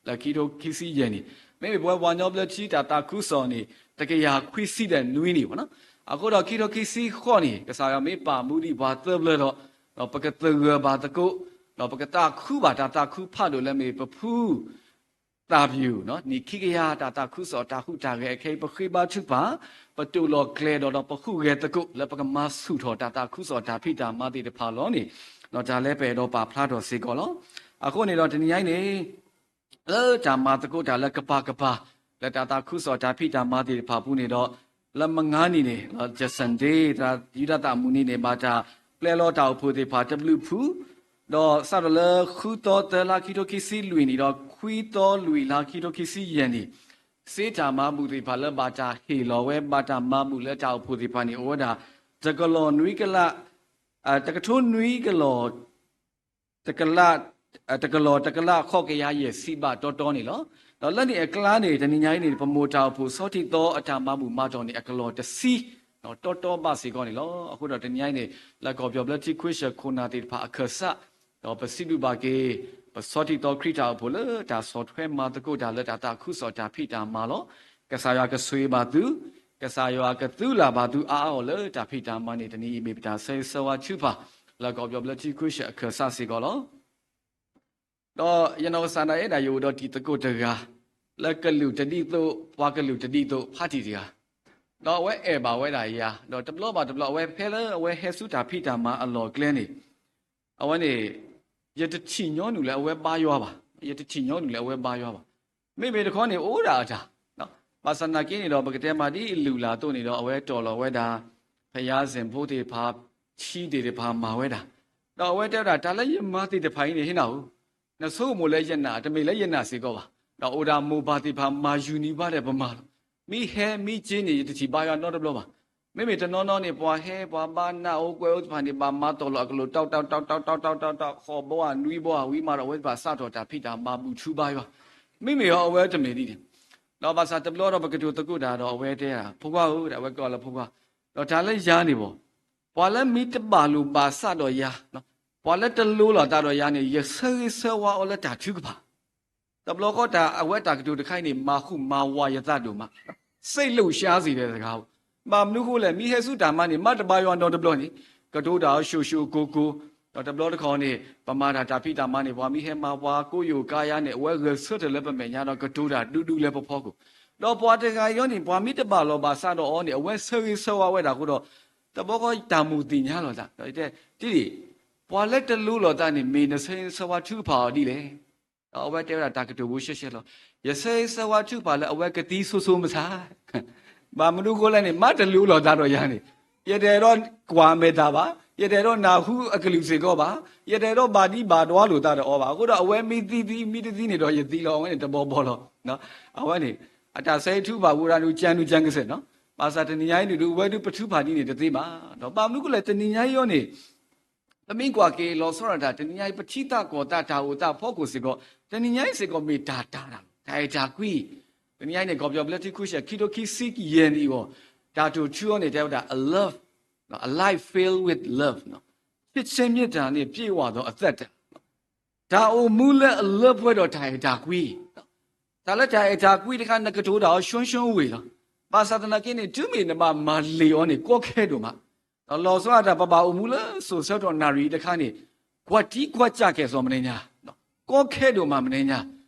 လၢခံထိခံဆံယဲၢ်နံၣ်, မ့မ့ၢ်ပဝဲပှၤကညီဘျၢထံတၢ်သးခုကစီၣ်န့ၣ် တကယၤခွံဆံဒီးနွံနံၣ်ဘၣ်နီၤ, အဃိဒီးခံထိခံဆံဃိးနံၣ် ကစၢ်ယွၤမ့ၢ်ပာ်မူဒံးပှၤသၢဘျၢဒီး, ဒီးပကသဂၢၢ်ဘၣ်သကိး, ဒီးပကသးခုဘၣ်တၢ်သးခုဖးဒိၣ်လၢမ့ၢ်ပဖု သးပယိၤ နံၣ်ခံကယၤ တၢ်သးခုကစီၣ်တၢ်ဟူးတၢ်ဂဲၤအခဲအံၤ ပဃ့ဘါထုကဖၣ်, ပတိၢ်လီၤကျဲၤဒီး ဒီးပဟူးဂဲၤသကိး လၢပကမၤဆူၣ်ထီၣ် တၢ်သးခုကစီၣ်တၢ်ဖံးတၢ်မၤသ့ၣ်တဖၣ်လီၤန့ၣ်, ဒီးတၢ်လၢပအဲၣ်ဒိးပာ်ဖျါထီၣ်စ့ၢ်ကီးလီၤ. အဃိန့ၣ်ဒီး တနံၤညါအံၤန့ၣ် လၢတၢ်မၤသကိးတၢ်လၢကပၤကပၤ လၢတၢ်သးခုကစီၣ်တၢ်ဖံးတၢ်မၤသ့ၣ်တဖၣ်အပူၤန့ၣ်ဒီး, လၢမုၢ်ဂၤနံၤန့ၣ် Judson Day သရၣ်ယူဒၤသၣ်အမုၢ်နံၤန့ၣ် ဘၣ်တၢ်ပျဲလီၤတၢ်အိၣ်ဖှိၣ်သ့ၣ်တဖၣ်တဘျုးဖု, ဒီးစးထီၣ်လၢ ဃုသီသၢလါ ခံထိခံဆံလွံၢ်နံၣ်ဒီး ခွံသီလွံၢ်လါ ခံထိခံဆံယဲၢ်နံၣ်, စ့တၢ်မၤဘူၣ်သ့ၣ်တဖၣ်လၢဘၣ်တၢ်ဟ့ၣ်လီၤဝဲ ဘၣ်တၢ်မၤဘူၣ်လၢတၢ်အိၣ်ဖှိၣ်သ့ၣ်တဖၣ်န့ၣ် အိၣ်ဝဲဒၣ် တကလီၢ်နွံကလး တကထိနွံကလီၢ် တကလး, တကလီၢ်တကလး ဃိးကယၤယဲၢ်ဆံဘးတီတီန့ၣ်လီၤ. ဒီးလၢန့ၣ်အကျါန့ၣ် တနံၤညါအံၤန့ၣ် ပမိၢ်တၢ်အိၣ်ဖှိၣ်ဆီထံသီအတၢ်မၤဘူၣ်မၤတီၢ်န့ၣ် အကလီၢ်တဆံ တီတီဘးစ့ၢ်ကီးန့ၣ်လီၤ. အဃိဒီးတနံၤညါအံၤန့ၣ် လၢကီၢ်ပယီၤဘျၢထံခဝ့ၡၢၣ်ခိၣ်နၢ်သ့ၣ်တဖၣ်အခၢၣ်စး, ဒီးပစံးဘျုးဘၣ်က့ၤ ပဆီထံသီခရံာ်တၢ်အိၣ်ဖှိၣ်လၢတၢ်ဆီၣ်ထွဲမၤသကိးတၢ်လၢတၢ်သးခုကစီၣ်တၢ်ဖံးတၢ်မၤလီၤ. ကစၢ်ယွၤကဆိၣ်ဂ့ၤဘၣ်သု, ကစၢ်ယွၤကသုးလၢ်ဘၣ်သုအါအါဂီၢ်ဂီၢ်လၢတၢ်ဖံးတၢ်မၤန့ၣ် တနံၤအံၤမ့ၢ်ပတၢ်ဆၢဂ့ၤဆၢဝါထုကဖၣ် လၢကီၢ်ပယီၤဘျၢထံခဝ့ၡၢၣ်အခၢၣ်စးစ့ၢ်ကီးလီၤ. ဒီးယနီၢ်ကစၢ်ဒၣ်အဲၣ်ဒၣ်ယအိၣ်ဒီးတံၤသကိးတဂၤ လၢကလုာ်တဒ်သိး ပှၤကလုာ်တဒ်သိး ဖါတံၢ်တဂၤ, ဒီးအဝဲအဲၣ်ဘၣ်ဝဲဒၣ်ယၤ, ဒီးတဘျီဘၣ်တဘျီ အဝဲဖဲလၢအဝဲဟဲဆူတၢ်ဖံးတၢ်မၤအလီၢ်အကျဲန့ၣ် အဝဲန့ၣ် ယတထံၣ်ညီနုၢ်လၢအဝဲဘါယွၤဘၣ်, ယတထံၣ်ညီနုၢ်လၢအဝဲဘါယွၤဘၣ်. မ့မ့ၢ်တခီန့ၣ် အိၣ်ဒၣ်အတၢ် ဘၣ်ဆၣ်သနာ်က့န့ၣ်ဒီး ပကတဲမးဒ်အလုၢ်အလၢ်အသိးန့ၣ်ဒီး အဝဲတီၢ်လီၤဝဲဒၣ် ဘုရားစင်ဖိသ့ၣ်တဖၣ် ထံသ့ၣ်တဖၣ်မၤဝဲဒၣ်, ဒီးအဝဲတဲဝဲဒၣ် တၢ်လၢယမၤသ့ၣ်တဖၣ်အံၤန့ၣ် ဟ့ၣ်နၤဧိၤ, နဆိကမိၣ်လၢယနာ် တမ့ၢ်လၢယနာ်စ့ၢ်ကီးဘၣ်, ဒီးအိၣ်ဒၣ်မိၢ်ပၢ်သ့ၣ်တဖၣ်မၤယူၤန့ၢ်ဘၣ်ဒီးပမၤလီၤ. မ့ၢ်ဟဲမ့ၢ်က့ၤန့ၣ် ယတထံၣ်ဘါယွၤနီတဘျီဘၣ်. မ့မ့ၢ်တနီၤနီၤန့ၣ် ပှၤဟဲပှၤဘါနၢ်အိၣ်ကွဲအိၣ်သ့ၣ်တဖၣ်န့ၣ် ဘၣ်မၤတီၢ်လီၤအကလုၢ် တီတီတီတီတီတီ ဃိးဘီဧါနွံဘီဧါ ဝံၤမးဒီးအဝဲသ့ၣ်တဖၣ်စးထီၣ်တၢ်ဖံးတၢ်မၤဘူၣ်ထူဘါယွၤ, မ့မ့ၢ်အီၤအဝဲတမ့ၢ်ဒ်န့ၣ်, ဒီးဘၣ်ဆၣ်တဘျီဒီးပကတိၤသကိးတၢ်ဒီးအဝဲတဲ ဖိခွါဧၢ အဝဲကိးလၢဖိခွါ, ဒီးတၢ်လၢယၤန့ၣ်ဘၣ်, ပှၤလၢမ့ၢ်တဘၣ်လိာ်ဘၣ်စးဒီးယၤ, ပှၤလၢတလိၤလိာ်သးဒီးယၤန့ၣ် ယဆၢဂ့ၤဆၢဝါအီၤလၢတၢ်ထုကဖၣ် တဘျီဃီတၢ်အဝဲတၢ်ကတိၤတခါအံၤန့ၣ် မၤဃူမၤဝးယသးဒိၣ်မး, စိတ်လှုပ်ရှားစေတဲ့စကား, ဘၣ်မနုၤဃိလဲၣ် မ့ၢ်ဟဲဆူတၢ်မၤန့ၣ် မ့ၢ်တဘါယွၤနီတဘျီန့ၣ် ကတိၤတၢ်အီၤၡိၣ်ၡိၣ်ကိၢ်ကိၢ်, ဒီးတဘျီတခီန့ၣ် ပမၤတၢ်တၢ်ဖံးတၢ်မၤန့ၣ် ပှၤမ့ၢ်ဟဲမၤပှၤကိးယိာ်ကါယါန့ၣ် အဝဲဂဲၤဆၢထၢၣ်လၢပမဲာ်ညါဒီးကတိၤတၢ်ဒူဒူလၢပဖီခိၣ်, ဒီးပှၤတဂၤအံၤန့ၣ် ပှၤမ့ၢ်တဘၣ်လိာ်ဘၣ်စးဒီးအီၤန့ၣ် အဝဲဆၢဂ့ၤဆၢဝါဝဲဒၣ်အဃိဒီး တဘျီဃီတၢ်မိၣ်သ့ၣ်ညါလီၤသး, တဲဒ် ပှၤလၢတလိၤလိာ်သးန့ၣ် မ့ၢ်နဆၢဂ့ၤဆၢဝါထုကဖၣ်အီၤဒ်လဲၣ်. ဒီးအဝဲတဲဝဲဒၣ်တၢ်ကတိၤဖိရှဲရှဲလီၤ, ယဆၢဂ့ၤဆၢဝါထုကဖၣ်လၢအဝဲကသံဆိဆိမဆါ, ဘၣ်မနုၤဃိလဲၣ်န့ၣ် မ့ၢ်တလိၤလိာ်သးဒီးယၤန့ၣ် ယတအဲၣ်ဒိးကွၢ်မဲာ်သးဘၣ်, ယတအဲၣ်ဒိးနၢ်ဟူအကလုၢ်စ့ၢ်ကီးဘၣ်, ယတအဲၣ်ဒိးဘၣ်ဒံးဘၣ်ဒွါလိာ်သးဒီးအီၤဘၣ်. အဃိဒီးအဝဲမ့ၢ်သံသံ မ့ၢ်တသံန့ၣ်ဒီးယသံလီၤ, အဝဲန့ၣ်တဘီဘီလီၤ. အဝဲန့ၣ် အတၢ်ဆၢဂ့ၤထုကဖၣ်ဝဲဒၣ်ဒုး ကၠၢနုကၠၢကစဲၢ်နီၤ, ဘၣ်ဆၣ်တနံၤညါအံၤန့ၣ်ဒုး အဝဲဒုးပထုကဖၣ်ဒ်န့ၣ်တသ့ဘၣ်. ဒီးဘၣ်မနုၤဃိလဲၣ် တနံၤညါအံၤအီၤန့ၣ် ပမ့ၢ်ကွၢ်က့ၤလီၤဆီဒၣ်တၢ် တနံၤညါအံၤ ပထံသးကီၢ်သးတၢ်အိၣ်သးအဖီခိၣ်စ့ၢ်ကီး တနံၤညါအံၤစ့ၢ်ကီးမ့ၢ်တၢ်တာ်တၢ်လီၤ, တၢ်အဲၣ်တၢ်ကွံ, တနံၤညါအံၤန့ၣ် ကီၢ်ပယီၤဘျၢထံခဝ့ၡၢၣ် ခံထိခံဆံယဲၢ်နံၣ်အဂီၢ် တၢ်တိာ်ထူအီၤန့ၣ် တဲဝဲဒၣ် a love, a life filled with love, ချစ်ခြင်းမေတ္တာနှင့်ပြည့်ဝသောအသက်တာ တၢ်အိၣ်မူလၢအလၢပှဲၤဒီးတၢ်အဲၣ်တၢ်ကွံ, တၢ်လၢတၢ်အဲၣ်တၢ်ကွံတခါ နကတိၤတၢ်အီၤ ရှုံးရှုံးဝေးလီၤ. ဘၣ်ဆၣ်သနာ်က့န့ၣ် တုၤမ့ၢ်နဘၣ်မၤလ့ၤအီၤန့ၣ် ကီခဲဒိၣ်မး. ဒီးလီၤဆီဒၣ်တၢ် ပဘၣ်အိၣ်မူလၢစိၤဆၢကတီၢ်နၣ်ရံၣ်တခါန့ၣ် ကွၢ်တံကွၢ်ကၢ်ကဲၣ်ဆိးမနုၤညါ, ကီခဲဒိၣ်မးမနုၤညါ,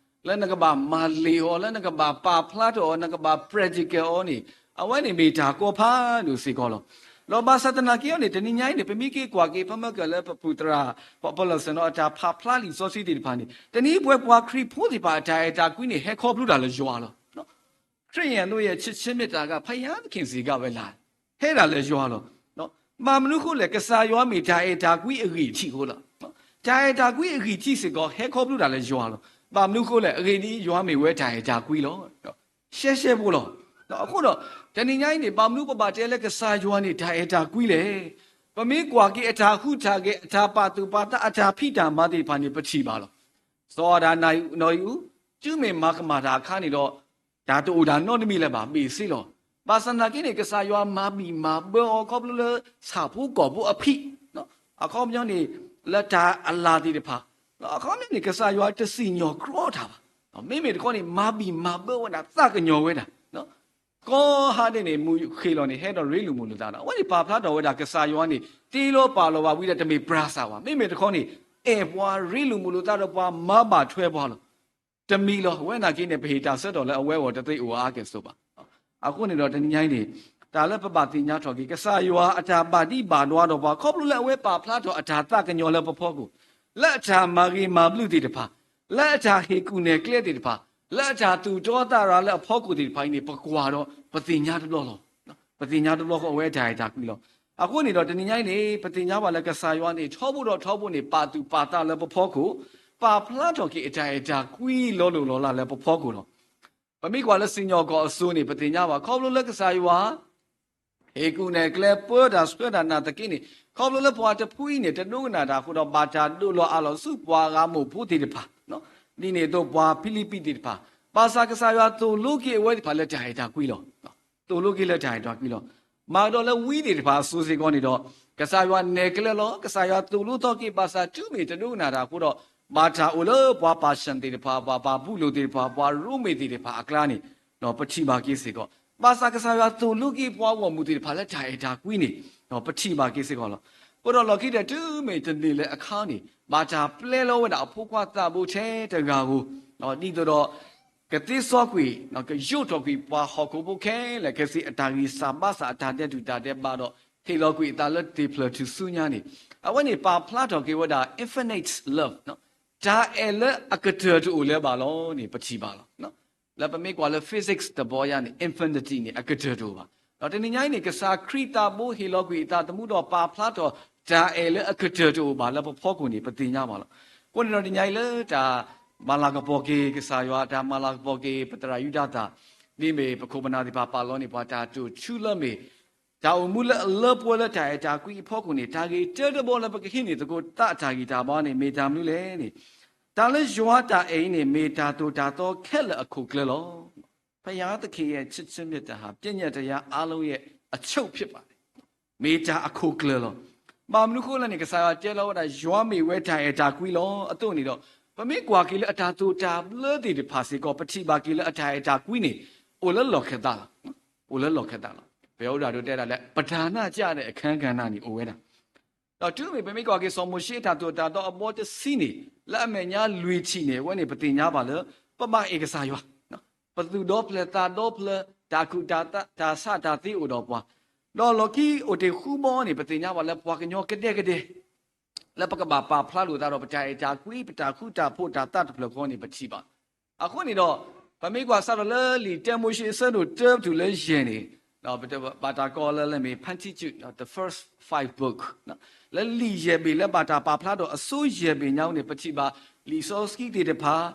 လၢနကဘၣ်မၤလ့ၤအီၤ လၢနကဘၣ်ပာ်ဖျါထီၣ်အီၤ နကဘၣ် practical အီၤန့ၣ် အဝဲန့ၣ်မ့ၢ်တၢ်ကီဖးဒိၣ်စ့ၢ်ကီးလီၤ. ဒီးဘၣ်ဆၣ်သနာ်က့အီၤန့ၣ် တနံၤညါအံၤန့ၣ် ပမ့ၢ်က့ၤကွၢ်က့ၤ ပမ့ၢ်ကလၢပပုၢ်သရၣ် ပီၣ်လၢၣ်စၢၤနီၤ အတၢ်ဖးဖျါလံာ်စီဆှံသ့ၣ်တဖၣ်န့ၣ် တနံၤအံၤပဝဲပှၤခရံာ်ဖိသ့ၣ်တဖၣ် အတၢ်အဲၣ်တၢ်ကွံန့ၣ် ဟဲခီဖျိတၢ်လၢယွၤလီၤ. ခရစ်ယာန်တို့ရဲ့ ချစ်ခြင်းမေတ္တာက ဘုရားသခင်ဆီကဝဲလာတယ်, ဟဲဒၣ်လၢယွၤလီၤ. ဘၣ်မနုၤဃိလဲၣ်, ကစၢ်ယွၤမ့ၢ်တၢ်အဲၣ်တၢ်ကွံအဂ့ၢ်ထံးအဃိလီၤ. တၢ်အဲၣ်တၢ်ကွံအဂ့ၢ်ထံးစ့ၢ်ကီး ဟဲခီဖျိတၢ်လၢယွၤလီၤ. ဘၣ်မနုၤဃိလဲၣ်, အဂ့ၢ်ဒ်အံၤ, ယွၤမ့ၢ်ဝဲတၢ်အဲၣ်တၢ်ကွံလီၤ. ရှဲရှဲဖိလီၤ. အဃိဒီး တနံၤညါအံၤန့ၣ် ဘၣ်မနုၤပဘၣ်တဲလၢကစၢ်ယွၤန့ၣ် တၢ်အဲၣ်တၢ်ကွံလဲၣ်. ပမ့ၢ်ကွၢ်က့ၤအတၢ်ဟူးတၢ်ဂဲၤ, အတၢ်ပာ်သူၣ်ပာ်သး, အတၢ်ဖံးတၢ်မၤသ့ၣ်တဖၣ်န့ၣ် ပထံၣ်ဘၣ်လီၤ. စီၤအၤဒၣ်နီၢ်အံၣ်အူ, တုၤမ့ၢ်မၤကမၣ်တၢ်အခါန့ၣ်ဒီး တၢ်တအိၣ်ဒၣ်နီတမံၤလၢၤဘၣ်, ဘ့ၣ်ဆ့လီၤ. ဘၣ်ဆၣ်သနာ်က့န့ၣ် ကစၢ်ယွၤမၤဘံၣ်မၤဘၢအီၤခီဖျိလၢ ဆၣ်ဖိကီၢ်ဖိအဖံး, အခီပညီန့ၣ် လၢတၢ်အလၤသ့ၣ်တဖၣ်, အခီပညီန့ၣ် ကစၢ်ယွၤတစံၣ်ညီၣ်ကြီတၢ်ဘၣ်. မ့မ့ၢ်တခီန့ၣ် မၤဘံၣ်မၤဘၢဝဲဒၣ် သးကညီၤဝဲဒၣ် ကိးဟါဒဲးန့ၣ် မုၢ်ဃ့ၢ်လီၤန့ၣ် ဟဲဒီးရ့လိာ်မုာ်လိာ်သးဒီး အဝဲန့ၣ်ပာ်ဖျါထီၣ်ဝဲဒၣ် ကစၢ်ယွၤန့ၣ် တ့လီၤပာ်လီၤဝဲဝံၤဒီး တမ့ၢ်ပြၤစၢ်ဘၣ်. မ့မ့ၢ်တခီန့ၣ် အဲၣ်ပှၤရ့လိာ်မုာ်လိာ်သးဒီးပှၤမၤဘၣ်ထွဲပှၤလီၤ. တမံၤလီၤ. အဝဲနာ်က့န့ၣ် ပဟ့ၣ်တၢ်ဆၢကတီၢ်လၢအဝဲအဂီၢ်တသ့အိၣ်အါကဲၣ်ဆိးဘၣ်. အဃိန့ၣ်ဒီးတနံၤညါအံၤန့ၣ် တၢ်လၢပဘၣ်သ့ၣ်ညါထီၣ်က့ၤ ကစၢ်ယွၤအတၢ်ဘၣ်ဒံးဘၣ်ဒွါဒီးပှၤ ခီဖျိလၢအဝဲပာ်ဖျါထီၣ်အတၢ်သးကညီၤလၢပဖီခိၣ်, လၢအတၢ်မၤဂ့ၤမၤဘျုးသ့ၣ်တဖၣ်, လၢအတၢ်ဟ့ၣ်ကူၣ်နဲၣ်ကျဲသ့ၣ်တဖၣ်, လၢအတၢ်သူၣ်တီသးရၤလၢအဖီခိၣ်သ့ၣ်တဖၣ်အံၤန့ၣ် ပကွၢ်ဒီးပသ့ၣ်ညါတဘျီလီၤ. ပသ့ၣ်ညါတဘျီဃီအဝဲအတၢ်အဲၣ်တၢ်ကွံလီၤ. အဃိန့ၣ်ဒီးတနံၤညါအံၤန့ၣ် ပသ့ၣ်ညါဘၣ်လၢကစၢ်ယွၤန့ၣ် ထီဘိဒီးထီဘိန့ၣ် ပာ်သူၣ်ပာ်သးလၢပဖီခိၣ်, ပာ်ဖျါထီၣ်က့ၤအတၢ်အဲၣ်တၢ်ကွံလီၤလိၢ်လီၤလးလၢပဖီခိၣ်လီၤ. ပမ့ၢ်ကွၢ်လၢစံၣ်ညီၣ်ကွီၢ်အစိၤန့ၣ် ပသ့ၣ်ညါဘၣ် ခီဖျိလၢကစၢ်ယွၤ ဟ့ၣ်ကူၣ်နဲၣ်ကျဲပၢတၢ်ဆှၢတၢ်နာ်သက့န့ၣ် ခီဖျိလၢပှၤတဖုအံၤန့ၣ် တဒိကနၣ်တၢ်အဃိဒီး ဘၣ်တၢ်ဒိးလီၤအးလီၤဆူပှၤဂၤမိၢ်ဖိသ့ၣ်တဖၣ်, ဒ်န့ၣ်အသိးပှၤဖံလံးပံးသ့ၣ်တဖၣ်, ဘၣ်ဆၣ်ကစၢ်ယွၤသိၣ်လိက့ၤအဝဲသ့ၣ်တဖၣ်လၢတၢ်အဲၣ်တၢ်ကွံလီၤ. သိၣ်လိက့ၤလၢတၢ်အဲၣ်တၢ်ကွံလီၤ. မၤကဒီးလၢဝံသ့ၣ်တဖၣ်အစိၤစ့ၢ်ကီးန့ၣ်ဒီး ကစၢ်ယွၤနဲၣ်ကျဲလီၤ, ကစၢ်ယွၤသိၣ်လိသီက့ၤ ဘၣ်ဆၣ်တုၤမ့ၢ်တဒိကနၣ်တၢ်အဃိဒီး ဘၣ်တၢ်အိၣ်လၢပှၤပာ်ၡၣ်သ့ၣ်တဖၣ်, ပှၤပၤဘူလိၣ်သ့ၣ်တဖၣ်, ပှၤရိမ့ၤသ့ၣ်တဖၣ်အကျါန့ၣ် ပထံၣ်ဘၣ်က့ၤစ့ၢ်ကီး, ဘၣ်ဆၣ်ကစၢ်ယွၤသိၣ်လိက့ၤပှၤဂီၢ်မုၢ်သ့ၣ်တဖၣ်လၢတၢ်အဲၣ်တၢ်ကွံန့ၣ် ပထံၣ်ဘၣ်က့ၤစ့ၢ်ကီးလီၤ. အဃိဒီးလီၢ်ခံဒီးတုၤမ့ၢ်တန့ၢ်လၢအခါန့ၣ် ဘၣ်တၢ်ပျဲလီၤဝဲဒၣ်အဖိခွါသးဘိထဲတဂၤဧိၤ, ဒ်သိးဒီး ကသ့စီကွံာ် ကယိးထီၣ်ကွံာ်ပှၤဟီၣ်ခိၣ်ဖိခဲလၢာ်ခဲဆ့အတၢ်ဂံၢ်စၢ်ဘါစၢ်အတၢ်ဒဲးတူာ်တၢ်ဒဲးဘးဒီး ဟ့ၣ်လီၤကွံာ်အသးလၢတ့ၢ်ဖျၢၣ်ထူၣ်စုညါန့ၣ် အဝဲန့ၣ်ပာ်ဖျါထီၣ်က့ၤဝဲဒၣ် infinite love, တၢ်အဲၣ်လၢအကတၢၢ်တအိၣ်လၢၤဘၣ်လီၤန့ၣ် ပထံၣ်ဘၣ်လီၤ. လၢပမ့ၢ်ကွၢ်လၢ physics တဘီယါန့ၣ် infinity န့ၣ် အကတၢၢ်တအိၣ်ဘၣ်. ဒီးတနံၤညါအံၤန့ၣ် ကစၢ်ခရံာ်သးဘိဟ့ၣ်လီၤကွံာ်အသးသမူဒီးပာ်ဖျါထီၣ် တၢ်အဲၣ်လၢအကတၢၢ်တအိၣ်ဘၣ်လၢပဖီခိၣ်န့ၣ် ပသ့ၣ်ညါဘၣ်လီၤ. အဃိန့ၣ်ဒီးတနံၤညါအံၤလၢတၢ်မၤလၤကပီၤက့ၤကစၢ်ယွၤ တၢ်မၤလၤကပီၤက့ၤပသရၣ်ယူဒၤသၣ် ဒ်မ့ၢ်ပခိၣ်ပနၢ်သ့ၣ်တဖၣ်ပာ်လီၤန့ၣ် ပှၤတၢ်တိာ်ထူလၢမ့ၢ် တၢ်အိၣ်မူလၢအလၢပှဲၤလၢတၢ်အဲၣ်တၢ်ကွံအဖီခိၣ်န့ၣ် တၢ်ဂ့ၢ်တၢတဘီလၢပကဟံးန့ၢ်သကိးသးအတၢ်ဂံၢ်တၢ်ဘါန့ၣ် မ့ၢ်တၢ်မနုၤလဲၣ်န့ၣ်, တၢ်လၢယွၤတၢ်အဲၣ်အံၤန့ၣ် မ့ၢ်တၢ်သိၣ်တၢ်သီခဲလၢာ်အခိၣ်ကျၢၢ်လီၤ. ဘုရားသခင်ရဲ့ချစ်ခြင်းမေတ္တာဟာ ပညတ်တရားအားလုံးရဲ့အချုပ်ဖြစ်ပါတယ်. မ့ၢ်တၢ်အခိၣ်ကျၢၢ်လီၤ. ဘၣ်မနုၤအဃိလဲၣ်န့ၣ် ကစၢ်ယွၤတဲလီၤဝဲဒၣ် ယွၤမ့ၢ်ဝဲတၢ်အဲၣ်တၢ်ကွံလီၤ. အသိးန့ၣ်ဒီး ပမ့ၢ်ကွၢ်က့ၤလၢအတၢ်သိၣ်တၢ်ဘျၢသ့ၣ်တဖၣ်စ့ၢ်ကီး ပထံၣ်ဘၣ်က့ၤလၢအတၢ်အဲၣ်တၢ်ကွံန့ၣ် အိၣ်လၢလီၢ်ခၢၣ်သးလီၤ. အိၣ်လၢလီၢ်ခၢၣ်သးလီၤ. ပယီၤအိၣ်ဒၣ်ဒိးတဲဒၣ်လၢ ပဓာနကျတဲ့အခန်းကဏ္ဍန့ၣ် အိၣ်ဝဲဒၣ် ဒီးတုၤမ့ၢ်ပမ့ၢ်ကွၢ်က့ၤစီၤမိၤၡ့အတၢ်သိၣ်တၢ်သီအဘီတဆံန့ၣ် လၢအမဲာ်ညါလွံၢ်ထံၣ်န့ၣ် အဝဲန့ၣ်ပသ့ၣ်ညါဘၣ်လၢ ပဘၣ်အဲၣ်ကစၢ်ယွၤ, ပသူၣ်ဒီဖျၢၣ်သးဒီဖျၢၣ် တၢ်ကူၣ်တၢ်ဆးတၢ်သ့အိၣ်ဒီးပှၤ, ဒီးလီၢ်ခံအိၣ်တ့ၢ်ဃုဘီန့ၣ် ပသ့ၣ်ညါဘၣ်လၢပှၤကညီကဒဲကဒဲ လၢပကဘၣ်ပာ်ဖျါလိာ်သးဒီးပတၢ်အဲၣ်တၢ်ကွံ ပတၢ်ဃူတၢ်ဖိးတၢ်သးတဖျၢၣ်ဃီန့ၣ် ပထံၣ်ဘၣ်. အဃိန့ၣ်ဒီး ပမ့ၢ်ကွၢ်စးထီၣ်လၢလံာ်တၢမိၤၡ့အဆၢဒိၣ်တၢပတုၤလၢယဲၢ်န့ၣ် ဒီးပဘၣ်တၢ်ကိးလၢလၢမ့ၢ် Pentateuch, the first five book, လၢလံာ်ယဲၢ်ဘ့ၣ်လၢဘၣ်တၢ်ပာ်ဖျါထီၣ်အဆိယဲၢ်ဘ့ၣ်ညါန့ၣ် ပထံၣ်ဘၣ်လံာ်စီဆှံသ့ၣ်တဖၣ်,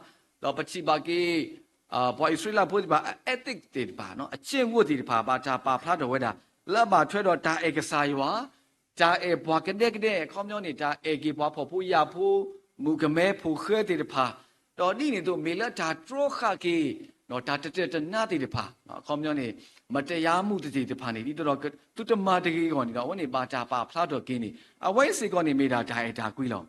ဒီးပထံၣ်ဘၣ်က့ၤ ပှၤအံၣ်စရ့လးဖိသ့ၣ်တဖၣ် အ ethic သ့ၣ်တဖၣ်, အကျင့်ဝတ်သ့ၣ်တဖၣ် ဘၣ်တၢ်ပာ်ဖျါထီၣ်ဝဲဒၣ် လၢအဘၣ်ထွဲဒီးတၢ်အဲၣ်ကစၢ်ယွၤ, တၢ်အဲၣ်ပှၤကဒဲကဒဲ အခီပညီန့ၣ် တၢ်အဲၣ်က့ၤပှၤဖှီၣ်ဖိယာ်ဖိ, မုၣ်ကမဲဖိဃဲသ့ၣ်တဖၣ်, ဒီးဒ်န့ၣ်အသိးမ့ၢ်လၢတၢ်တြီဃာ်က့ၤ တၢ်တတၢၢ်တနါသ့ၣ်တဖၣ်, အခီပညီန့ၣ် မတရားမှုသ့ၣ်တဖၣ်န့ၣ် ဒ်သိးဒီးသုတမၤတဂ့ၤအဂီၢ်န့ၣ်ဒီး အဝဲန့ၣ်ဘၣ်တၢ်ပာ်ဖျါထီၣ်က့ၤန့ၣ် အဝဲစ့ၢ်ကီးန့ၣ်မ့ၢ်ဒၣ်တၢ်အဲၣ်တၢ်ကွံလီၤ.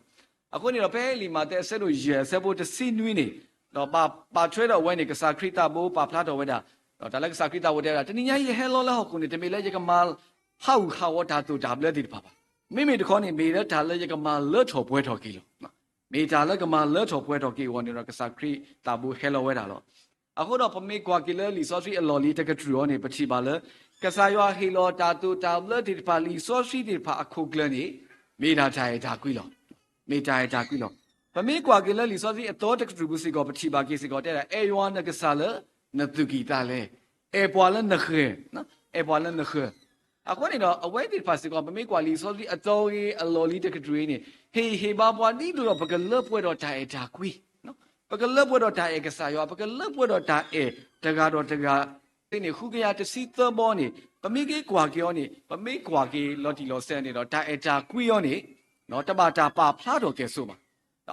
အဃိန့ၣ်ဒီးဖဲလံာ်မးသဲအဆၢဒိၣ်ယဲၢ်အဆၢဖိတဆံနွံန့ၣ် ဒီးဘၣ်ထွဲဒီးအဝဲန့ၣ် ကစၢ်ခရံာ်သးဘိပာ်ဖျါထီၣ်ဝဲဒၣ်, ဒီးတၢ်လၢကစၢ်ခရံာ်သးဘိတဲဝဲဒၣ် တနံၤညါအံၤယဟဲလီၤလၢဟီၣ်ခိၣ်န့ၣ် တမ့ၢ်လၢယကမၤဟးဂူာ်ဟးဂီၤတၢ်သိၣ်တၢ်ဘျၢသ့ၣ်တဖၣ်ဘၣ်. မ့မ့ၢ်တခီန့ၣ် မ့ၢ်လၢတၢ်လၢယကမၤလၢထီၣ်ပှဲၤထီၣ်က့ၤလီၤ. မ့ၢ်တၢ်လၢကမၤလၢထီၣ်ပှဲၤထီၣ်က့ၤအဂီၢ်န့ၣ်ဒီး ကစၢ်ခရံာ်သးဘိဟဲလီၤဝဲဒၣ်လီၤ. အဃိဒီးပမ့ၢ်ကွၢ်က့ၤလၢလံာ်စီဆှံအလီၢ်လံၤတကတြူၢ်အံၤန့ၣ် ပထံၣ်ဘၣ်လၢ ကစၢ်ယွၤဟ့ၣ်လီၤတၢ်သိၣ်တၢ်ဘျၢသ့ၣ်တဖၣ် လံာ်စီဆှံသ့ၣ်တဖၣ်အခိၣ်ကျၢၢ်န့ၣ် မ့ၢ်ဒၣ်တၢ်အဲၣ်တၢ်ကွံလီၤ. မ့ၢ်တၢ်အဲၣ်တၢ်ကွံလီၤ. ပမ့ၢ်ကွၢ်က့ၤလၢလံာ်စီဆှံအသီတကတြူၢ်ပူၤစ့ၢ်ကီး ပထံၣ်ဘၣ်က့ၤစ့ၢ်ကီးတဲဒၣ် အဲၣ်ယွၤနကစၢ်လၢနသူၣ်ကံၢ်သးလဲ, အဲၣ်ပှၤလၢနဃၢၤ, အဲၣ်ပှၤလၢနဃၢၤ. အဃိန့ၣ်ဒီး အဝဲသ့ၣ်တဖၣ်စ့ၢ်ကီး ပမ့ၢ်ကွၢ်လံာ်စီဆှံအသီဂ့ၤ အလီၢ်လံၤတကတြူၢ်အံၤန့ၣ် ဟ့ၣ်ဟ့ၣ်ဘါပှၤဒ်သိးဒီး ပကလၢပှဲၤဒီးတၢ်အဲၣ်တၢ်ကွံ ပကလၢပှဲၤဒီးတၢ်အဲၣ်ကစၢ်ယွၤ, ပကလၢပှဲၤဒီးတၢ်အဲၣ်တဂၤဒီးတဂၤ, သ့န့ၣ် ဃုကယၤတဆံသၢဘီန့ၣ် ပမ့ၢ်က့ၤကွၢ်က့ၤအီၤန့ၣ် ပမ့ၢ်ကွၢ်က့ၤလီၤတံၢ်လီၤဆဲးန့ၣ်ဒီး တၢ်အဲၣ်တၢ်ကွံအီၤန့ၣ် တဘၣ်တၢ်ပာ်ဖျါထီၣ်ကဲၣ်ဆိးဘၣ်.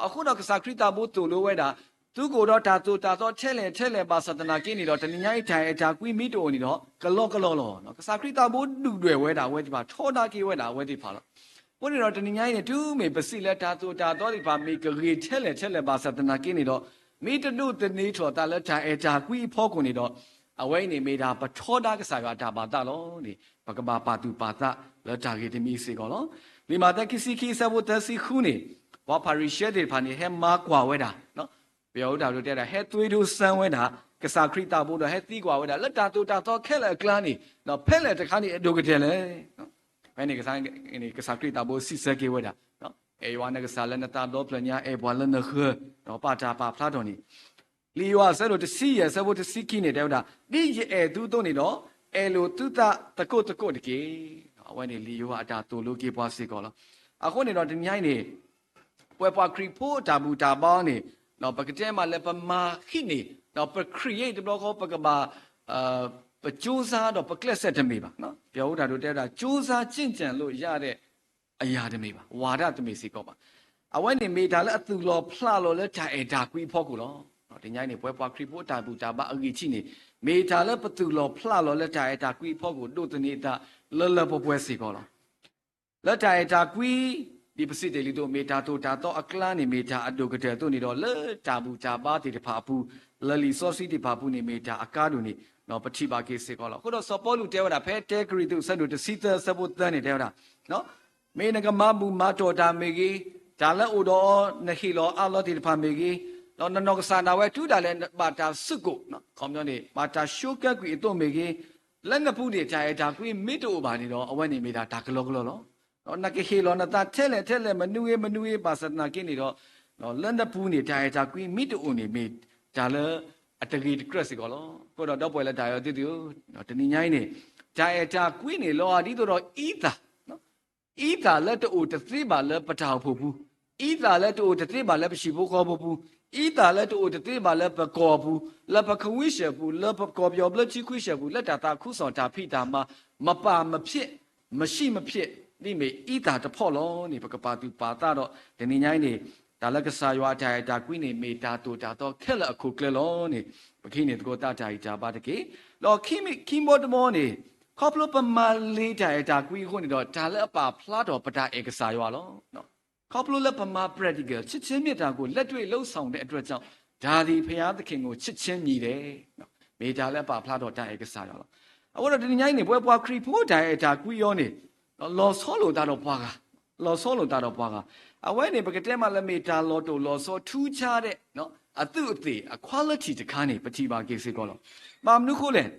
အဃိဒီးကစၢ်ခရံာ်သးဘိသိၣ်လိဝဲဒၣ် သုကအိၣ်ဒီးတၢ်သိၣ်တၢ်သီထဲလဲၣ်ထဲလဲၣ်ဘၣ်ဆၣ်သနာ်က့န့ၣ်ဒီး တနံၤညါအံၤတၢ်အဲၣ်တၢ်ကွံမ့ၢ်တအိၣ်န့ၣ်ဒီး ကလီကလီလီၤ. ကစၢ်ခရံာ်သးဘိဒုၣ်ဒွဲၣ်ဝဲဒၣ်အဝဲသ့ၣ်တဖၣ်, ထီဒါက့ၤဝဲဒၣ်အဝဲသ့ၣ်တဖၣ်လီၤ. အဃိန့ၣ်ဒီးတနံၤညါအံၤန့ၣ် တုၤမ့ၢ်ပစံးလၢတၢ်သိၣ်တၢ်သီသ့ၣ်တဖၣ် မ့ၢ်ကဂ့ၤထဲလဲၣ်ထဲလဲၣ်ဘၣ်ဆၣ်သနာ်က့န့ၣ်ဒီး မ့ၢ်တဒိးသန့ၤထီၣ်သးလၢတၢ်အဲၣ်တၢ်ကွံအဖီခိၣ်န့ၣ်ဒီး အဝဲအံၤန့ၣ်မ့ၢ်ဒၣ်ပထီဒါကစၢ်ယွၤအတၢ်ဘၣ်သးလီၤန့ၣ် ပကဘၣ်ပာ်သူၣ်ပာ်သးလၢတၢ်ဂ့ၢ်တမံၤစ့ၢ်ကီးလီၤ. လံာ်မးသဲခံဆံခံအဆၢဖိသၢဆံဃုန့ၣ် ပှၤဖၤရံၤၡဲသ့ၣ်တဖၣ်န့ၣ် ဟဲမၤကွၢ်ဝဲဒၣ် ပယီၤအူတၢ်ဒိတဲဝဲဒၣ် ဟဲသွေးထိုးစမ်းဝဲဒၣ် ကစၢ်ခရံာ်သးဘိဒီး ဟဲသံကွၢ်ဝဲဒၣ် လၢတၢ်သိၣ်တၢ်သီခဲလၢာ်အကျါန့ၣ် ဒီးဖဲလဲၣ်တခါန့ၣ်အဒိၣ်ကတၢၢ်လဲၣ်. ဖဲန့ၣ် ကစၢ်ခရံာ်သးဘိစံးဆၢက့ၤဝဲဒၣ် အဲၣ်ယွၤနကစၢ်လၢနသးဒီဖျၢၣ်ညါ အဲၣ်ပှၤလၢနဃၢၤ ဒီးပာ်တၢ်ပာ်ဖျါထီၣ်န့ၣ် လံာ်ယိၤဟၣ်အဆၢဒိၣ်တဆံယဲၢ်အဆၢဖိတဆံခံန့ၣ် တဲဝဲဒၣ် ဒ်ယအဲၣ်သုအသိးန့ၣ်ဒီး အဲၣ်လိာ်သုသးသကိးသကိးတက့ၢ်. အဝဲန့ၣ်လံာ်ယိၤဟၣ်အတၢ်သိၣ်လိက့ၤပှၤစ့ၢ်ကီးလီၤ. အဃိန့ၣ်ဒီးတနံၤညါအံၤန့ၣ် ပဝဲပှၤခရံာ်ဖိအတၢ်ဘူၣ်တၢ်ဘါန့ၣ် ပကတဲမးလၢပမၤဟံးန့ၢ် ဒီးပ create တဘျီဃီ ပကဘၣ် ပကြိုးစားဒီးပကျဲးစၢးတမ့ၢ်ဘၣ်. ပယီၤအူတၢ်ဒိတဲဝဲဒၣ် ကြိုးစားကျင့်ကြံလို့ရတဲ့ အရာတမ့ၢ်ဘၣ်, ဝါဒတမ့ၢ်စ့ၢ်ကီးဘၣ်. အဝဲန့ၣ်မ့ၢ်တၢ်လၢအသူၣ်လီၤဖျးလီၤလၢတၢ်အဲၣ်တၢ်ကွံအဖီခိၣ်လီၤ. တနံၤညါအံၤန့ၣ် ပဝဲပှၤခရံာ်ဖိအတၢ်ဘူၣ်တၢ်ဘါအဂံၢ်ထံးန့ၣ် မ့ၢ်တၢ်လၢပသူၣ်လီၤဖျးလီၤလၢတၢ်အဲၣ်တၢ်ကွံအဖီခိၣ် ဒိးသန့ၤအသးလၢလၢပှဲၤပှဲၤစ့ၢ်ကီးလီၤ. လၢတၢ်အဲၣ်တၢ်ကွံ ဒ်ပစံးတ့ၢ်လံအသိး မ့ၢ်တၢ်သိၣ်တၢ်သီအကျါန့ၣ် မ့ၢ်တၢ်အဒိၣ်ကတၢၢ်အသိးန့ၣ်ဒီး လၢတၢ်ဘူၣ်တၢ်ဘါသ့ၣ်တဖၣ်အပူၤ လၢလံာ်စီဆှံသ့ၣ်တဖၣ်အပူၤန့ၣ် မ့ၢ်တၢ်အကါဒိၣ်န့ၣ် ပထံၣ်ဘၣ်က့ၤစ့ၢ်ကီးလီၤ. အဃိဒီးစီၤပီလူးတဲဝဲဒၣ် ဖဲတၢကရံၣ်သူး အဆၢဒိၣ်တဆံသၢ အဆၢဖိသၢန့ၣ် တဲဝဲဒၣ် မ့ၢ်နကမၤဘူၣ်မၤတီၢ်တၢ်မ့ၢ်ဂ့ၤ, တၢ်လၢအိၣ်ဒီးအီၤ နဟ့ၣ်လီၤအးလီၤသ့ၣ်တဖၣ်မ့ၢ်ဂ့ၤ, ဒီးနနီၢ်ကစၢ်ဒၣ်ဝဲတုၤဒၣ်လဲာ်ဘၣ်တၢ်စူးကိၣ်, ခီပညီန့ၣ် ဘၣ်တၢ်ဆိကၢကွံာ်အသိးမ့ၢ်ဂ့ၤ, လၢနပူၤန့ၣ် တၢ်အဲၣ်တၢ်ကွံမ့ၢ်တအိၣ်ဘၣ်န့ၣ်ဒီး အဝဲန့ၣ်မ့ၢ်ဒၣ်တၢ်ကလီကလီလီၤ. ဒီးနကဟ့ၣ်လီၤနသးထဲလဲၣ်ထဲလဲၣ် မနုၤဂ့ၤမနုၤဂ့ၤ ဘၣ်ဆၣ်သနာ်က့န့ၣ်ဒီး လၢနပူၤန့ၣ် တၢ်အဲၣ်တၢ်ကွံမ့ၢ်တအိၣ်န့ၣ် မ့ၢ်တၢ်လၢအတဂ့ၤတကြၢးစ့ၢ်ကီးလီၤ. အဃိဒီးဒီပုၢ်ဝဲၢ်လၢတၢ်အဲၣ်အီၤသ့ၣ်ဧၢ, တနံၤညါအံၤန့ၣ် တၢ်အဲၣ်တၢ်ကွံန့ၣ် လီၤဂာ်ဒ်သိးဒီးအံသၣ် အံသၣ်လၢတအိၣ်တသ့ဘၣ်လၢပတၢ်အိၣ်ဖှိၣ်ပူၤ, အံသၣ်လၢတအိၣ်တသ့ဘၣ်လၢပဟံၣ်ဖိဃီဖိပူၤ, အံသၣ်လၢတအိၣ်တသ့ဘၣ်လၢပကီၢ်ပူၤ, လၢပကဝံးဆှၢၣ်ပူၤ, လၢပကီၢ်ပယီၤဘျၢထံခွံဆှၢၣ်ပူၤ, လၢတၢ်သးခုကစီၣ်တၢ်ဖံးတၢ်မၤ မပာ်မဖြစ် မရှိမဖြစ် ဒ်မ့ၢ်အံသၣ်တဖီၣ်လီၤန့ၣ် ပကပာ်သူၣ်ပာ်သးဒီး တနံၤညါအံၤန့ၣ် တၢ်လၢကစၢ်ယွၤအတၢ်အဲၣ်တၢ်ကွံန့ၣ် မ့ၢ်တၢ်သိၣ်တၢ်သီခဲလၢာ်အခိၣ်ကျၢၢ်လီၤန့ၣ် ပကဟံးန့ၢ်သကိးသးတၢ်ဂံၢ်တၢ်ဘါတက့ၢ်. ဒီးခံမံၤခံဘီတဘီန့ၣ် ခီဖျိပမၤလ့ၤတၢ်အဲၣ်တၢ်ကွံအဃိန့ၣ်ဒီး တၢ်လၢအပာ်ဖျါထီၣ်ပတၢ်အဲၣ်ကစၢ်ယွၤလီၤ. ခီဖျိလၢပမၤ practical ချစ်ခြင်းမေတ္တာကို လက်တွေ့လုပ်ဆောင်တဲ့အတွက်ကြောင့် ဒါသည်ဘုရားသခင်ကို ချစ်ခြင်းမြည်တယ် မ့ၢ်တၢ်လၢအပာ်ဖျါထီၣ်တၢ်အဲၣ်ကစၢ်ယွၤလီၤ. အဃိဒီးတနံၤညါအံၤန့ၣ် ပဝဲပှၤခရံာ်ဖိတၢ်အဲၣ်တၢ်ကွံအီၤန့ၣ် လီၤဆီလိာ်သးဒီးပှၤဂၤ, လီၤဆီလိာ်သးဒီးပှၤဂၤ, အဝဲန့ၣ် ပကတဲမးလၢမ့ၢ်တၢ်လီၤတိၢ်လီၤဆီ ထူးခြားတဲ့ အသူးအသ့ၣ် အ quality တခါန့ၣ် ပထံၣ်ဘၣ်က့ၤစ့ၢ်ကီးလီၤ. ဘၣ်မနုၤအဃိလဲၣ်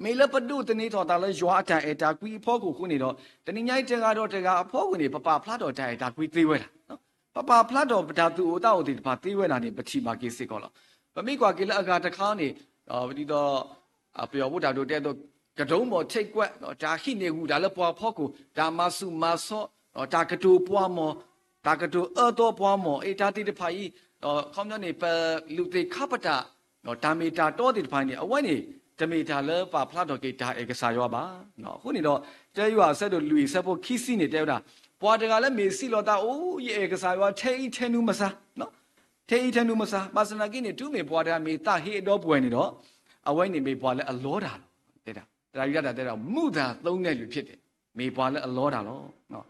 မ့ၢ်လၢပဒိးသန့ၤထီၣ်သးလၢယွၤအတၢ်အဲၣ်တၢ်ကွံအဖီခိၣ်အဃိန့ၣ်ဒီး တနံၤညါအံၤတဂၤဒီးတဂၤအဖီခိၣ်န့ၣ် ပပာ်ဖျါထီၣ်တၢ်အဲၣ်တၢ်ကွံသ့ဝဲဒၣ်, ပပာ်ဖျါထီၣ်ပတၢ်သူၣ်အိၣ်သးအိၣ်သ့ၣ်တဖၣ်သ့ဝဲဒၣ်န့ၣ် ပထံၣ်ဘၣ်က့ၤစ့ၢ်ကီးလီၤ. ပမ့ၢ်ကွၢ်က့ၤလၢအဂၤတခါန့ၣ် ဒ်သိး ပယီၤဖိတၢ်ဒိတဲအသိး ကဒုံးမီၢ်ထိပ်ကွက် တၢ်ဟံးန့ၢ်ဂူာ်တၢ်လၢပှၤဖီခိၣ် တၢ်မၤဆူၣ်မၤဆီ တၢ်ကတိၤပှၤမီၢ် တၢ်ကတိၤအၢသီပှၤမီၢ် အ့ တၢ်သ့ၣ်တဖၣ်အံၤ ခီပညီန့ၣ် ပလူၤသ့ၣ်ခါပတာ် တၢ်မ့ၢ်တၢ်တီသ့ၣ်တဖၣ်န့ၣ် အဝဲန့ၣ် တမ့ၢ်တၢ်လၢပာ်ဖျါထီၣ်က့ၤတၢ်အဲၣ်ကစၢ်ယွၤဘၣ်. အဃိန့ၣ်ဒီး တၢယိၤဟၣ်အဆၢဒိၣ်လွံၢ်အဆၢဖိခံဆံန့ၣ် တဲဝဲဒၣ် ပှၤတဂၤလၢမ့ၢ်စံးလီၤသး အိၣ် ယအဲၣ်ကစၢ်ယွၤ ထဲအံၤထဲနုၤမစါ ထဲအံၤထဲနုၤမစါ ဘၣ်ဆၣ်သနာ်က့န့ၣ် တုၤမ့ၢ်ပှၤတဂၤမ့ၢ်သးဟ့အဒီပုၢ်ဝဲၢ်န့ၣ်ဒီး အဝဲန့ၣ်မ့ၢ်ပှၤလၢအလီတၢ်လီၤ. တဲဒၣ် သရၣ်ယူဒၤတၢ်တဲဒၣ် မုသာသုံးနည်းလူဖြစ်တယ် မ့ၢ်ပှၤလၢအလီတၢ်လီၤ.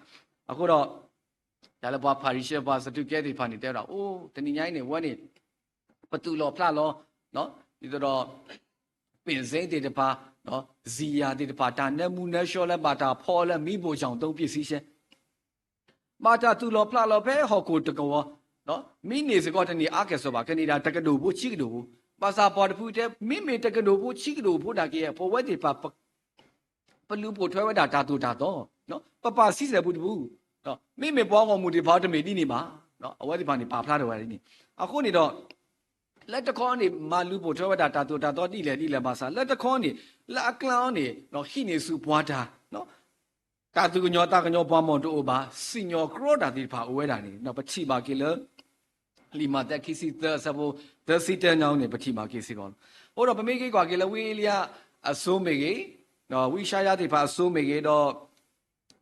အဃိဒီး တၢ်လၢပှၤဖၤရံၤၡဲ ပှၤစဒူးကဲသ့ၣ်တဖၣ်န့ၣ် တဲဝဲဒၣ် အိၣ် တနံၤညါအံၤန့ၣ် အဝဲန့ၣ် ပသူၣ်လီၤဖျးလီၤ ဒ်သိးဒီး ပ့ၣ်စ့သ့ၣ်တဖၣ် စံယၤသ့ၣ်တဖၣ် တၢ်နၢမူနၢဆှီလၢဘၣ်တၢ်ဖီအီၤလၢ မီးဖိုချောင်သုံးပစ်စံရှဲ ဘၣ်တၢ်သူၣ်လီၤဖျးလီၤဖဲဟီၣ်ခိၣ်တကဝီၤ မ့ၢ်န့ၢ်စ့ၢ်ကီးတန့ၢ်အါကဲၣ်ဆိးဘၣ် ကန့ၢ်ဒၣ်တကဒိၣ်ဖိဆံးကဒိၣ်ဖိ ဘၣ်ဆၣ်ပှၤတဖုတဲ မ့မ့ၢ်တကဒိၣ်ဖိဆံးကဒိၣ်ဖိဒၣ်က့ၤ ပဝဲသ့ၣ်တဖၣ် ပလူၤပိာ်ထွဲဝဲဒၣ်တၢ်သိၣ်တၢ်သီ ပပာ်ဆံဆဲၣ်ပူၤတပူၤ မ့မ့ၢ်ပှၤဂီၢ်မုၢ်သ့ၣ်တဖၣ်တမ့ၢ်ဒ်န့ၣ်ဘၣ်. အဝဲသ့ၣ်တဖၣ်န့ၣ် ပာ်ဖျါထီၣ်ဝဲဒ်န့ၣ် အဃိန့ၣ်ဒီး လၢတခီန့ၣ် မၤလူၤပိာ်ထွဲဝဲဒၣ်တၢ်သိၣ်တၢ်သီဒ်လဲၣ်ဒ်လဲၣ်ဘၣ်ဆၣ် လၢတခီန့ၣ် လၢအကျါအီၤန့ၣ် ဟံးန့ၢ်ဆူၣ်ပှၤတၢ် တၢ်သူၣ်ကညီၤသးကညီၤပှၤမီၢ်တအိၣ်ဘၣ် စံၣ်ညီၣ်ကြီတၢ်သ့ၣ်တဖၣ်အိၣ်ဝဲဒၣ်န့ၣ် ပထံၣ်ဘၣ်က့ၤလၢ လံာ်မးသဲခံဆံသၢအဆၢဖိ သၢဆံတၢညါန့ၣ် ပထံၣ်ဘၣ်က့ၤစ့ၢ်ကီးလီၤ. အဃိဒီးပမ့ၢ်က့ၤကွၢ်က့ၤလၢ ဝံအ့လံယၤအစိၤမ့ၢ်ဂ့ၤ, ဝံယၡါယၤသ့ၣ်တဖၣ်အစိၤမ့ၢ်ဂ့ၤဒီး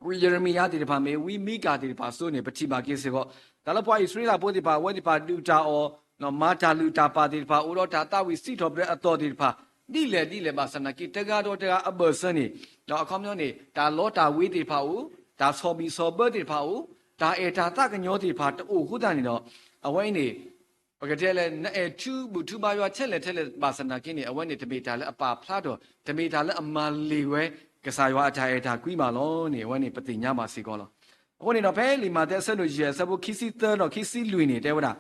ဝံယရမံယၤသ့ၣ်တဖၣ်မ့ၢ်ဂ့ၤ ဝံမံကၤသ့ၣ်တဖၣ်အစိၤန့ၣ် ပထံၣ်ဘၣ်က့ၤစ့ၢ်ကီး တၢ်လၢပှၤအံၣ်စရ့လးဖိသ့ၣ်တဖၣ် အဝဲသ့ၣ်တဖၣ်ဒုၣ်တၢ်အီၣ် မၤတၢ်လုၢ်တၢ်ပာ်သ့ၣ်တဖၣ် အိၣ်ဒီးတၢ်သးဝံၣ်စံးထီၣ်ပတြၢၤအသီၣ်သ့ၣ်တဖၣ် ဒ်လဲၣ်ဒ်လဲၣ်ဘၣ်ဆၣ်သနာ်က့ တဂၤဒီးတဂၤအဘၢၣ်စၢၤန့ၣ် ဒီးအခီပညီန့ၣ် တၢ်လီတၢ်ဝ့ၤသ့ၣ်တဖၣ်အိၣ်, တၢ်ဆီၣ်ဘံၣ်ဆီၣ်ဘၢသ့ၣ်တဖၣ်အိၣ်, တၢ်အဲၣ်တၢ်သးကညီၤသ့ၣ်တဖၣ်တအိၣ်အဃိသတးန့ၣ်ဒီး အဝဲအံၤန့ၣ် ပကတဲလၢ နအဲၣ်ထူဘူးထူဘါယွၤထဲလဲၣ်ထဲလဲၣ်ဘၣ်ဆၣ်သနာ်က့န့ၣ် အဝဲန့ၣ်တမ့ၢ်တၢ်လၢအပာ်ဖျါထီၣ် တမ့ၢ်တၢ်လၢအမၤလ့ၤဝဲ ကစၢ်ယွၤအတၢ်အဲၣ်တၢ်ကွံဘၣ်လီၤန့ၣ် အဝဲန့ၣ်ပသ့ၣ်ညါဘၣ်စ့ၢ်ကီးလီၤ. အဃိန့ၣ်ဒီး ဖဲလံာ်မးသဲအဆၢဒိၣ်ယဲၢ်အဆၢဖိခံဆံသၢဒီးခံဆံလွံၢ်န့ၣ် တဲဝဲဒၣ်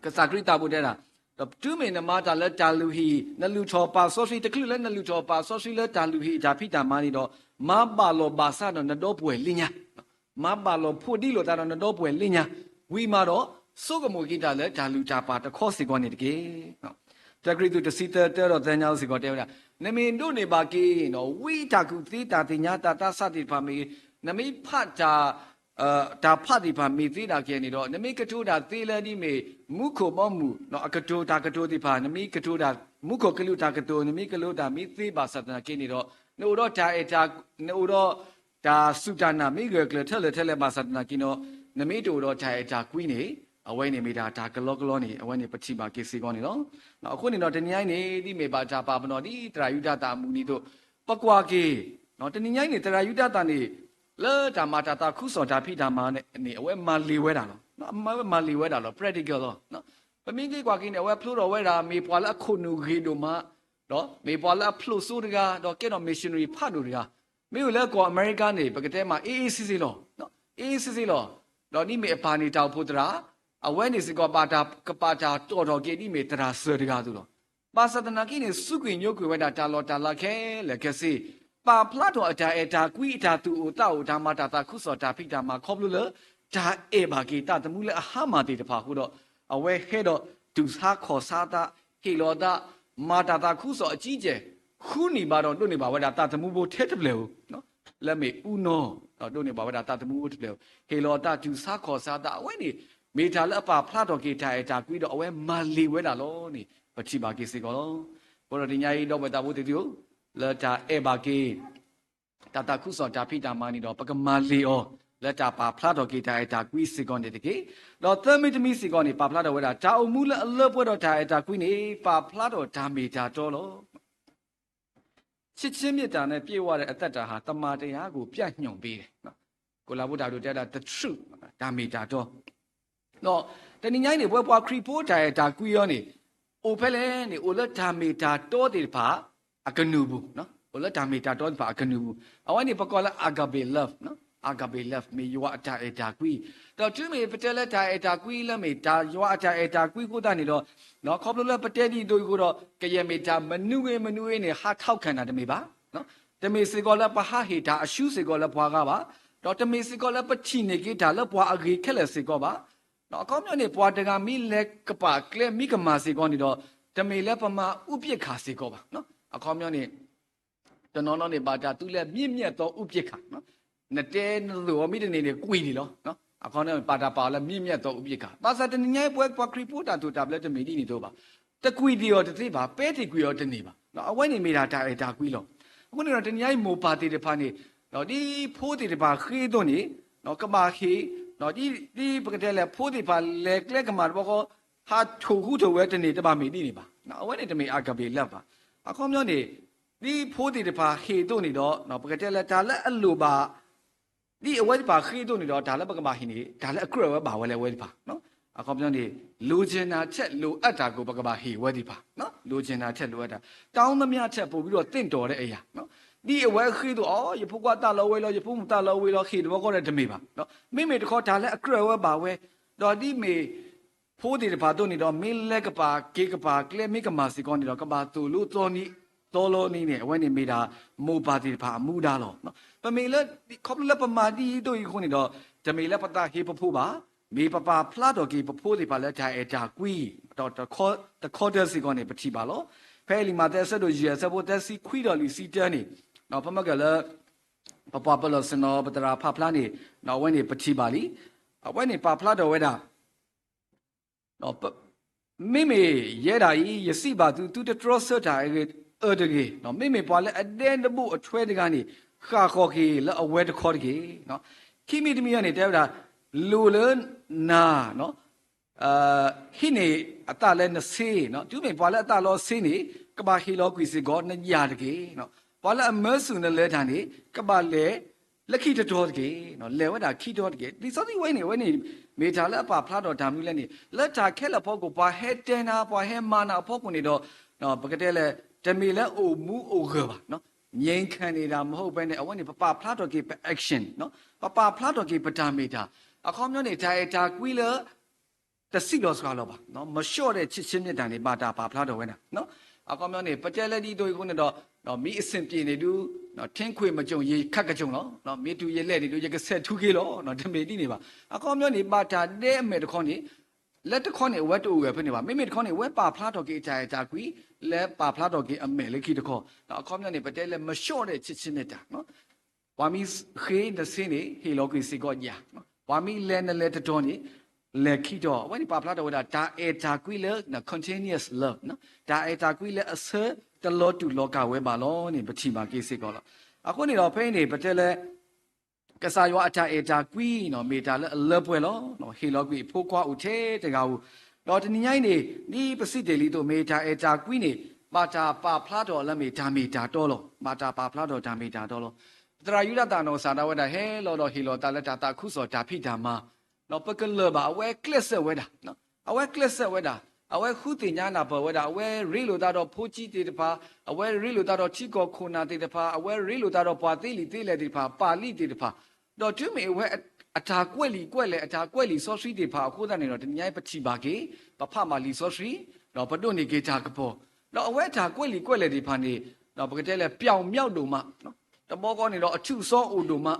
ကစၢ်ခရံာ်သးဘိတဲဒၣ်, ဒီးတုၤမ့ၢ်နမၤတၢ်လၢတၢ်လုၢ်ဟံၣ် နလုၢ်ထီၣ်ပာ်စီဆှံ တချုးလၢနလုၢ်ထီၣ်ပာ်စီဆှံလၢတၢ်လုၢ်ဟံၣ်အတၢ်ဖံးတၢ်မၤန့ၣ်ဒီး, မၤဘၣ်လီၤဘၣ်စးဒီးနဒီပုၢ်ဝဲၢ်လၢညါ, မၤဘၣ်လီၤဖိးဒံးလိာ်သးဒီးနဒီပုၢ်ဝဲၢ်လၢညါ, ဝံၤမးဒီး ဆိကမိၣ်က့ၤတၢ်လၢတၢ်လုၢ်တၢ်ပာ်တခီစ့ၢ်ကီးန့ၣ်တက့ၢ်. တၢကရံၣ်သူးတဆံသၢ တၢဒီးသၢညါစ့ၢ်ကီးတဲဝဲဒၣ်, နမ့ၢ်ဒိးန့ၢ်ဘၣ်က့ၤ ဝံတၢ်ကူၣ်သ့တၢ်သ့ၣ်ညါတၢ်သးစၢ်သ့ၣ်တဖၣ်မ့ၢ်ဂ့ၤ, နမ့ၢ်ဖးတၢ် တၢ်ဖးသ့ၣ်တဖၣ်မ့ၢ်သ့ဒၣ်ကဲန့ၣ်ဒီး နမ့ၢ်ကတိၤတၢ်သ့လၢဒ်မ့ၢ် မူခိၣ်ဘီမုၢ် အကတိၤတၢ်ကတိၤသ့ၣ်တဖၣ် နမ့ၢ်ကတိၤတၢ် မူခိၣ်ကလူးတၢ်ကတိၤ နမ့ၢ်ကတိၤတၢ်မ့ၢ်သ့ဘၣ်ဆၣ်သနာ်က့န့ၣ်ဒီး နအိၣ်ဒီးတၢ်အဲၣ်တၢ် နအိၣ်ဒီး တၢ်စူၢ်တၢ်နာ်မ့ၢ်ဂၢၢ်ကျၢၤထဲလဲၣ်ထဲလဲၣ်ဘၣ်ဆၣ်သနာ်က့ဒီး နမ့ၢ်တအိၣ်ဒီးတၢ်အဲၣ်တၢ်ကွံန့ၣ် အဝဲန့ၣ်မ့ၢ်ဒၣ်တၢ်ကလီကလီန့ၣ် အဝဲန့ၣ်ပထံၣ်ဘၣ်က့ၤစ့ၢ်ကီးန့ၣ်လီၤ. အဃိန့ၣ်ဒီးတနံၤအံၤန့ၣ် ဒ်မ့ၢ်ဘၣ်တၢ်ပာ်ပနီၣ်ဒ်သရၣ်ယူဒၤသၣ်အမုၢ်နံၤအသိး ပကွၢ်က့ၤ တနံၤညါအံၤန့ၣ် သရၣ်ယူဒၤသၣ်န့ၣ် လၢတၢ်မၤတၢ်သးခုကစီၣ်တၢ်ဖံးတၢ်မၤန့ၣ် အဝဲမၤလ့ၤဝဲဒၣ်လီၤ. အဝဲမၤလ့ၤဝဲဒၣ်လီၤ practical လီၤ. ပမ့ၢ်က့ၤကွၢ်က့ၤန့ၣ် အဝဲဖျိထီၣ်ဝဲဒၣ် မ့ၢ်ပှၤလၢအခိၣ်နူာ်ဂ့ၤဒိၣ်မး ဒီးမ့ၢ်ပှၤလၢအဖျိးစိတဂၤ ဒီးကဲထီၣ် missionary ဖးဒိၣ်တဂၤ, မ့ၢ်အိၣ်လၢကီၢ်အမဲရကၤန့ၣ် ပကတဲမး အ့အ့ဆ့ဆ့လီၤ. အ့အ့ဆ့ဆ့လီၤ. ဒီးဒ်မ့ၢ်အပၢ်န့ၣ်တၢ်အိၣ်ဖှိၣ်သရၣ်, အဝဲန့ၣ်စ့ၢ်ကီးဘၣ်တၢ်ကပာ်တၢ်တီၣ်ထီၣ်က့ၤဒ်မ့ၢ်သရၣ်စၢၤတဂၤအသိးလီၤ. ဘၣ်ဆၣ်သနာ်က့န့ၣ် စူးကွံာ်ညိကွံာ်ဝဲဒၣ်တၢ်လီၢ်တၢ်လၤခဲလၢာ်ခဲဆ့, ပာ်ဖျါထီၣ်အတၢ်အဲၣ်တၢ်ကွံ အတၢ်သူၣ်အိၣ်သးအိၣ် တၢ်မၤတၢ်သးခုကစီၣ်တၢ်ဖံးတၢ်မၤခီဖျိလၢ တၢ်အဲၣ်ဘၣ်က့ၤသးသမူလၢအဟါမၢ်သ့ၣ်တဖၣ်အဃိဒီး အဝဲဟဲဒီးတူၢ်ဆါခီၣ်ဆါသး, ဟ့ၣ်လီၤသး, မၤတၢ်သးခုကစီၣ်အကံကဲၢ်, ဃုနံၣ်ဘၣ်ဒီးဒိးန့ၢ်ဘၣ်ဝဲဒၣ်သးသမူဖိထဲတဖျၢၣ်ဧိၤ, လၢမ့ၢ်အူနီၢ်, ဒီးဒိးန့ၢ်ဘၣ်ဝဲဒၣ်သးသမူဖိတဖျၢၣ်ဧိၤ, ဟ့ၣ်လီၤသးတူၢ်ဆါခီၣ်ဆါသး အဝဲန့ၣ် မ့ၢ်တၢ်လၢအပာ်ဖျါထီၣ်က့ၤတၢ်အဲၣ်တၢ်ကွံဒီးအဝဲမၤလ့ၤဝဲဒၣ်လီၤန့ၣ် ပထံၣ်ဘၣ်က့ၤစ့ၢ်ကီးလီၤ. အဃိဒီးတနံၤအံၤ ဒီပုၢ်ဝဲၢ်သးဖိသ့ၣ်သုဧၢ, လၢတၢ်အဲၣ်ဘၣ်က့ၤ တၢ်သးခုကစီၣ်တၢ်ဖံးတၢ်မၤန့ၣ်ဒီး ပကမၤလ့ၤအီၤ လၢတၢ်ပာ်ဖျါထီၣ်က့ၤတၢ်အဲၣ်တၢ်ကွံစ့ၢ်ကီးန့ၣ်တက့ၢ်. ဒီးသၢမံၤတမံၤစ့ၢ်ကီးန့ၣ် ပာ်ဖျါထီၣ်ဝဲဒၣ် တၢ်အိၣ်မူလၢအလၢပှဲၤဒီးတၢ်အဲၣ်တၢ်ကွံန့ၣ် ပာ်ဖျါထီၣ်တၢ်မ့ၢ်တၢ်တီလီၤ. ချစ်ခြင်းမေတ္တာနဲ့ပြည့်ဝဲတဲ့အသက်တာဟာ သမ္မာတရားကို ပြညွှန်ပေးတယ်. ကိၤလၤဝါဒၣ်ဒိၣ်တဲဒၣ် the truth တၢ်မ့ၢ်တၢ်တီ ဒီးတနံၤညါအံၤန့ၣ် ပဝဲပှၤခရံာ်ဖိတၢ်အဲၣ်တၢ်ကွံအီၤန့ၣ် အိၣ်ဖဲလဲၣ်န့ၣ် အိၣ်လၢတၢ်မ့ၢ်တၢ်တီသ့ၣ်တဖၣ် အကနူာ်ပူၤ, အိၣ်လၢတၢ်မ့ၢ်တၢ်တီသ့ၣ်တဖၣ်အကနူာ်ပူၤ, အဝဲန့ၣ်ပကိးလၢ agape love, agape love မ့ၢ်ယွၤအတၢ်အဲၣ်တၢ်ကွံ, ဒီးတုၤမ့ၢ်ပတဲလၢတၢ်အဲၣ်တၢ်ကွံလၢမ့ၢ်တၢ် ယွၤအတၢ်အဲၣ်တၢ်ကွံအဃိသတးန့ၣ်ဒီး ခီဖျိလၢပတဲဒ်သိးအံၤအဃိဒီး ကယဲၢ်မ့ၢ်တၢ်မနုၤဂ့ၤမနုၤဂ့ၤန့ၣ် ဟးထီၣ်ခၣ်နၢ်တမ့ၢ်ဘၣ်. တမ့ၢ်စ့ၢ်ကီးလၢပဟးဟ့ၣ်တၢ်အရှုံးစ့ၢ်ကီးလၢပှၤဂၤဘၣ်, ဒီးတမ့ၢ်စ့ၢ်ကီးလၢပထံၣ်န့ၢ်က့ၤတၢ်လၢပှၤအဂ့ၤခဲလၢာ်စ့ၢ်ကီးဘၣ်. အခီပညီန့ၣ် ပှၤတဂၤမ့ၢ်လဲၤကပာ်ကျဲမ့ၢ်ကမၣ်စ့ၢ်ကီးန့ၣ်ဒီး တမ့ၢ်လၢပမၤ ဥပက္ခာ စ့ၢ်ကီးဘၣ်. အခီပညီန့ၣ် တနီၤနီၤန့ၣ် ဘၣ်တၢ်သူလၢ မြင့်မြတ်သော ဥပက္ခာ, နတဲနသိၣ်အီၤမ့ၢ်တန့ၢ်န့ၣ် ကွံာ်ဒံးလီၤ. အခီပညီ ဘၣ်တၢ်ပာ်အီၤလၢ မြင့်မြတ်သော ဥပက္ခာ, ဘၣ်ဆၣ်တနံၤညါအံၤ ပဝဲပှၤခရံာ်ဖိတၢ်တိာ်တၢ်ပျဲတမ့ၢ်ဒ်န့ၣ်အသိးဘၣ်. တကွံာ်ဒံးအီၤတသ့ဘၣ်, ပဲတ့ၢ်ကွံာ်အီၤတန့ၢ်ဘၣ်. အဝဲန့ၣ်မ့ၢ်ဒၣ်တၢ်အဲၣ်တၢ်ကွံလီၤ. အဃိန့ၣ်ဒီး တနံၤညါအံၤ မိၢ်ပၢ်သ့ၣ်တဖၣ်န့ၣ် ဒ်ဖိသ့ၣ်တဖၣ်ဃ့အသိးန့ၣ် ကဘၣ်ဟ့ၣ်, ဒ်ပကတဲလဲၣ် ဖိသ့ၣ်တဖၣ်လဲၤကျဲကမၣ်တဘျီဃီ ဟးထိၣ်ဃူထိၣ်ဝဲတန့ၢ် တဘၣ်မ့ၢ်ဒ်န့ၣ်ဘၣ်. အဝဲန့ၣ်တမ့ၢ် agape love ဘၣ်. အခီပညီန့ၣ် ဒ်ဖိသ့ၣ်တဖၣ်ဟ့ၣ်အသိးန့ၣ်ဒီး ပကတဲလၢတၢ်လၢအလိၣ်ဘၣ် ဒ်အဝဲသ့ၣ်တဖၣ်ဃ့အသိးန့ၣ်ဒီး တၢ်လၢပကဘၣ်ဟ့ၣ်န့ၣ် တၢ်လၢအကြၢးဝဲဘၣ်ဝဲလၢအဝဲသ့ၣ်တဖၣ်. အခီပညီန့ၣ် လိုချင်တာထက် လိုအပ်တာကို ပကဘၣ်ဟ့ၣ်ဝဲသ့ၣ်တဖၣ်, လိုချင်တာထက် လိုအပ်တာ, တောင်းသမျှထက် ပိုပြီးတော့ သင့်တော်တဲ့အရာ, ဒ်အဝဲဃ့အသိး အိ ယဖိခွါသးလီၤဝဲလီၤ ယဖိမုၣ်သးလီၤဝဲလီၤ ဟ့ၣ်တဘျီဃီဒီးတမ့ၢ်ဘၣ်. မ့မ့ၢ်တခီ တၢ်လၢအကြၢးဝဲဘၣ်ဝဲ, ဒီးဒ်မ့ၢ် ဖိသ့ၣ်တဖၣ်အသိးန့ၣ်ဒီး မ့ၢ်လဲၤကပာ်က့ၤကပာ်ကျဲမ့ၢ်ကမၣ်စ့ၢ်ကီးန့ၣ်ဒီး ကဘၣ်သိၣ်လိသီနံၤသီလီနံၤန့ၣ် အဝဲန့ၣ်မ့ၢ်ဒၣ်မိၢ်ပၢ်သ့ၣ်တဖၣ်အမူဒါလီၤ. ပမ့ၢ်လၢ ခီဖျိလၢပမၤဒ်အံၤအသိးအံၤအဃိန့ၣ်ဒီး တမ့ၢ်လၢပသးဟ့ပဖိဘၣ်, မ့ၢ်ပပာ်ဖျါထီၣ်က့ၤပဖိသ့ၣ်တဖၣ်လၢတၢ်အဲၣ်တၢ်ကွံ, ဒီးတခီတၢၢ်စ့ၢ်ကီးန့ၣ် ပထံၣ်ဘၣ်လီၤ. ဖဲလံာ်မးသဲအဆၢဒိၣ်ယဲၢ်အဆၢဖိသၢဆံခွံဒီးလွံၢ်ဆံတၢန့ၣ် ပမ့ၢ်ကလၢ ပပှၤပၢၤလီၢ်ဆ့ၣ်နီၤ ပသရၣ်ဖးဖျါန့ၣ် အဝဲန့ၣ်ပထံၣ်ဘၣ်လံ. အဝဲန့ၣ်ပာ်ဖျါထီၣ်ဝဲဒၣ် မ့မ့ၢ်ယဲဒၣ်အံၤ ယစံးဘၣ်သု, သုတတြီဆၢတၢ်အၢတဂ့ၤ, မ့မ့ၢ်ပှၤလၢအဒဲတဘိၣ်အထွဲတဂၤန့ၣ် ဃၣ်ဃီၤက့ၤလၢအဝဲတခီတက့ၢ်. ခံမံၤတမံၤအံၤန့ၣ် တဲဝဲဒၣ် လိၣ်လၢနၤ ဟံးန့ၢ်အသးလၢနဆ့, တုၤမ့ၢ်ပှၤလၢအသးလီဆ့န့ၣ် ကဘၣ်ဟ့ၣ်လီၤကွံာ်စ့ၢ်ကီးနယာ်တက့ၢ်. ပှၤလၢအမၢဆူၣ်နလဲၤတၢ်န့ၣ် ကဘၣ်လဲၤလၢခံတတီၤတက့ၢ်. လဲၤဝဲဒၣ်ခံတီၤတက့ၢ်. လံာ်စီဆှံဝဲန့ၣ် အဝဲန့ၣ် မ့ၢ်တၢ်လၢအပာ်ဖျါထီၣ်တၢ်မနုၤလဲၣ်န့ၣ် လၢတၢ်ခဲလၢာ်အဖီခိၣ် ပှၤဟဲတဲနၤ ပှၤဟဲမၤနၤအဖီခိၣ်န့ၣ်ဒီး ပကတဲလၢ တမ့ၢ်လၢအိၣ်မူအိၣ်ဂၢၢ်ဘၣ်. ငြိမ်ခံ့နေတာမဟုတ်ဘဲန့ၣ် အဝဲန့ၣ် ပပာ်ဖျါထီၣ်က့ၤပ action, ပပာ်ဖျါထီၣ်က့ၤပတၢ်မ့ၢ်တၢ်, အခီပညီန့ၣ် တၢ်အဲၣ်တၢ်ကွံလၢ တစံးလီၤစှၤလီၤဘၣ်. မဆှီၣ်ဒဲးဆံးဆံးမ့ၢ်တၢ်န့ၣ် ဘၣ်တၢ်ပာ်ဖျါထီၣ်ဝဲဒၣ်. အခီပညီန့ၣ် ပတဲလၢဒ်သိးအံၤအဃိန့ၣ်ဒီး, မ့ၢ်အဆင်ပြေန့ၣ်ဒုး, ထင်းခွေမကြုံရေခပ်ကကြုံလီၤ. မ့ၢ်တုၤယလဲၢ်န့ၣ်ဒုး ယကဆဲးထူက့ၤလီၤ. တမ့ၢ်ဒ်န့ၣ်ဘၣ်. အခီပညီန့ၣ် ဘၣ်တၢ်ဒဲအမဲာ်တခီန့ၣ်, လၢတခီန့ၣ် အဝဲတအိၣ်ဂၢၢ်ဖဲန့ၣ်ဘၣ်. မ့မ့ၢ်တခီန့ၣ် အဝဲပာ်ဖျါထီၣ်က့ၤအတၢ်အဲၣ်တၢ်ကွံ လၢပာ်ဖျါထီၣ်က့ၤအမဲာ်လၢခံတခီ, အခီပညီန့ၣ် ပတဲလၢမဆှီၣ်ဒဲးဆံးဆံးမ့ၢ်တၢ် ပှၤမ့ၢ်ဃ့နဆ့န့ၣ် ဟ့ၣ်လီၤကွံာ်စ့ၢ်ကီးယၤ, ပှၤမ့ၢ်လဲၤနလဲၤတတီၤန့ၣ် လဲၤခံတီၤ. အဝဲန့ၣ်ပာ်ဖျါထီၣ်ဝဲဒၣ် တၢ်အဲၣ်တၢ်ကွံလၢ continuous love, တၢ်အဲၣ်တၢ်ကွံလၢအဆၢတလီၤတူာ်လီၤကာ်ဝဲဘၣ်လီၤန့ၣ် ပထံၣ်ဘၣ်က့ၤစ့ၢ်ကီးလီၤ. အဃိန့ၣ်ဒီးဖဲအံၤန့ၣ် ပတဲလၢ ကစၢ်ယွၤအတၢ်အဲၣ်တၢ်ကွံန့ၣ် မ့ၢ်တၢ်လၢအလၢပှဲၤလီၤ. ဟ့ၣ်လီၤကွံာ်အဖိခွါအိၣ်ထဲတဂၤဧိၤ, ဒီးတနံၤညါအံၤန့ၣ် ဒ်ပစံးတ့ၢ်လံအသိး မ့ၢ်တၢ်အဲၣ်တၢ်ကွံန့ၣ် ဘၣ်တၢ်ပာ်ဖျါထီၣ်လၢမ့ၢ်တၢ်မ့ၢ်တၢ်တီလီၤ. ဘၣ်တၢ်ပာ်ဖျါထီၣ်တၢ်မ့ၢ်တၢ်တီလီၤ. သရၣ်ယူဒၤသးနီၢ်ကစၢ်ဒၣ်ဝဲဒၣ် ဟဲလီၤဒီးဟ့ၣ်လီၤသးလၢတၢ်သးခုကစီၣ်တၢ်ဖံးတၢ်မၤ, ဒီးပကလၢၤဘၣ် အဝဲကျဲးစၢးဝဲဒၣ် အဝဲကျဲးစၢးဝဲဒၣ်, အဝဲဃုသ့ၣ်ညါနၢ်ပၢၢ်ဝဲဒၣ်, အဝဲရ့လိာ်သးဒီးဖိကၠံသ့ၣ်တဖၣ်, အဝဲရ့လိာ်သးဒီးထံကီၢ်ခိၣ်နၢ်သ့ၣ်တဖၣ်, အဝဲရ့လိာ်သးဒီးပှၤသ့လံာ်သ့လဲၢ်သ့ၣ်တဖၣ်, ပၢ်လံာ်သ့ၣ်တဖၣ်, ဒီးတုၤမ့ၢ်အဝဲအတၢ်ကွဲးလံာ်ကွဲးလဲၢ် အတၢ်ကွဲးလံာ်စီဆှံသ့ၣ်တဖၣ်အဃိသတးန့ၣ်ဒီး တနံၤညါအံၤပထံၣ်ဘၣ်က့ၤ, ပဖးဘၣ်လံာ်စီဆှံ, ဒီးပဒိးန့ၢ်က့ၤတၢ်ကပီၤ, ဒီးအဝဲတၢ်ကွဲးလံာ်ကွဲးလဲၢ်သ့ၣ်တဖၣ်န့ၣ်, ဒီးပကတဲလၢ ပျောက်မြောက်ဒိၣ်မး, တဘျီဃီန့ၣ်ဒီးအထူးအစီအိၣ်ဒိၣ်မး,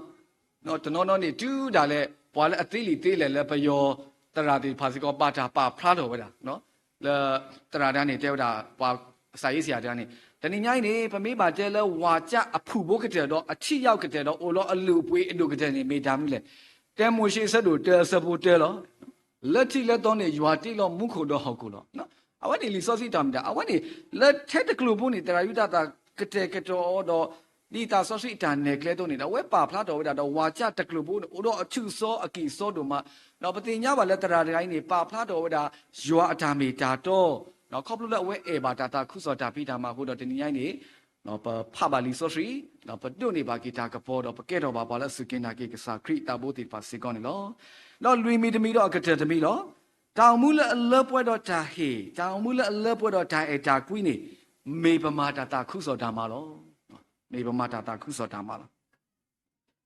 တနီၤနီၤန့ၣ် တုၤဒၣ်လဲာ် ပှၤလၢအသ့လံာ်သ့လဲၢ်လၢပယီၤသရၣ်သ့ၣ်တဖၣ်စ့ၢ်ကီး ဘၣ်တၢ်ပာ်ဖျါထီၣ်ဝဲဒၣ်, လၢသရၣ်တဂၤန့ၣ် တဲဝဲဒၣ် ပှၤကစၢ်ယ့ၣ်စံးယၤတဂၤန့ၣ် တနံၤညါအံၤန့ၣ် ပမ့ၢ်ဘၣ်တဲလၢ ဝါကျ အဖုၣ်ဖိကတၢၢ်ဒီးအထံယဝ်ကတၢၢ်ဒီး အိၣ်လီၤအလုၢ်အပှ့ၤအဒိၣ်ကတၢၢ်န့ၣ် မ့ၢ်တၢ်မနုၤလဲၣ်. တၢမိၤၡ့အဆၢဒိၣ်တၢအဆၢဖိတၢလီၤ. လၢထံးလၢသီန့ၣ် ယွၤတ့လီၤမူခိၣ်ဒီးဟီၣ်ခိၣ်လီၤ. အဝဲန့ၣ်လံာ်စီဆှံတၢ်မ့ၢ်တၢ်, အဝဲန့ၣ် လၢထဲတကျိၤဖိန့ၣ် သရၣ်ယူဒၤသးကတဲာ်ကတီၤအီၤဒီး ဒ်သးစီဆှံအတၢ်နဲၣ်ကျဲအသိးန့ၣ်ဒီး အဝဲပာ်ဖျါထီၣ်ဝဲဒၣ်ဒီး ဝါကျ တကျိၤဖိန့ၣ် အိၣ်ဒီးအထူးအစီအကံၢ်အစီဒိၣ်မး, ဒီးပသ့ၣ်ညါဘၣ်လၢသရၣ်တဂၤအံၤန့ၣ် ပာ်ဖျါထီၣ်ဝဲဒၣ် ယွၤအတၢ်မ့ၢ်တၢ်တီ, ခီဖျိလၢအဝဲအဲၣ်ဘၣ်တၢ်သးခုကစီၣ်တၢ်ဖံးတၢ်မၤအဃိဒီး တနံၤညါအံၤန့ၣ် ပဖးဘၣ်လံာ်စီဆှံ, ပဒိးန့ၢ်ဘၣ်က့ၤတၢ်ကပီၤဒီး ပကဲထီၣ်ဘၣ်ပှၤလၢအစူၢ်က့ၤနာ်က့ၤကစၢ်ခရံာ်အသးဘိသ့ၣ်တဖၣ်စ့ၢ်ကီးန့ၣ်လီၤ. ဒီးလွံၢ်မံၤတမံၤဒီးအကတၢၢ်တမံၤလီၤ. တၢ်အိၣ်မူလၢအလၢပှဲၤဒီးတၢ်ဟ့ၣ်, တၢ်အိၣ်မူလၢအလၢပှဲၤဒီးတၢ်အဲၣ်တၢ်ကွံန့ၣ် မ့ၢ်ပမၤတၢ်သးခုကစီၣ်တၢ်မၤလီၤ. မ့ၢ်ပမၤတၢ်သးခုကစီၣ်တၢ်မၤလီၤ.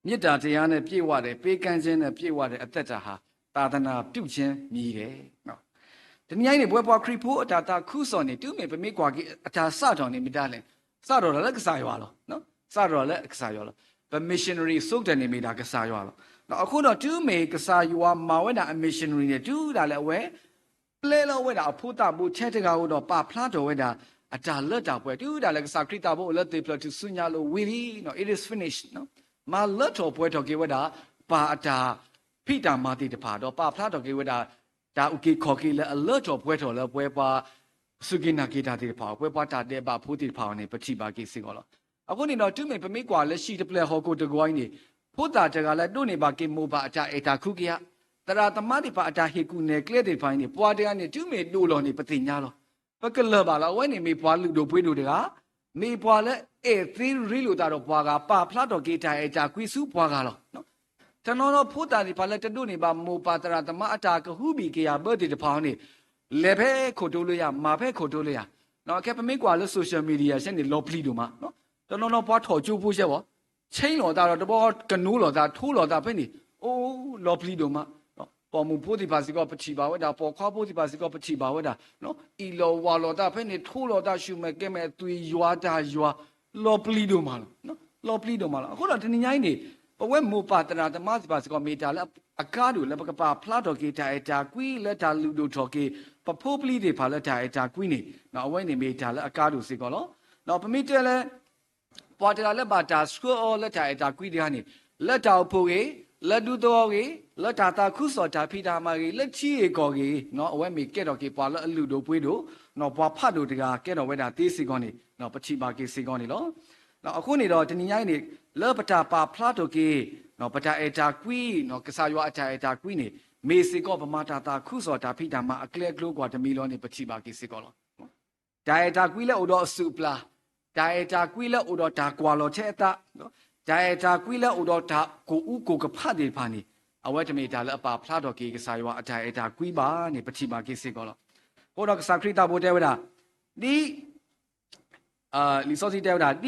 မေတ္တာတရားနဲ့ပြည့်ဝတဲ့, ပေးကမ်းခြင်းနဲ့ပြည့်ဝတဲ့ အသက်တာဟာ သာသနာပြုခြင်းမြည်တယ်. တနံၤညါအံၤန့ၣ် ပဝဲပှၤခရံာ်ဖိအတၢ်သးခုကစီၣ်န့ၣ် တုၤမ့ၢ်ပမ့ၢ်ကွၢ်က့ၤအတၢ်စးထီၣ်န့ၣ်မ့ၢ်ဒၣ်လဲၣ်, စးထီၣ်လၢကစၢ်ယွၤလီၤ. စးထီၣ်လၢကစၢ်ယွၤလီၤ. ပ missionary ဆိကတၢၢ်န့ၣ်မ့ၢ်ဒၣ်ကစၢ်ယွၤလီၤ. အဃိဒီးတုၤမ့ၢ်ကစၢ်ယွၤမၤဝဲဒၣ်အ missionary န့ၣ် တုၤဒၣ်လဲာ်အဝဲ ပျဲလီၤဝဲဒၣ်အဖိသၣ်ဘိထဲတဂၤဧိၤဒီး ပာ်ဖျါထီၣ်ဝဲဒၣ် အတၢ်လၢတၢ်ပှဲၤ တုၤဒၣ်လဲာ်ကစၢ်ခရံာ်သးဘိအိၣ်လၢသ့ၣ်ဖျၢၣ်ထူၣ်စုညါအလိၤဝံၤလံ, it is finished, မၤလၢထီၣ်ပှဲၤထီၣ်က့ၤဝဲဒၣ် ပၢ်အတၢ်ဖံးတၢ်မၤသ့ၣ်တဖၣ် ဒီးပာ်ဖျါထီၣ်က့ၤဝဲဒၣ် တၢ်အုၣ်က့ၤခီၣ်က့ၤလၢအလၢထီၣ်ပှဲၤထီၣ်လၢပဝဲပှၤ စူၢ်က့ၤနာ်က့ၤတၢ်သ့ၣ်တဖၣ်, ပဝဲပှၤတၢ်ဒဲးဘးဖိသ့ၣ်တဖၣ်အံၤန့ၣ် ပထံၣ်ဘၣ်က့ၤစ့ၢ်ကီးလီၤ. အဃိန့ၣ်ဒီး တုၤမ့ၢ်ပမ့ၢ်ကွၢ်လၢဟံၣ်တဖျၢၣ်ဟီၣ်ခိၣ်တကဝီၤအံၤန့ၣ် ဖိသၣ်တဂၤလၢဒိးန့ၢ်ဘၣ်က့ၤမိၢ်ပၢ်အတၢ်အဲၣ်တၢ်ကွံကယၤ, သရၣ်သမါသ့ၣ်တဖၣ်အတၢ်ဟ့ၣ်ကူၣ်နဲၣ်ကျဲသ့ၣ်တဖၣ်အံၤန့ၣ် ပှၤတဂၤန့ၣ် တုၤမ့ၢ်ဒိၣ်လီၤန့ၣ် ပသ့ၣ်ညါလီၤ. ပကလၢၤဘၣ်လီၤ. အဝဲန့ၣ်မ့ၢ်ပှၤလုၢ်ဒိၣ်ပှ့ၤဒိၣ်တဂၤ, မ့ၢ်ပှၤလၢအဲၣ်သ့ရ့လိာ်သးဒီးပှၤဂၤ, ပာ်ဖျါထီၣ်က့ၤတၢ်အဲၣ်တၢ်ကွံဆူပှၤဂၤလီၤ. တနီၤနီၤဖိသၣ်သ့ၣ်တဖၣ်လၢတဒိးန့ၢ်ဘၣ်မိၢ်ပၢ်သရၣ်သမါအတၢ်ကဟုဘံၣ်ကယၤဘၢသ့ၣ်တဖၣ်အံၤန့ၣ် လဲၤဖဲခိၣ်တိၤလၢယၤ, မၤဖဲခိၣ်တိၤလၢယၤ, ခဲပမ့ၢ်ကွၢ်လၢ social media ဆဲန့ၣ် လီၤပျံၤဒိၣ်မး, တနီၤနီၤပှၤထီၣ်ကၠိဖိဆဲဝဲ, ဆ့လိာ်သးဒီးတဘျီကနိလိာ်သး ထိလိာ်သးဖဲန့ၣ်, အိၣ်လီၤပျံၤဒိၣ်မး. ပိာ်မုၣ်ဖိသ့ၣ်တဖၣ်စ့ၢ်ကီးပထံၣ်ဘၣ်ဝဲဒၣ်, ပိာ်ခွါဖိသ့ၣ်တဖၣ်စ့ၢ်ကီးပထံၣ်ဘၣ်ဝဲဒၣ်, အံၣ်လိာ်ဝၤလိာ်သးဖဲန့ၣ်, ထိလိာ်သးဆူၣ်မဲာ်ကဲမဲာ်, အသွံၣ်ယွၤတၢ်ယွၤ, လီၤပျံၤဒိၣ်မးလီၤ. လီၤပျံၤဒိၣ်မးလီၤ. အဃိဒီးတနံၤညါအံၤန့ၣ် ပဝဲမိၢ်ပၢ်သရၣ်သမါသ့ၣ်တဖၣ်စ့ၢ်ကီး မ့ၢ်တၢ်လၢအကါဒိၣ်လၢပကပာ်ဖျါထီၣ်က့ၤ တၢ်အဲၣ်တၢ်ကွံလၢတၢ်လုၢ်ဒိၣ်ထီၣ်က့ၤ ပဖိပလံၤသ့ၣ်တဖၣ်လၢတၢ်အဲၣ်တၢ်ကွံန့ၣ်, အဝဲန့ၣ်မ့ၢ်တၢ်လၢအကါဒိၣ်စ့ၢ်ကီးလီၤ. ဒီးပမ့ၢ်တဲလၢ ပှၤတဂၤလၢဘၣ်တၢ်ဆှၢအီၤလၢတၢ်အဲၣ်တၢ်ကွံတဂၤန့ၣ်, လၢတၢ်အိၣ်ဖှိၣ်ဂ့ၤ, လၢဒူသဝီဂ့ၤ, လၢတၢ်သးခုကစီၣ်တၢ်ဖံးတၢ်မၤဂ့ၤ, လၢထံဂ့ၢ်ကီၢ်ဂ့ၤ, အဝဲမ့ၢ်ကဲထီၣ်က့ၤပှၤလၢအလုၢ်ဒိၣ်ပှ့ၤဒိၣ်, ပှၤဖးဒိၣ်တဂၤကဲထီၣ်ဝဲဒၣ်သ့စ့ၢ်ကီးန့ၣ် ပထံၣ်ဘၣ်က့ၤစ့ၢ်ကီးန့ၣ်လီၤ. အဃိန့ၣ်ဒီးတနံၤညါအံၤန့ၣ် လၢပတၢ်ပာ်ဖျါထီၣ်က့ၤ ပတၢ်အဲၣ်တၢ်ကွံ, ကစၢ်ယွၤအတၢ်အဲၣ်တၢ်ကွံန့ၣ် မ့ၢ်စ့ၢ်ကီးပမၤတၢ်သးခုကစီၣ်တၢ်ဖံးတၢ်မၤအကျဲအကျိၤကွၢ်တမံၤလီၤန့ၣ် ပထံၣ်ဘၣ်က့ၤစ့ၢ်ကီးလီၤ. တၢ်အဲၣ်တၢ်ကွံလၢအိၣ်ဒီးအစုၣ်အပျၢ်, တၢ်အဲၣ်တၢ်ကွံလၢအိၣ်ဒီးတၢ်ကွၢ်လီၤထဲအသး, တၢ်အဲၣ်တၢ်ကွံလၢအိၣ်ဒီးတၢ်ကိၢ်အူကိၢ်ကဖးသ့ၣ်တဖၣ်န့ၣ် အဝဲတမ့ၢ်တၢ်လၢအပာ်ဖျါထီၣ်က့ၤကစၢ်ယွၤအတၢ်အဲၣ်တၢ်ကွံဘၣ်န့ၣ် ပထံၣ်ဘၣ်က့ၤစ့ၢ်ကီးလီၤ. အဃိဒီးကစၢ်ခရံာ်သးဘိတဲဝဲဒၣ်, ဒ် လံာ်စီဆှံတဲဝဲဒၣ်, ဒ်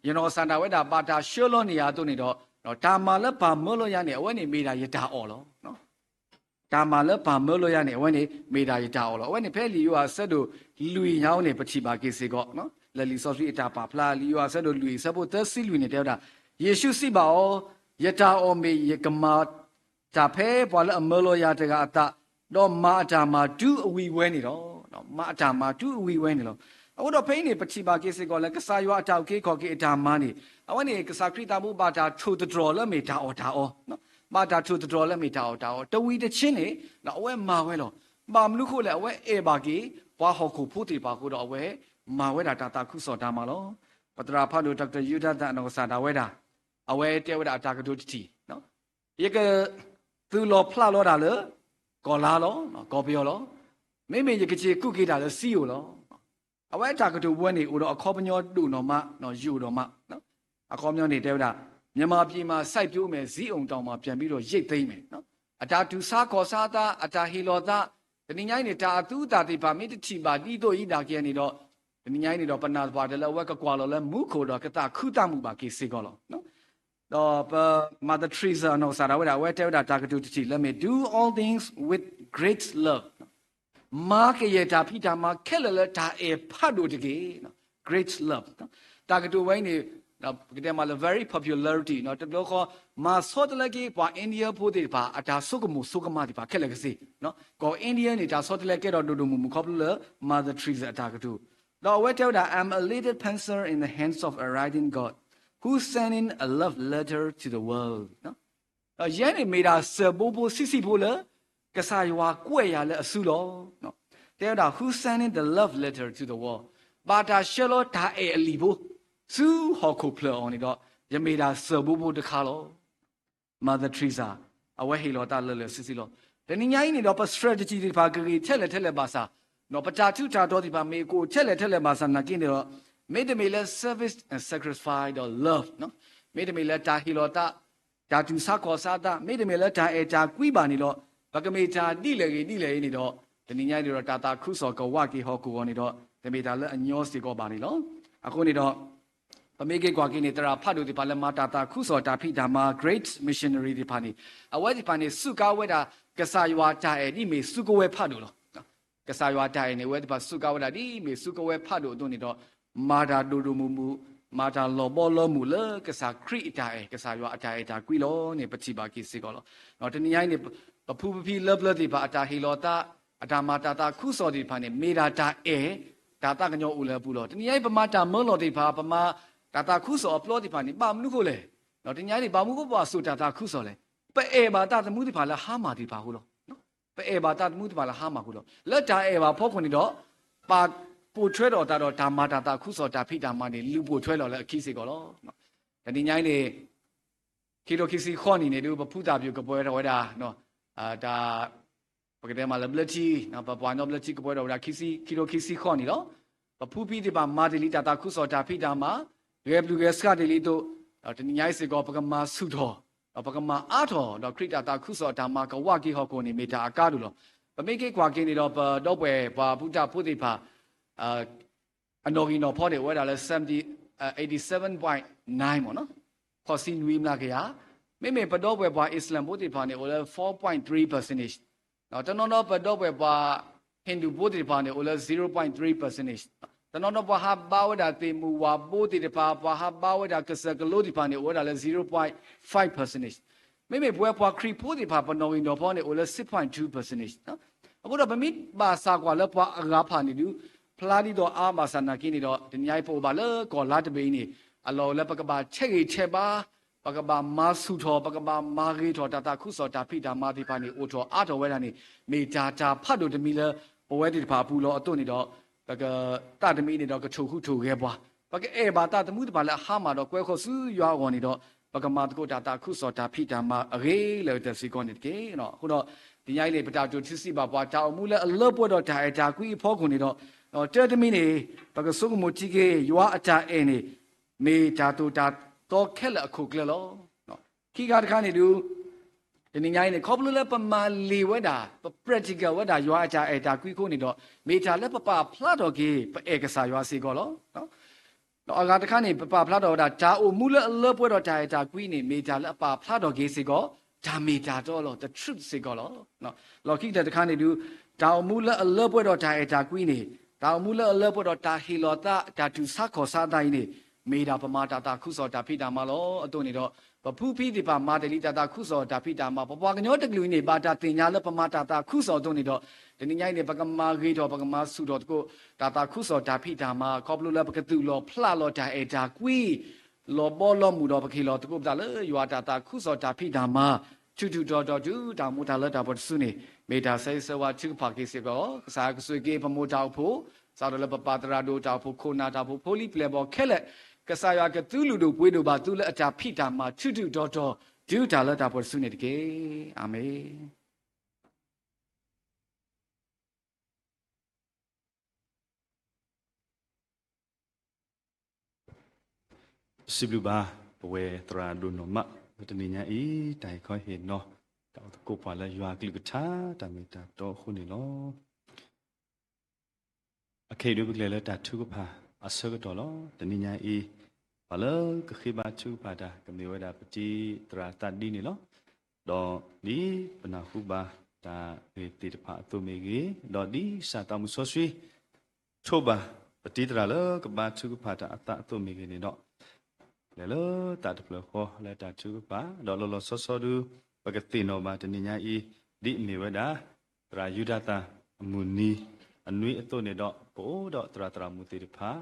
ယနီၢ်ကစၢ်ဒၣ်ဝဲဒၣ် ဘၣ်တၢ်ဆှၢလီၤန့ၢ်ယၤအသိးန့ၣ်ဒီး, တၢ်မၤလၢပၢ်မၢလီၤယၤန့ၣ် အဝဲန့ၣ်မ့ၢ်ဒၣ်ယတၢ်အီၣ်လီၤ. တၢ်မၤလၢပၢ်မၢလီၤယၤန့ၣ် အဝဲန့ၣ်မ့ၢ်ဒၣ်ယတၢ်အီၣ်လီၤ. အဝဲန့ၣ်ဖဲလံာ်ယိၤဟၣ်အဆၢဒိၣ်လွံၢ်ညါန့ၣ် ပထံၣ်ဘၣ်က့ၤစ့ၢ်ကီး, လၢလံာ်စီဆှံအတၢ်ပာ်ဖျါ လံာ်ယိၤဟၣ်အဆၢဒိၣ်လွံၢ်အဆၢဖိသၢဆံလွံၢ်န့ၣ် တဲဝဲဒၣ်, ယ့ၣ်ၡူးစံးဘၣ်အီၤ, ယတၢ်အီၣ်မ့ၢ်ယကမၤတၢ်ဖဲပှၤလၢအမၢလီၤယၤတဂၤအသး, ဒီးမၤအတၢ်မၤတုၤအဝံၤဝဲန့ၣ်လီၤ. မၤအတၢ်မၤတုၤအဝံၤဝဲန့ၣ်လီၤ. အဃိဒီးဖဲအံၤန့ၣ် ပထံၣ်ဘၣ်က့ၤစ့ၢ်ကီးလၢ ကစၢ်ယွၤအတၢ်အုၣ်က့ၤခီၣ်က့ၤအတၢ်မၤန့ၣ် အဝဲန့ၣ် ကစၢ်ခရံာ်သးဘိဘၣ်တၢ်ထိၣ်သတြီၤလၢမ့ၢ်တၢ်အီၣ်တၢ်အီ, ဘၣ်တၢ်ထိၣ်သတြီၤလၢမ့ၢ်တၢ်အီၣ်တၢ်အီ, တဝံၤတဆ့န့ၣ် အဝဲမၤဝဲလီၤ. ဘၣ်မနုၤဃိလဲၣ်, အဝဲအဲၣ်ဘၣ်က့ၤ ပှၤဟီၣ်ခိၣ်ဖိသ့ၣ်တဖၣ်အဃိဒီး အဝဲမၤဝဲဒၣ်တၢ်သးခုကစီၣ်တၢ်မၤလီၤ. ပသရၣ်ဖးဒိၣ် Doctor Yu Thada အနီၢ်ကစၢ်ဒၣ်ဝဲဒၣ် အဝဲတဲဝဲဒၣ်အတၢ်ကတိၤတထံၣ်, ယကသုးလီၢ်ဖျးလီၤတၢ်လၢ ကီၢ်လါလီၤ, ကီၢ်ပယီၤလီၤ. မ့မ့ၢ်ယကစ့ၢ်ကူးက့ၤတၢ်လၢစံယိၣ်လီၤ. အဝဲအတၢ်ကတိၤဝဲန့ၣ် အိၣ်ဒီးအခီပညီဒိၣ်နီၢ်မး ယိာ်ဒီးမး. အခီပညီန့ၣ်တဲဝဲဒၣ်, မြန်မာပြည်မှာ စိုက်ပျိုးမယ်, ဇီးအုံတောင်မှာ ပြန်ပြီးတော့ ရိတ်သိမ်းမယ်. အတၢ်တူၢ်ဆါခီၣ်ဆါသး, အတၢ်ဟ့ၣ်လီၤသး, တနံၤညါအံၤန့ၣ် တၢ်အသူအသၣ်သ့ၣ်တဖၣ် မ့ၢ်တထံၣ်ဘၣ်ဒ်သိးအံၤဒၣ်က့ၤန့ၣ်ဒီး, တနံၤညါအံၤန့ၣ်ဒီး ပနာ်သပှၢ်တၢၢ်လၢအဝဲကကွၢ်လီၤလၢမူခိၣ်ဒီး ကသးခုသးမုာ်ဘၣ်က့ၤစ့ၢ်ကီးလီၤ. ဒီးပ Mother Teresa အနီၢ်ကစၢ်ဒၣ်ဝဲဒၣ် အဝဲတဲဝဲဒၣ်တၢ်ကတိၤတထံၣ်လၢမ့ၢ် do all things with great love, မၤကယဲၢ်တၢ်ဖံးတၢ်မၤခဲလၢာ်လၢတၢ်အဲၣ်ဖးဒိၣ်တက့ၢ်. Great love. တၢ်ကတိၤဝဲအံၤန့ၣ် ပကတဲမးလၢ very popularity တဘျီဃီ မၤဆီတလဲက့ၤပှၤ India ဖိသ့ၣ်တဖၣ် အတၢ်ဆိကမိၣ်ဆိကမးသ့ၣ်တဖၣ် ခဲလၢာ်ခဲဆ့. ကီၢ် India န့ၣ် တၢ်ဆီတလဲကဲထီၣ်ဒိၣ်ဒိၣ်မုၢ်မုၢ်ခီဖျိလၢ Mother Teresa အတၢ်ကတိၤ, ဒီးအဝဲတဲဝဲဒၣ် I'm a little pencil in the hands of a writing god who's sending a love letter to the world. ဒီးယဲန့ၣ်မ့ၢ်ဒၣ်စၢၢ်ဘိဖိဆံးဆံးဖိလၢ ကစၢ်ယွၤကွဲးယၤလၢအစုလီၤ. တဲဝဲဒၣ် who's sending the love letter to the world, ဘၣ်တၢ်ဆှၢလီၤတၢ်အဲၣ်အလံာ်ဖိ ဆူဟီၣ်ခိၣ်ဖျၢၣ်အီၤန့ၣ်ဒီး ယမ့ၢ်ဒၣ်စၢၢ်ဘိဖိတခါလီၤ. Mother Teresa အဝဲဟ့ၣ်လီၤသးလၢာ်လၢာ်ဆ့ဆ့လီၤ. တနံၤညါအံၤန့ၣ်ဒီး ပ strategy သ့ၣ်တဖၣ်ကဂ့ၤထဲလဲၣ်ထဲလဲၣ်ဘၣ်ဆၣ်, ဒီးပတၢ်ထူးတၢ်တီၤသ့ၣ်တဖၣ်မ့ၢ်ကအိၣ်ထဲလဲၣ်ထဲလဲၣ်ဘၣ်ဆၣ်နာ်က့န့ၣ်ဒီး, မ့တမ့ၢ်လၢ service and sacrifice ဒီး love, မ့တမ့ၢ်လၢတၢ်ဟ့ၣ်လီၤသး, တၢ်တူၢ်ဆါခီၣ်ဆါသး, မ့တမ့ၢ်လၢတၢ်အဲၣ်တၢ်ကွံဘၣ်န့ၣ်ဒီး, ပကမ့ၢ်တၢ်ဒ်လဲၣ်ဂ့ၤဒ်လဲၣ်အံၤန့ၣ်ဒီး, တနံၤညါအံၤန့ၣ်ဒီး တၢ်သးခုကစီၣ်ကဝးက့ၤဟီၣ်ခိၣ်အဂီၢ်န့ၣ်ဒီး, တမ့ၢ်တၢ်လၢအညီစ့ၢ်ကီးဘၣ်န့ၣ်လီၤ. အဃိန့ၣ်ဒီး ပမ့ၢ်က့ၤကွၢ်က့ၤန့ၣ် သရၣ်ဖးဒိၣ်သ့ၣ်တဖၣ်လၢမၤတၢ်သးခုကစီၣ်တၢ်ဖံးတၢ်မၤ great missionary သ့ၣ်တဖၣ်န့ၣ်, အဝဲသ့ၣ်တဖၣ်န့ၣ် စူးကါဝဲဒၣ် ကစၢ်ယွၤတၢ်အဲၣ်ဒ်မ့ၢ်စုကဝဲၤဖးဒိၣ်လီၤ. ကစၢ်ယွၤတၢ်အဲၣ်န့ၣ် အဝဲသ့ၣ်တဖၣ်စူးကါဝဲဒၣ်ဒ်မ့ၢ်စုကဝဲၤဖးဒိၣ်အသိးန့ၣ်ဒီး, မၤတၢ်ဒိၣ်ဒိၣ်မုၢ်မုၢ်, မၤတၢ်လီၤဘီလီၤမုၢ်လၢကစၢ်ခရံာ်အတၢ်အဲၣ် ကစၢ်ယွၤအတၢ်အဲၣ်တၢ်ကွံလီၤန့ၣ် ပထံၣ်ဘၣ်က့ၤစ့ၢ်ကီးလီၤ. တနံၤညါအံၤန့ၣ် ပဖုပဖံလၢပျၢၤသ့ၣ်တဖၣ် အတၢ်ဟ့ၣ်လီၤသး, အတၢ်မၤတၢ်သးခုကစီၣ်သ့ၣ်တဖၣ်န့ၣ် မ့ၢ်ဒၣ်တၢ်အဲၣ်, တၢ်သးကညီၤအိၣ်လၢအပူၤလီၤ. တနံၤညါအံၤ ပမၤတၢ်မၢလီၤသ့ၣ်တဖၣ်, ပမၤတၢ်သးခုကစီၣ်အပျီသ့ၣ်တဖၣ်န့ၣ် ဘၣ်မနုၤဃိလဲၣ်. တနံၤညါအံၤန့ၣ် ဘၣ်မနုၤဃိပဘၣ်စိာ်တၢ်သးခုကစီၣ်လဲၣ်. ပအဲၣ်ဘၣ်သးသမူသ့ၣ်တဖၣ်လၢဟါမၢ်သ့ၣ်တဖၣ်အဃိလီၤ. ပအဲၣ်ဘၣ်သးသမူသ့ၣ်တဖၣ်လၢဟါမၢ်အဃိလီၤ. လၢတၢ်အဲၣ်ဘၣ်အဖီခိၣ်န့ၣ်ဒီး, ပာ်ပိာ်ထွဲထီၣ်အသးဒီးတၢ်မၤတၢ်သးခုကစီၣ်တၢ်ဖံးတၢ်မၤန့ၣ် လုၢ်ပိာ်ထွဲလီၤလၢအခံစ့ၢ်ကီးလီၤ. တနံၤညါအံၤန့ၣ် ခံထိခံဆံဃီနံၣ်န့ၣ်ဒုး ပဖုသၣ်ပျိၣ်ကပှဲၤထီၣ်ဝဲဒၣ် တၢ် ပကတဲမးလၢဘျၢထံ, ပပှၤကညီဘျၢထံကပှဲၤထီၣ်ဝဲဒၣ် ခံထိခံဆံဃီနံၣ်လီၤ. ပဖုဖံသ့ၣ်တဖၣ်မၤတ့ၢ်လံတၢ်သးခုကစီၣ်တၢ်ဖံးတၢ်မၤ, ဂဲၤပျုၢ်ဂဲၤဆှးတ့ၢ်လံအသိး, ဒီးတနံၤညါအံၤစ့ၢ်ကီး ပကမၤဆူၣ်ထီၣ်, ဒီးပကမၤအါထီၣ်ဒီးခရံာ်တၢ်သးခုကစီၣ်အတၢ်မၤကဝးက့ၤဟီၣ်ခိၣ်န့ၣ် မ့ၢ်တၢ်အကါဒိၣ်လီၤ. ပမ့ၢ်က့ၤကွၢ်က့ၤန့ၣ်ဒီး ပဒီပုၢ်ဝဲၢ်ပှၤဖုတၢ်ဖိသ့ၣ်တဖၣ် အနီၣ်ဂံၢ်နီၣ်ဖီန့ၣ် အိၣ်ဝဲဒၣ်လၢ seventy, eighty seven point nine မ့ၢ်နီၤ, ခီၣ်ဆံနွံမျးကယၤ, မ့မ့ၢ်ပဒီပုၢ်ဝဲၢ်ပှၤ Islam ဖိသ့ၣ်တဖၣ်န့ၣ် အိၣ်လၢ four point three percentage, တနီၤနီၤပဒီပုၢ်ဝဲၢ်ပှၤ Hindu ဖိသ့ၣ်တဖၣ်န့ၣ် အိၣ်လၢ zero point three percentage, တနီၤနီၤပှၤဟးဘါဝဲဒၣ်သ့ၣ်မုၢ်ဝၣ်ဘိသ့ၣ်တဖၣ် ပှၤဟးဘါဝဲဒၣ်ကစၢၢ်ကလိသ့ၣ်တဖၣ်န့ၣ် အိၣ်ဝဲဒၣ်လၢ zero point five percentage, မ့မ့ၢ်ပဝဲပှၤခရံာ်ဖိသ့ၣ်တဖၣ် ပနီၣ်ဂံၢ်နီၣ်ဖီန့ၣ် အိၣ်လၢ six point two percentage, အဃိဒီးပမ့ၢ်ဘၣ်ဆၣ်ကွၢ်လၢပှၤအဂၤဖၣ်န့ၣ်ဒုး ဖျါဒ်သိးအါဘၣ်ဆၣ်နာ်က့န့ၣ်ဒီး တနံၤညါအံၤပအိၣ်ဘၣ်လၢကီၢ်လါတဘ့ၣ်အံၤန့ၣ် အလီၢ်အိၣ်လၢပကဘၣ်ဆဲးဂ့ၤဆဲးဘါ, ပကဘၣ်မၤဆူၣ်ထီၣ် ပကဘၣ်မၤဂ့ၤထီၣ်တၢ်သးခုကစီၣ်တၢ်ဖံးတၢ်မၤသ့ၣ်တဖၣ်န့ၣ် အိၣ်ထီၣ်အါထီၣ်ဝဲဒၣ်န့ၣ် မ့ၢ်တၢ်တၢ်ဖးဒိၣ်တမံၤလၢ ပဝဲသ့ၣ်တဖၣ်အပူၤလီၤအသိးန့ၣ်ဒီး ပကသးတမံၤန့ၣ်ဒီးကထိၣ်ဟူးထိၣ်ဂဲၤပှၤ, ပကအဲၣ်ဘၣ်သးသမူသ့ၣ်တဖၣ်လၢအဟါမၢ်ဒီးကွဲးဃီၤဆူယွၤအဂီၢ်န့ၣ်ဒီး ပကမၤသကိးတၢ်သးခုကစီၣ်တၢ်ဖံးတၢ်မၤအဂ့ၤလၢာ်ကတၢၢ်စ့ၢ်ကီးန့ၣ်တက့ၢ်. အဃိဒီး တနံၤညါအံၤန့ၣ် ပတၢ်တိၢ်ထံစံးဘၣ်ပှၤ တၢ်အိၣ်မူလၢအလၢပှဲၤဒီးတၢ်အဲၣ်တၢ်ကွံအဖီခိၣ်န့ၣ်ဒီး တၢ်တမံၤန့ၣ် ပကဆိကမိၣ်ထံက့ၤ ယွၤအတၢ်အဲၣ်န့ၣ် မ့ၢ်တၢ်သိၣ်တၢ်သီခဲလၢာ်အခိၣ်ကျၢၢ်လီၤ. ခံခါတခါန့ၣ်ဒုး တနံၤညါအံၤန့ၣ် ခီဖျိလၢပမၤလ့ၤဝဲဒၣ် ပ practical ဝဲဒၣ်ယွၤအတၢ်အဲၣ်တၢ်ကွံအဃိန့ၣ်ဒီး မ့ၢ်တၢ်လၢပပာ်ဖျါထီၣ်က့ၤ ပအဲၣ်ကစၢ်ယွၤစ့ၢ်ကီးလီၤ. ဒီးအဂၤတခါန့ၣ် ပပာ်ဖျါထီၣ်ဝဲဒၣ် တၢ်အိၣ်မူလၢအလၢပှဲၤဒီးတၢ်အဲၣ်တၢ်ကွံန့ၣ် မ့ၢ်တၢ်လၢအပာ်ဖျါထီၣ်က့ၤစ့ၢ်ကီး တၢ်မ့ၢ်တၢ်တီလီၤ, the truth စ့ၢ်ကီးလီၤ. လီၢ်ခံကတၢၢ်တခါန့ၣ်ဒုး, တၢ်အိၣ်မူလၢအလၢပှဲၤဒီးတၢ်အဲၣ်တၢ်ကွံန့ၣ်, တၢ်အိၣ်မူလၢအလၢပှဲၤဒီးတၢ်ဟ့ၣ်လီၤသး တၢ်တူၢ်ဆါခီၣ်ဆါသးအံၤန့ၣ်, မ့ၢ်ဒၣ်ပမၤတၢ်သးခုကစီၣ်တၢ်ဖံးတၢ်မၤလီၤ. အသိးန့ၣ်ဒီး, ပဖုဖံသ့ၣ်တဖၣ်မၤတ့ၢ်လံတၢ်သးခုကစီၣ်တၢ်ဖံးတၢ်မၤ, ပပှၤကညီတကလုာ်အံၤန့ၣ် ဘၣ်တၢ်သ့ၣ်ညါလၢပမၤတၢ်သးခုကစီၣ်အသိးန့ၣ်ဒီး, တနံၤညါအံၤန့ၣ် ပကမၤဂ့ၤထီၣ် ပကမၤဆူၣ်ထီၣ်သကိး တၢ်သးခုကစီၣ်တၢ်ဖံးတၢ်မၤ ခီဖျိလၢပကသူၣ်လီၤဖျးလီၤတၢ်အဲၣ်တၢ်ကွံ လီၤဘီလီၤမုၢ်ဒီးပကဟ့ၣ်လီၤသကိးပသးလၢယွၤတၢ်သးခုကစီၣ်တၢ်ဖံးတၢ်မၤ ထူးထူးတီၤတီၤတုၤတၢ်မူတၢ်လၢတၢ်ပှဲၤတစုန့ၣ်, မ့ၢ်တၢ်ဆၢဂ့ၤဆၢဝါထုကဖၣ်က့ၤစ့ၢ်ကီး, ကစၢ်ယွၤကဆိၣ်ဂ့ၤက့ၤပမိၢ်တၢ်အိၣ်ဖှိၣ်, စးထီၣ်လၢပပၢ်သရၣ်ဒိၣ်တၢ်အိၣ်ဖှိၣ်ခိၣ်နၢ်တၢ်အိၣ်ဖှိၣ်ဖိလံၤပျဲၢ်ဘီၣ် ခဲလၢာ်, ကစၢ်ယွၤကသုလုၢ်ဒိၣ်ပှ့ၤဒိၣ်ဘၣ်သုလၢအတၢ်ဖံးတၢ်မၤ ထူးထူးတီၤတီၤတုၤတၢ်လၢတၢ်ပှဲၤတစုန့ၣ်တက့ၢ်. အၤမ့ၣ်. စံးဘျုးဘၣ် ပဝဲသရၣ်ဒိၣ်နီၢ်မး လၢတနံၤညါအံၤ တၢ်ဟ့ၣ်ခီဟ့ၣ်နီၤ တၢ်အိၣ်သကိးပှၤလၢယွၤအကလုၢ်ကထါ တၢ်မ့ၢ်တၢ်တီအဃိန့ၣ်လီၤ. အခဲအံၤဒုးပကလဲၤလၢတၢ်ထုကဖၣ်အဆၢကတီၢ်လီၤ. တနံၤညါအံၤ ပှၤလၢကဃ့ဘါထုကဖၣ်တၢ် ကမ့ၢ်ဝဲဒၣ်ပတံၤသရၣ်သးဒံန့ၣ်လီၤ. ဒီးဒ်ပနၢ်ဟူဘၣ်တၢ်ဂ့ၢ်သ့ၣ်တဖၣ်အသိးမ့ၢ်ဂ့ၤ, ဒီးဒ်ကစၢ်သးမုၢ်စီဆှံ ထိးဘၣ်ပတံၤသရၣ်လၢကဘါထုကဖၣ်တၢ်အသးအသိးမ့ၢ်ဂ့ၤန့ၣ်ဒီး, လဲၤလၢသးတဖျၢၣ်ဃီလၢတၢ်ထုကဖၣ်, ဒီးလီၤလီၤဆီဆီဒုး ပကသ့ၣ်နီၣ်ဘၣ်တနံၤညါအံၤ ဒ်အမ့ၢ်ဝဲဒၣ် သရၣ်ယူဒၤသၣ်အမုၢ်နံၤအနွံအသိးန့ၣ်ဒီး ပအိၣ်ဒီးသရၣ်သရၣ်မုၣ်သ့ၣ်တဖၣ်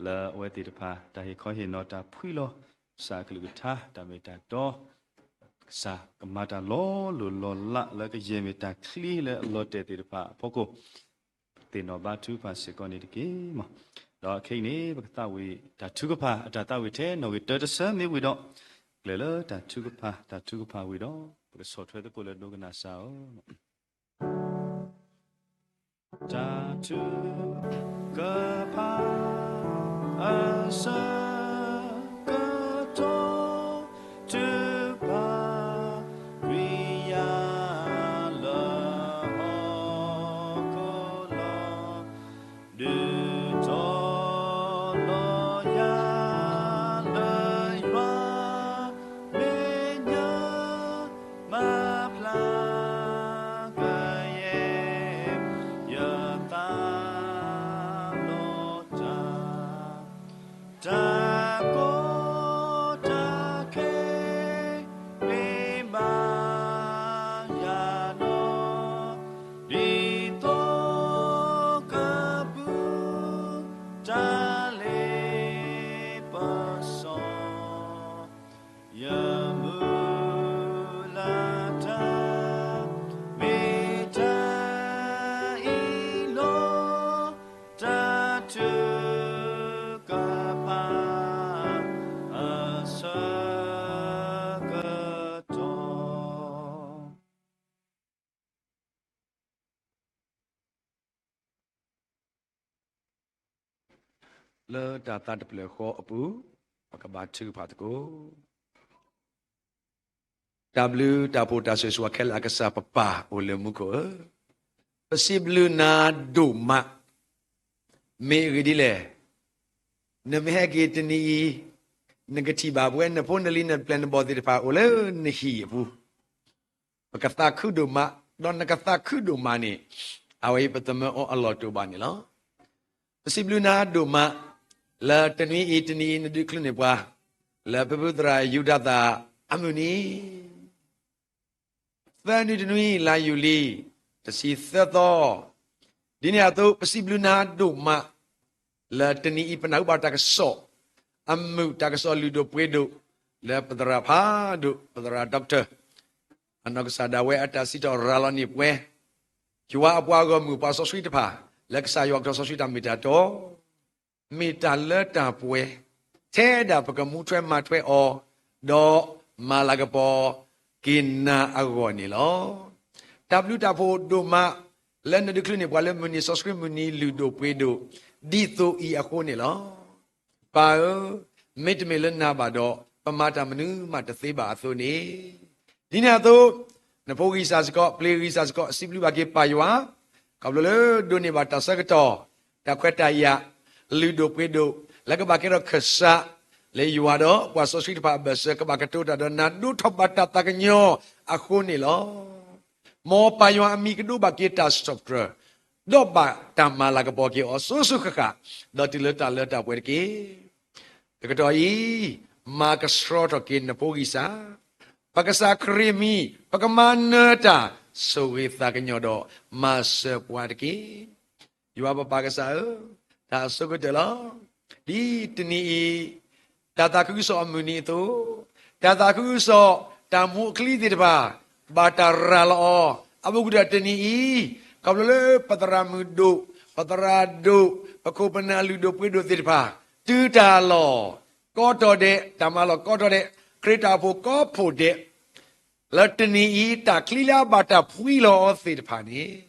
လၢအဝဲသ့ၣ်တဖၣ် တၢ်ဟ့ၣ်ခီဟ့ၣ်နီၤတၢ်ဖှံလီၤ ကစၢ်အကလုၢ်ကထါ တၢ်မ့ၢ်တၢ်တီ ကစၢ်ကမၤတၢ်လီၤလိၢ်လီၤလးလၢကယဲၢ်မ့ၢ်တၢ်ချံလၢအလီၤတဲာ်သ့ၣ်တဖၣ်အဖီခိၣ် သ့ၣ်နီၣ်ဘါထုကဖၣ်စ့ၢ်ကီးန့ၣ်တက့ၢ်. ဒီးခဲအံၤန့ၣ် ပကသးဝံၣ်တၢ်ထုကဖၣ် အတၢ်သးဝံၣ်ထဲနီၣ်ဂံၢ်တၢတဆၢမ့ၢ်ဝံၤဒီး ကလဲၤလၢတၢ်ထုကဖၣ် တၢ်ထုကဖၣ်ဝံၤဒီး ပကဆီၣ်ထွဲသကိးလၢဒိကနၣ်စၢ်အီၤ တၢ်ထုကဖၣ် အဆၢကတီၢ် ထုကဖၣ် ကွံာ်ယၤလၢဟီၣ်ခိၣ်လီၤ ဒုးတီၤလီၤယၤလၢယွၤမဲာ်ညါ မၤဖျါကယဲၢ် ယသးလီၤတၢ် တၢ်ကီတၢ်ခဲ မ့ၢ်ဘၣ်ယၤနီၤ ဒ်သိးကပုၢ် တၢ်လ့ပစီ ယမုၢ်လၢ်တၢ် မ့ၢ်တၢ်အံၤလီၤ တၢ်ထုကဖၣ် အဆၢကတီၢ် လၢတၢ်သးတဖျၢၣ်ဃီအပူၤ ပကဘါထုကဖၣ်သကိး တၢ်ဘျုးတၢ်ဖှိၣ်တၢ်ဆိၣ်ဂ့ၤခဲလၢာ်အကစၢ်ပပၢ်အိၣ်လၢမူခိၣ်ဧၢ, ပစံးဘျုးနၤဒိၣ်မး, မ့ၢ်အဂ့ၢ်ဒ်လဲၣ်, နမ့ၢ်ဟဲက့ၤတနံၤအံၤ, နကထံၣ်ဘၣ်ပဝဲနဖိနလံၤနပျဲၢ်နဘီၣ်သ့ၣ်တဖၣ်အိၣ်လၢနဟံၣ်အပူၤ ပကသးခုဒိၣ်မး, ဒီးနကသးခုဒိၣ်မးန့ၣ်, အဝဲအံၤပသမၢအီၤအလီၢ်တအိၣ်ဘၣ်န့ၣ်လီၤ. ပစံးဘျုးနၤဒိၣ်မး, လၢတနွံအံၤတနံၤအံၤနဒုးချုးန့ၢ်ပှၤ, လၢပဖုသရၣ်ယူဒၤသၣ်အမုၢ်နံၤ, သၢနွံတနွံ လါယူၤလံ, တဆံသၢသီ, ဒ်န့ၣ်အသိး ပစံးဘျုးနၤဒိၣ်မး, လၢတနံၤအံၤပနၢ်ဟူဘၣ်တၢ်ကစီၣ်, အမုာ်တၢ်ကစီၣ်လုၢ်ဒိၣ်ပှ့ၤဒိၣ်, လၢပသရၣ်ဖးဒိၣ် ပသရၣ် doctor အနီၢ်ကစၢ်ဒၣ်ဝဲအတၢ်စံးထီၣ်ရၤလီၤန့ၢ်ပှဲၤ, ယွၤအပှၤဂီၢ်မုၢ်ပှၤစီဆှံတဖၣ်, လၢကစၢ်ယွၤကထီၣ်စီဆှံတၢ်မ့ၢ်တၢ်တီ, မ့ၢ်တၢ်လၢတၢ်ပှဲၤ, ထဲဒၣ်ပကမူထွဲမၤထွဲအီၤ, ဒီးမၤလၤကပီၤက့ၤနၤအဂီၢ်န့ၣ်လီၤ. တၢ်ဘျုးတၢ်ဖှိၣ်ဒိၣ်မး, လၢနဒုးချုးန့ၢ်ပှၤလၢမုၢ်နံၤစီဆှံမုၢ်နံၤလုၢ်ဒိၣ်ပှ့ၤဒိၣ်, ဒ်သိးအံၤအဃိန့ၣ်လီၤ. ပၢ်ဧၢ, မ့တမ့ၢ်လၢနၤဘၣ်ဒီး, ပမၤတၢ်မနုၤမးတသ့ဘၣ်အသိးန့ၣ်, ဒ်န့ၣ်အသိး, နဖိဂံၢ်စၢ်စ့ၢ်ကီး ပျ့ၤဂံၢ်စၢ်စ့ၢ်ကီး စံးဘျုးဘၣ်က့ၤပၢ်ယွၤ, ခီဖျိလၢဒိးန့ၢ်ဘၣ်တၢ်ဆၢကတီၢ်, တၢ်ခွဲးတၢ်ယာ်, လုၢ်ဒိၣ်ပှ့ၤဒိၣ်, လၢကဘၣ်ကဲထီၣ်ခၢၣ်စး, လၢယွၤဒီးပှၤစီဆှံတဖၣ်အဘၢၣ်စၢၤ ကဘၣ်ကတိၤတၢ်ဒီးနၤ ဒိးထီၣ်ဘၣ်တၢ်သးကညီၤအဃိန့ၣ်လီၤ. မ်ပၢ်ယွၤအမံၤကဒိးဘၣ်က့ၤတၢ်ဆီၣ်တြၢၤ, ဒီးဘၣ်တၢ်မၤလၤကပီၤက့ၤအီၤ စိၤစိၤဃၣ်ဃၣ်, ဒီးတုၤလၢတၢ်လၢတၢ်ပှဲၤတက့ၢ်. တကတီၢ်အံၤ, မၤကဆှီထီၣ်က့ၤနဖိဂံၢ်စၢ်, ပကစၢ်ခရံာ်အမံၤ ပကမၤနၢၤတၢ် ဆိၣ်ဂ့ၤသးကညီၤဒီး မၤစၢၤပှၤတက့ၢ်. ယွၤပပၢ်ကစၢ်ဧၢ, တၢ်အဆိကတၢၢ်လီၤ. ဒ်တနံၤအံၤ, တၢ်သးခုကစီၣ်အမုၢ်နံၤအသိး, တၢ်သးခုကစီၣ် တၢ်မူအချံသ့ၣ်တဖၣ် ဘၣ်တၢ်ရၤလီၤအီၤ, အဘူးကတၢၢ်တနံၤအံၤ, ခီဖျိလၢပသရၣ်မုၣ်ဒိၣ်, ပသရၣ်ဒိၣ်, ပခိၣ်ပနၢ်လုၢ်ဒိၣ်ပှ့ၤဒိၣ်သ့ၣ်တဖၣ်, တုၤတၢ်လီၢ်ကိးတီၤဒဲး, တၢ်မၤလီၢ်ကိးတီၤဒဲး, ခရံာ်တၢ်အိၣ်ဖှိၣ်ကိးဖှိၣ်ဒဲး, လၢတနံၤအံၤ တၢ်ချံလၢအဘၣ်တၢ်ဖှံလီၤအီၤသ့ၣ်တဖၣ်န့ၣ်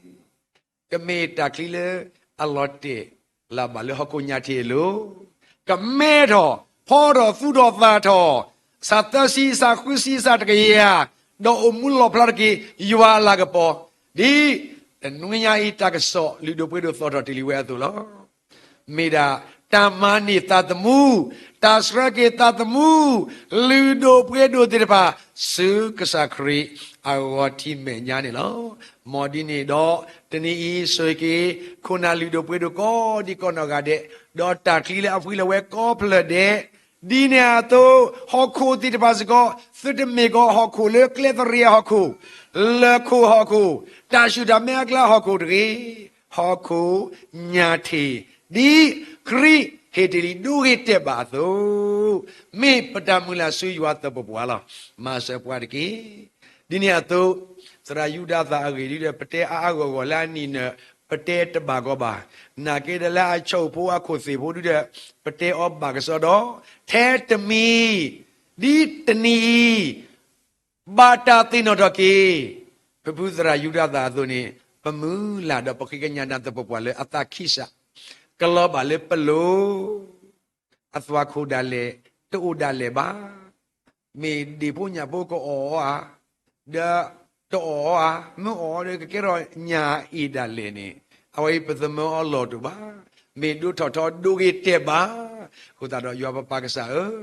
ကမ့ၢ်တၢ်ချံလၢအလီၤတဲာ်လၢၤဘၣ်လၢဟီၣ်ခိၣ်ညၣ်ထံးအလိၤ, ကမဲထီၣ်, ဖီထီၣ်သူၣ်ထီၣ်သးထီၣ်, စးသၢဆံ, စးဃုဆံ, စးတကယၤ, ဒီးအိၣ်မူလီၣ်ဖျါတက့ၢ် ယွၤအလၤကပီၤ, ဒ်တနွံညါအံၤ တၢ်ကစီၣ်လုၢ်ဒိၣ်ပှ့ၤဒိၣ်သီၣ်ထီၣ်တ့ၢ်လံဝဲအသိးလီၤ. မ့ၢ်ဒၣ်တၢ်မၤန့ၢ်သးသမူ, တၢ်ဆှၢက့ၤသးသမူ, လုၢ်ဒိၣ်ပှ့ၤဒိၣ်သ့ၣ်တဖၣ် ဆူကစၢ်ခရံာ်အဂီၤထံးမဲာ်ညါန့ၣ်လီၤ. မ်ဒ်န့ၣ်ဒီး တနံၤအံၤဆိၣ်ဂ့ၤက့ၤ ခိၣ်နၢ်လုၢ်ဒိၣ်ပှ့ၤဒိၣ်ကိးဒံကိးနီၢ်ဂၤဒဲး, ဒီးတၢ်ချံလၢအဖှံလီၤဝဲကိးဖျၢၣ်ဒဲး, ဒ်န့ၣ်အသိး ဟီၣ်ခိၣ်သ့ၣ်တဖၣ်စ့ၢ်ကီး သုတမ့ၢ်ကီးဟီၣ်ခိၣ်လၢကျဲသရံးအဟီၣ်ခိၣ်, လၢၢ်ခိၣ်ဟီၣ်ခိၣ်, တၢ်ဆူၣ်တၢ်မဲအကျါဟီၣ်ခိၣ်တဂ့ၤ, ဟီၣ်ခိၣ်ညၣ်ထံး, ဒ်ခရံာ်ဟ့ၣ်တ့ၢ်လံဒိဂ့ၤတဲာ်ဘၣ်အသိး, မ့ၢ်ပတၢ်မုၢ်လၢ်ဆူယွၤသပှၢ်ပှၢ်လီၤ. မၤစၢၤပှၤတက့ၢ်. ဒ်န့ၣ်အသိး, သရၣ်ယူဒၤသၣ်အဂ့ၢ်ဒ်ဒီး ပတဲအါအါဂီၢ်ဂီၢ်လၢအနံၣ်နၢၣ်, ပတဲတဘၣ်ကီဘၣ်. နာ်က့ဒီးလၢအဆိၣ်ဖိအခိၣ်သ့ၣ်ဖိဒ်ဒီး ပတဲအီၤဘၣ်ကစီဒီ, ထဲတမံၤ, ဒ်တနံၤအံၤ ဘၣ်တၢ်သ့ၣ်နီၣ်ထီၣ်က့ၤ ဖုဖုသရၣ်ယူဒၤသၣ်အသိးန့ၣ်, ပမုၢ်လၢ်ဒီးပဃ့ကညးနၤသပှၢ်ပှၢ်လၢအသးခံစး, ကလီၤဘၣ်လၢပလိၤ, အသွၣ်ခိၣ်ဒၣ်လဲာ်, တအိၣ်ဒၣ်လဲာ်ဘၣ်. မ့ၢ်ဒ့ၣ်ဖိညၣ်ဖိကအီၣ်အီၤဧါ, ဒီးတအီၣ်အီၤဧါ, မ့ၢ်အီၣ်အီၤဒီးကကဲထီၣ်ညၣ်အ့ၣ်ဒၣ်လဲာ်န့ၣ်, အဝဲအံၤပသမၢအီၤလီၢ်တအိၣ်ဘၣ်. မ့ၢ်ဒိးထီၣ်ထီဒိဂ့ၤတဲာ်ဘၣ်. အဃိသတးဒီးယွၤပပၢ်ကစၢ်ဧၢ,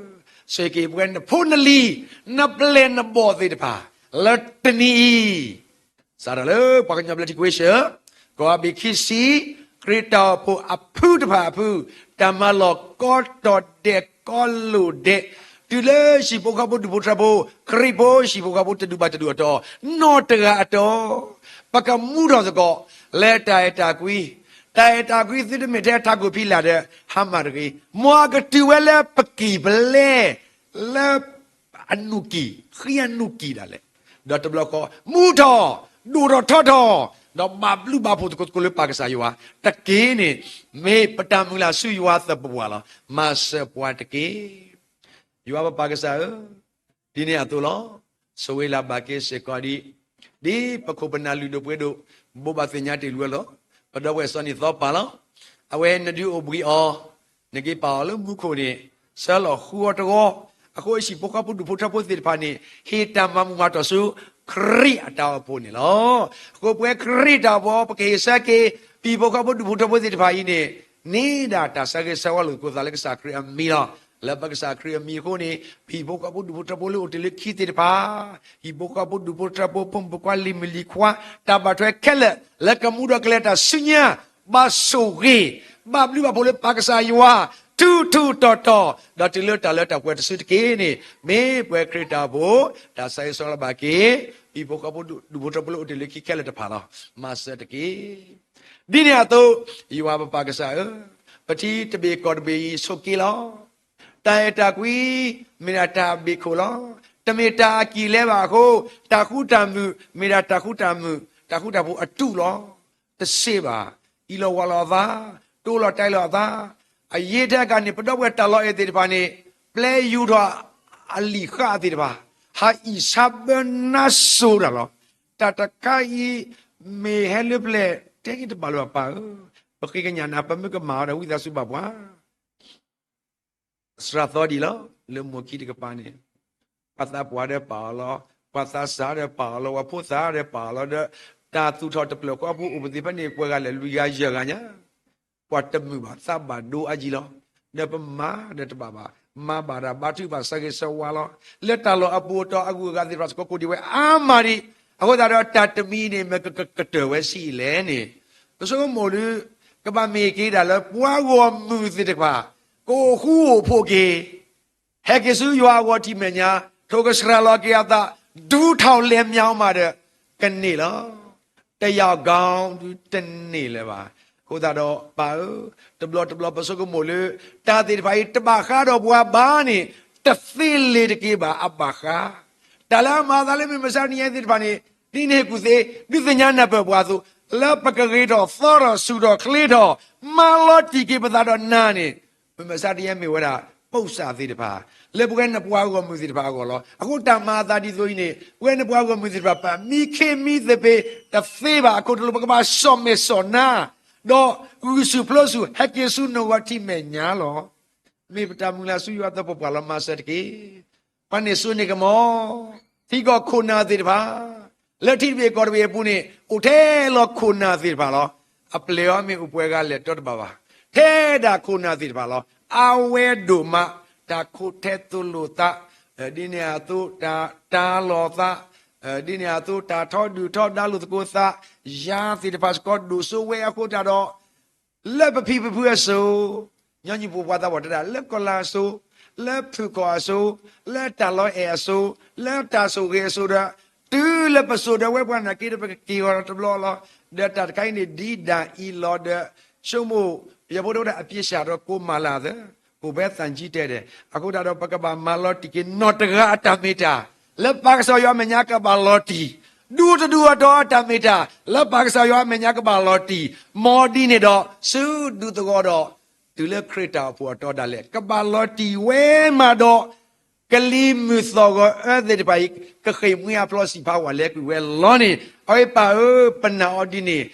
ဆိၣ်ဂ့ၤက့ၤပဝဲနဖိနလံၤ, နပျဲၢ်နဘီၣ်သ့ၣ်တဖၣ်, လၢတနံၤအံၤ စးထီၣ်လၢပှၤကညီဘျၢထံခဝ့ၡၢၣ်, ကီၢ်ဘ့ၣ်ခံဆံ, ခရံာ်တၢ်အိၣ်ဖှိၣ်အဖုတဖၣ်အဖု, တၢ်မၤလီၢ်ကိးတီၤဒဲးကိးလိာ်ဒဲး, တုၤလၢဟံၣ်ဖိဃီဖိဒူၣ်ဖိထၢဖိ, ခရံာ်ဖိဟံၣ်ဖိဃီဖိတဒူၣ်ဘၣ်တဒူၣ်အတီၤ, နီၢ်တဂၤအတီၤ, ပကမူထီၣ်သကိး လၢတၢ်အဲၣ်တၢ်ကွံ, တၢ်အဲၣ်တၢ်ကွံသုတမ့ၢ်ထဲထးခိၣ်ဖံလၢ်ဒီးဟါမၢ်တဂ့ၤ, မ်အကတုၤဝဲလၢပကံၢ်ပလဲ လၢအနူၢ်ကံၢ်, ဃံအနူၢ်ကံၢ်ဒၣ်လဲာ်, ဒီးတဘျီဃီ မူထီၣ်, ဒိၣ်ထီၣ်ထီထီၣ်, ဒီးဘၣ်ဘျုးဘၣ်ဖှိၣ်သကိးသကိးလၢပၢ်ကစၢ်ယွၤတက့ၢ်န့ၣ်, မ့ၢ်ပတၢ်မုၢ်လၢ်ဆူယွၤသပှၢ်ပှၢ်လီၤ. မၤစၢၤပှၤတက့ၢ်. ယွၤပပၢ်ကစၢ်ဧၢ, ဒ်န့ၣ်အသိးလီၤ. ဆိၣ်ဂ့ၤလၢ်ဘၣ်က့ၤစ့ၢ်ကီးဒ်, ဒ်ပခိၣ်ပနၢ်လုၢ်ဒိၣ်ပှ့ၤဒိၣ်, ဘိးဘၣ်သ့ၣ်ညါတ့ၢ်လံဝဲလီၤ. ပဒီပုၢ်ဝဲၢ်စီၤနံၣ်သီပၢ်လီၤ. အဝဲနဒုးအိၣ်ဘှံးအီၤ, နက့ၤပာ်အီၤလၢမူခိၣ်န့ၣ်, ဆှၢလီၤဃုအီၤတဂီၤ, အဃိဟံၣ်ဖိဃီဖိဒူၣ်ဖိထၢဖိသ့ၣ်တဖၣ်န့ၣ်, ဟ့ၣ်တၢ်မၤမုာ်မၤတီၢ်ဆူခရံာ်အတၢ်အိၣ်ဖှိၣ်န့ၣ်လီၤ. အဃိပဝဲခရံာ်တၢ်အိၣ်ဖှိၣ် ပကဟ့ၣ်ဆၢက့ၤ ပဟံၣ်ဖိဃီဖိဒူၣ်ဖိထၢဖိသ့ၣ်တဖၣ်အံၤန့ၣ်, န့ၢ်ဒၣ်တၢ်ဆၢဂ့ၤဆၢဝါလိာ်သကိးသးလၢကစၢ်ခရံာ်အမံၤလီၤ. လၢပကစၢ်ခရံာ်အမံၤအဃိန့ၣ်, ပဟံၣ်ဖိဃီဖိဒူၣ်ဖိထၢဖိလၢအိၣ်တ့ၢ်လၢခံသ့ၣ်တဖၣ်, ဟံၣ်ဖိဃီဖိဒူၣ်ဖိထၢဖိ ဖိမုၣ်ဖိခွါလံၤမုၣ်လံၤခွါ, တၢ်ဘၣ်ထွဲခဲလၢာ် လၢကမူဒီးကလဲၤတၢ်ဆူညါ, ဘၣ်ဆိၣ်ဂ့ၤ, ဘၣ်ဘျုးဘၣ်ဖှိၣ်လၢပၢ်ကစၢ်ယွၤ, ထူးထူးတီၤတီၤ, ဒီးတုၤလၢတၢ်လၢတၢ်ပှဲၤတစုတက့ၢ်န့ၣ်, မ့ၢ်ပဝဲခရံာ်တၢ်အိၣ်ဖှိၣ်, တၢ်ဆၢဂ့ၤဆၢဝါလၢ်ဘၣ်က့ၤ ဟံၣ်ဖိဃီဖိဒူၣ်ဖိထၢဖိလၢအိၣ်တ့ၢ်လၢခံခဲလၢာ်တဖၣ်လီၤ. မၤစၢၤတက့ၢ်. ဒ်န့ၣ်အသိး, ယွၤပပၢ်ကစၢ်ဧၢ, ပထံတဘ့ၣ်ကီၢ်တဘ့ၣ်အံၤဆိးက့လီၤ. တၢ်အဲၣ်တၢ်ကွံ မ့ၢ်ဒၣ်တၢ်အဘ့ၣ်ခိၣ်လီၤ. တမ့ၢ်တၢ်အကံၢ်လဲဘၣ်အဃိ, တၢ်ဃူတၢ်မုာ် မ့ၢ်ဒၣ်တၢ်ဃူတၢ်မုာ်, တၢ်ဃူတၢ်ဖိးအတူးလီၤ. တစ့ဘၣ်. အံးလီၤဝါလီၤအသး, တိလီၤတဲာ်လီၤအသး, အယ့ထဲအကါန့ၣ် ပဒီပုၢ်ဝဲၢ်တၢ်လီၤအဲၣ်သ့ၣ်တဖၣ်န့ၣ်, ပျဲယူၤထီၣ်အလံာ်ဃာ်သ့ၣ်တဖၣ်, ဟးအံၣ်ဆါဘၢနါစိၤတၢ်လီၤ. တၢ်တခါအံၤ မ့ၢ်ဟဲလၢပျဲၢ် တဲန့ၣ်တဘၣ်လၢၤဘၣ်ပၢ်ဧၢ, ပဃ့ကညးနၤ ပမ့ၢ်ကမၤအီၤဒီးဝံသးစူၤဘၣ်ပှၤ စှၤသီဒံးလီၤ. လၢမိၢ်ခံတကပၤန့ၣ်, ပှၤသးပှၢ်ဒီးပာ်အီၤလီၤ, ပှၤသးစၢ်ဒီးပာ်အီၤလီၤ, ပှၤဖိသၣ်ဒီးပာ်အီၤလီၤဒီး, တၢ်သူၣ်ထီၣ်တဖျၢၣ်ဃီအပူၤ အိၣ်ပသ့ၣ်ဖဲန့ၣ် ပှဲၤဂၤလဲၣ် လွံၢ်ဂၤယဲၢ်ဂၤညါ, ပှၤတမုာ်ဘၣ် သးဘၣ်ဒိအါယံၤလီၤ. ဒီးပမၤဒီးတဘၣ်ဘၣ်, မၤဘၣ်တၢ်ဘါထုကဖၣ်ဆၢဂ့ၤဆၢဝါလီၤ. လၢတၢ်လီၢ်အပူၤအတီၢ်အဂုၤအဂၤသ့ၣ်တဖၣ်စ့ၢ်ကီး ကိးဒံးဝဲအါမးဒံး. အဃိသတးဒီး တၢ်တမံၤန့ၣ် မ့ၢ်ကကတၢၢ်ဝဲဆံးအံၤလဲၣ်န့ၣ်, ပဆိကမိၣ်ဒုး ကဘၣ်မ့ၢ်က့ၤဒၣ်လၢပှၤဂီၢ်မုၢ်သ့ၣ်တဖၣ် ကအိၣ်ဃူအိၣ်ဖိးက့ၤ ဟဲက့ၤဆူယွၤအဂီၢ်ထံးမဲာ်ညါ, ထိၣ်ကစှၤလီၤက့ၤအသး, ဒူထီၣ်လဲၤမၠးမးဒီး ကန့ၢ်လီၤ. တယၢ်ကီဒုးတန့ၢ်လၢၤဘၣ်. အဃိသတးဒီးပၢ်ဧၢ, တဘျီတဘျီပဆိကမိၣ်လၢ တၢ်သ့ၣ်တဖၣ်အံၤ တဘၣ်ဃးဒီးပှၤဘၣ်န့ၣ် တသ့လ့ၤတက့ၤဘၣ်အဘၣ်ဃး. တၢ်လၢအမၤအသးလၢမုၢ်မဆါတနံၤအံၤသ့ၣ်တဖၣ်န့ၣ် ဒ်န့ၣ်အသိး ဒုးသ့ၣ်ညါနၢ်ပၢၢ်ပှၤအသိး, လၢပကဂ့ၤထီၣ်သီထီၣ်ဆူၣ်ထီၣ်ချ့ထီၣ် မၤလီၤတံၢ်က့ၤပသးဒီးနၤန့ၣ် မုၢ်မဆါတနံၤအံၤမ့ၢ်ဝဲဒၣ် ပိၢ်စၢ်သ့ၣ်တဖၣ် လၢပဝဲနပှၤဂီၢ်မုၢ်သ့ၣ်တဖၣ်အဂီၢ်လီၤ. အဃိတၢ်မၤအသးဒ်သိးအံၤန့ၣ် ပဝဲနပှၤဂီၢ်မုၢ်သ့ၣ်တဖၣ် ပမံခ့မံသပ့ၤတသ့ဘၣ်အခိၣ်တလိာ် ပကဘၣ်စီၣ်မဲာ်စီၣ်နါ ဒီးဂုာ်ဆူၣ်ပျိဆူၣ် ဟဲက့ၤဆူနဂီၢ်ထံးမဲာ်ညါလီၤ. မ့ၢ်ပတၢ်မုၢ်လၢ်ဆူယွၤသပှၢ်ပှၢ်လီၤ. မၤစၢၤတက့ၢ်. ပှၤန့ၢ်စိန့ၢ်ကမီၤ, ထံကီၢ်ခိၣ်နၢ်သ့ၣ်တဖၣ် လၢထံတဘ့ၣ်ကီၢ်တဘ့ၣ်အပူၤန့ၣ် အိၣ်ထဲလီၤခိၣ်နၢ်သ့ၣ်တဖၣ်လီၤ. အပျဲၢ်အီၤမ့ၢ်အိၣ်ပှဲၤဂၤလဲၣ်တီတဘၣ်ဘၣ်. ထဲဒၣ်ခိၣ်နၢ်သ့ၣ်တဖၣ်လီၤ. အဝဲဒိၣ်မး တၢ်ခိးထဲသိးလိာ်သး, ဒ်န့ၣ်အသိးတၢ်တၢ်လီၤသး, ဒ်န့ၣ်အသိးတၢ်ထီဒုၣ်ထီဒါလိာ်သကိးသး, ယၤသ့ၣ်တဖၣ်စ့ၢ်ကီးဒိၣ်စိဝဲအဃိသတးဒီး လၢပဖံပဖုအစိၤ, ညီနုၢ်ပှၤသးပှၢ်တဲဒၣ် လၢကီၢ်လၤအစိၤ, လၢဖုၣ်ကီၢ်အစိၤ, လၢတၢ်လီၤအဲၣ်အစိၤ, လၢတၢ်ဆိၣ်ဂ့ၤအစိၤဒီး တုၤလၢပစိၤဒီးဝဲပှၤနာ်က့ဒီး ပကက့ၤဂီၤတဘျီလီၤ. ဒီးတၢ်တခါအံၤန့ၣ် ဒ်ဒၣ်အံၤလီၤဒီး ဆိကမိၣ် ပယီၤဖိတဝဲဒၣ် အပြစ်ရှာတော့ ကိုယ်မှန်လားသ့, ကိုယ်ပဲသန့်ကြီးတယ်. အဃိသတးဒီး ပကဘၣ်မၤလီၤတံၢ်က့ၤနီၢ်တဂၤအတၢ်မ့ၢ်တၢ် လၢပၢ်ကစၢ်ယွၤအမဲာ်ညါကဘၣ်လီၤတံၢ်, ဒူတဒူအတီၢ်အတၢ်မ့ၢ်တၢ် လၢပၢ်ကစၢ်ယွၤအမဲာ်ညါကဘၣ်လီၤတံၢ်, မ်ဒ်န့ၣ်ဒီး ဆူဒူသဝီဒီး တုၤလၢခရံာ်တၢ်အိၣ်ဖှိၣ်အတီဒၣ်လဲာ် ကဘၣ်လီၤတံၢ်ဝဲမးဒီး ကလံၤမုၢ်သီၣ်ဂီၤအၢသ့ၣ်တဖၣ်အံၤ ကဃ့ၢ်မှံဟးဖျိးစံးဖးဝဲလဲၤကွံာ်ဝဲလီၤန့ၣ်, အဝဲပၢ်ဧၢ, ပနာ်အီၤဒ်န့ၣ်,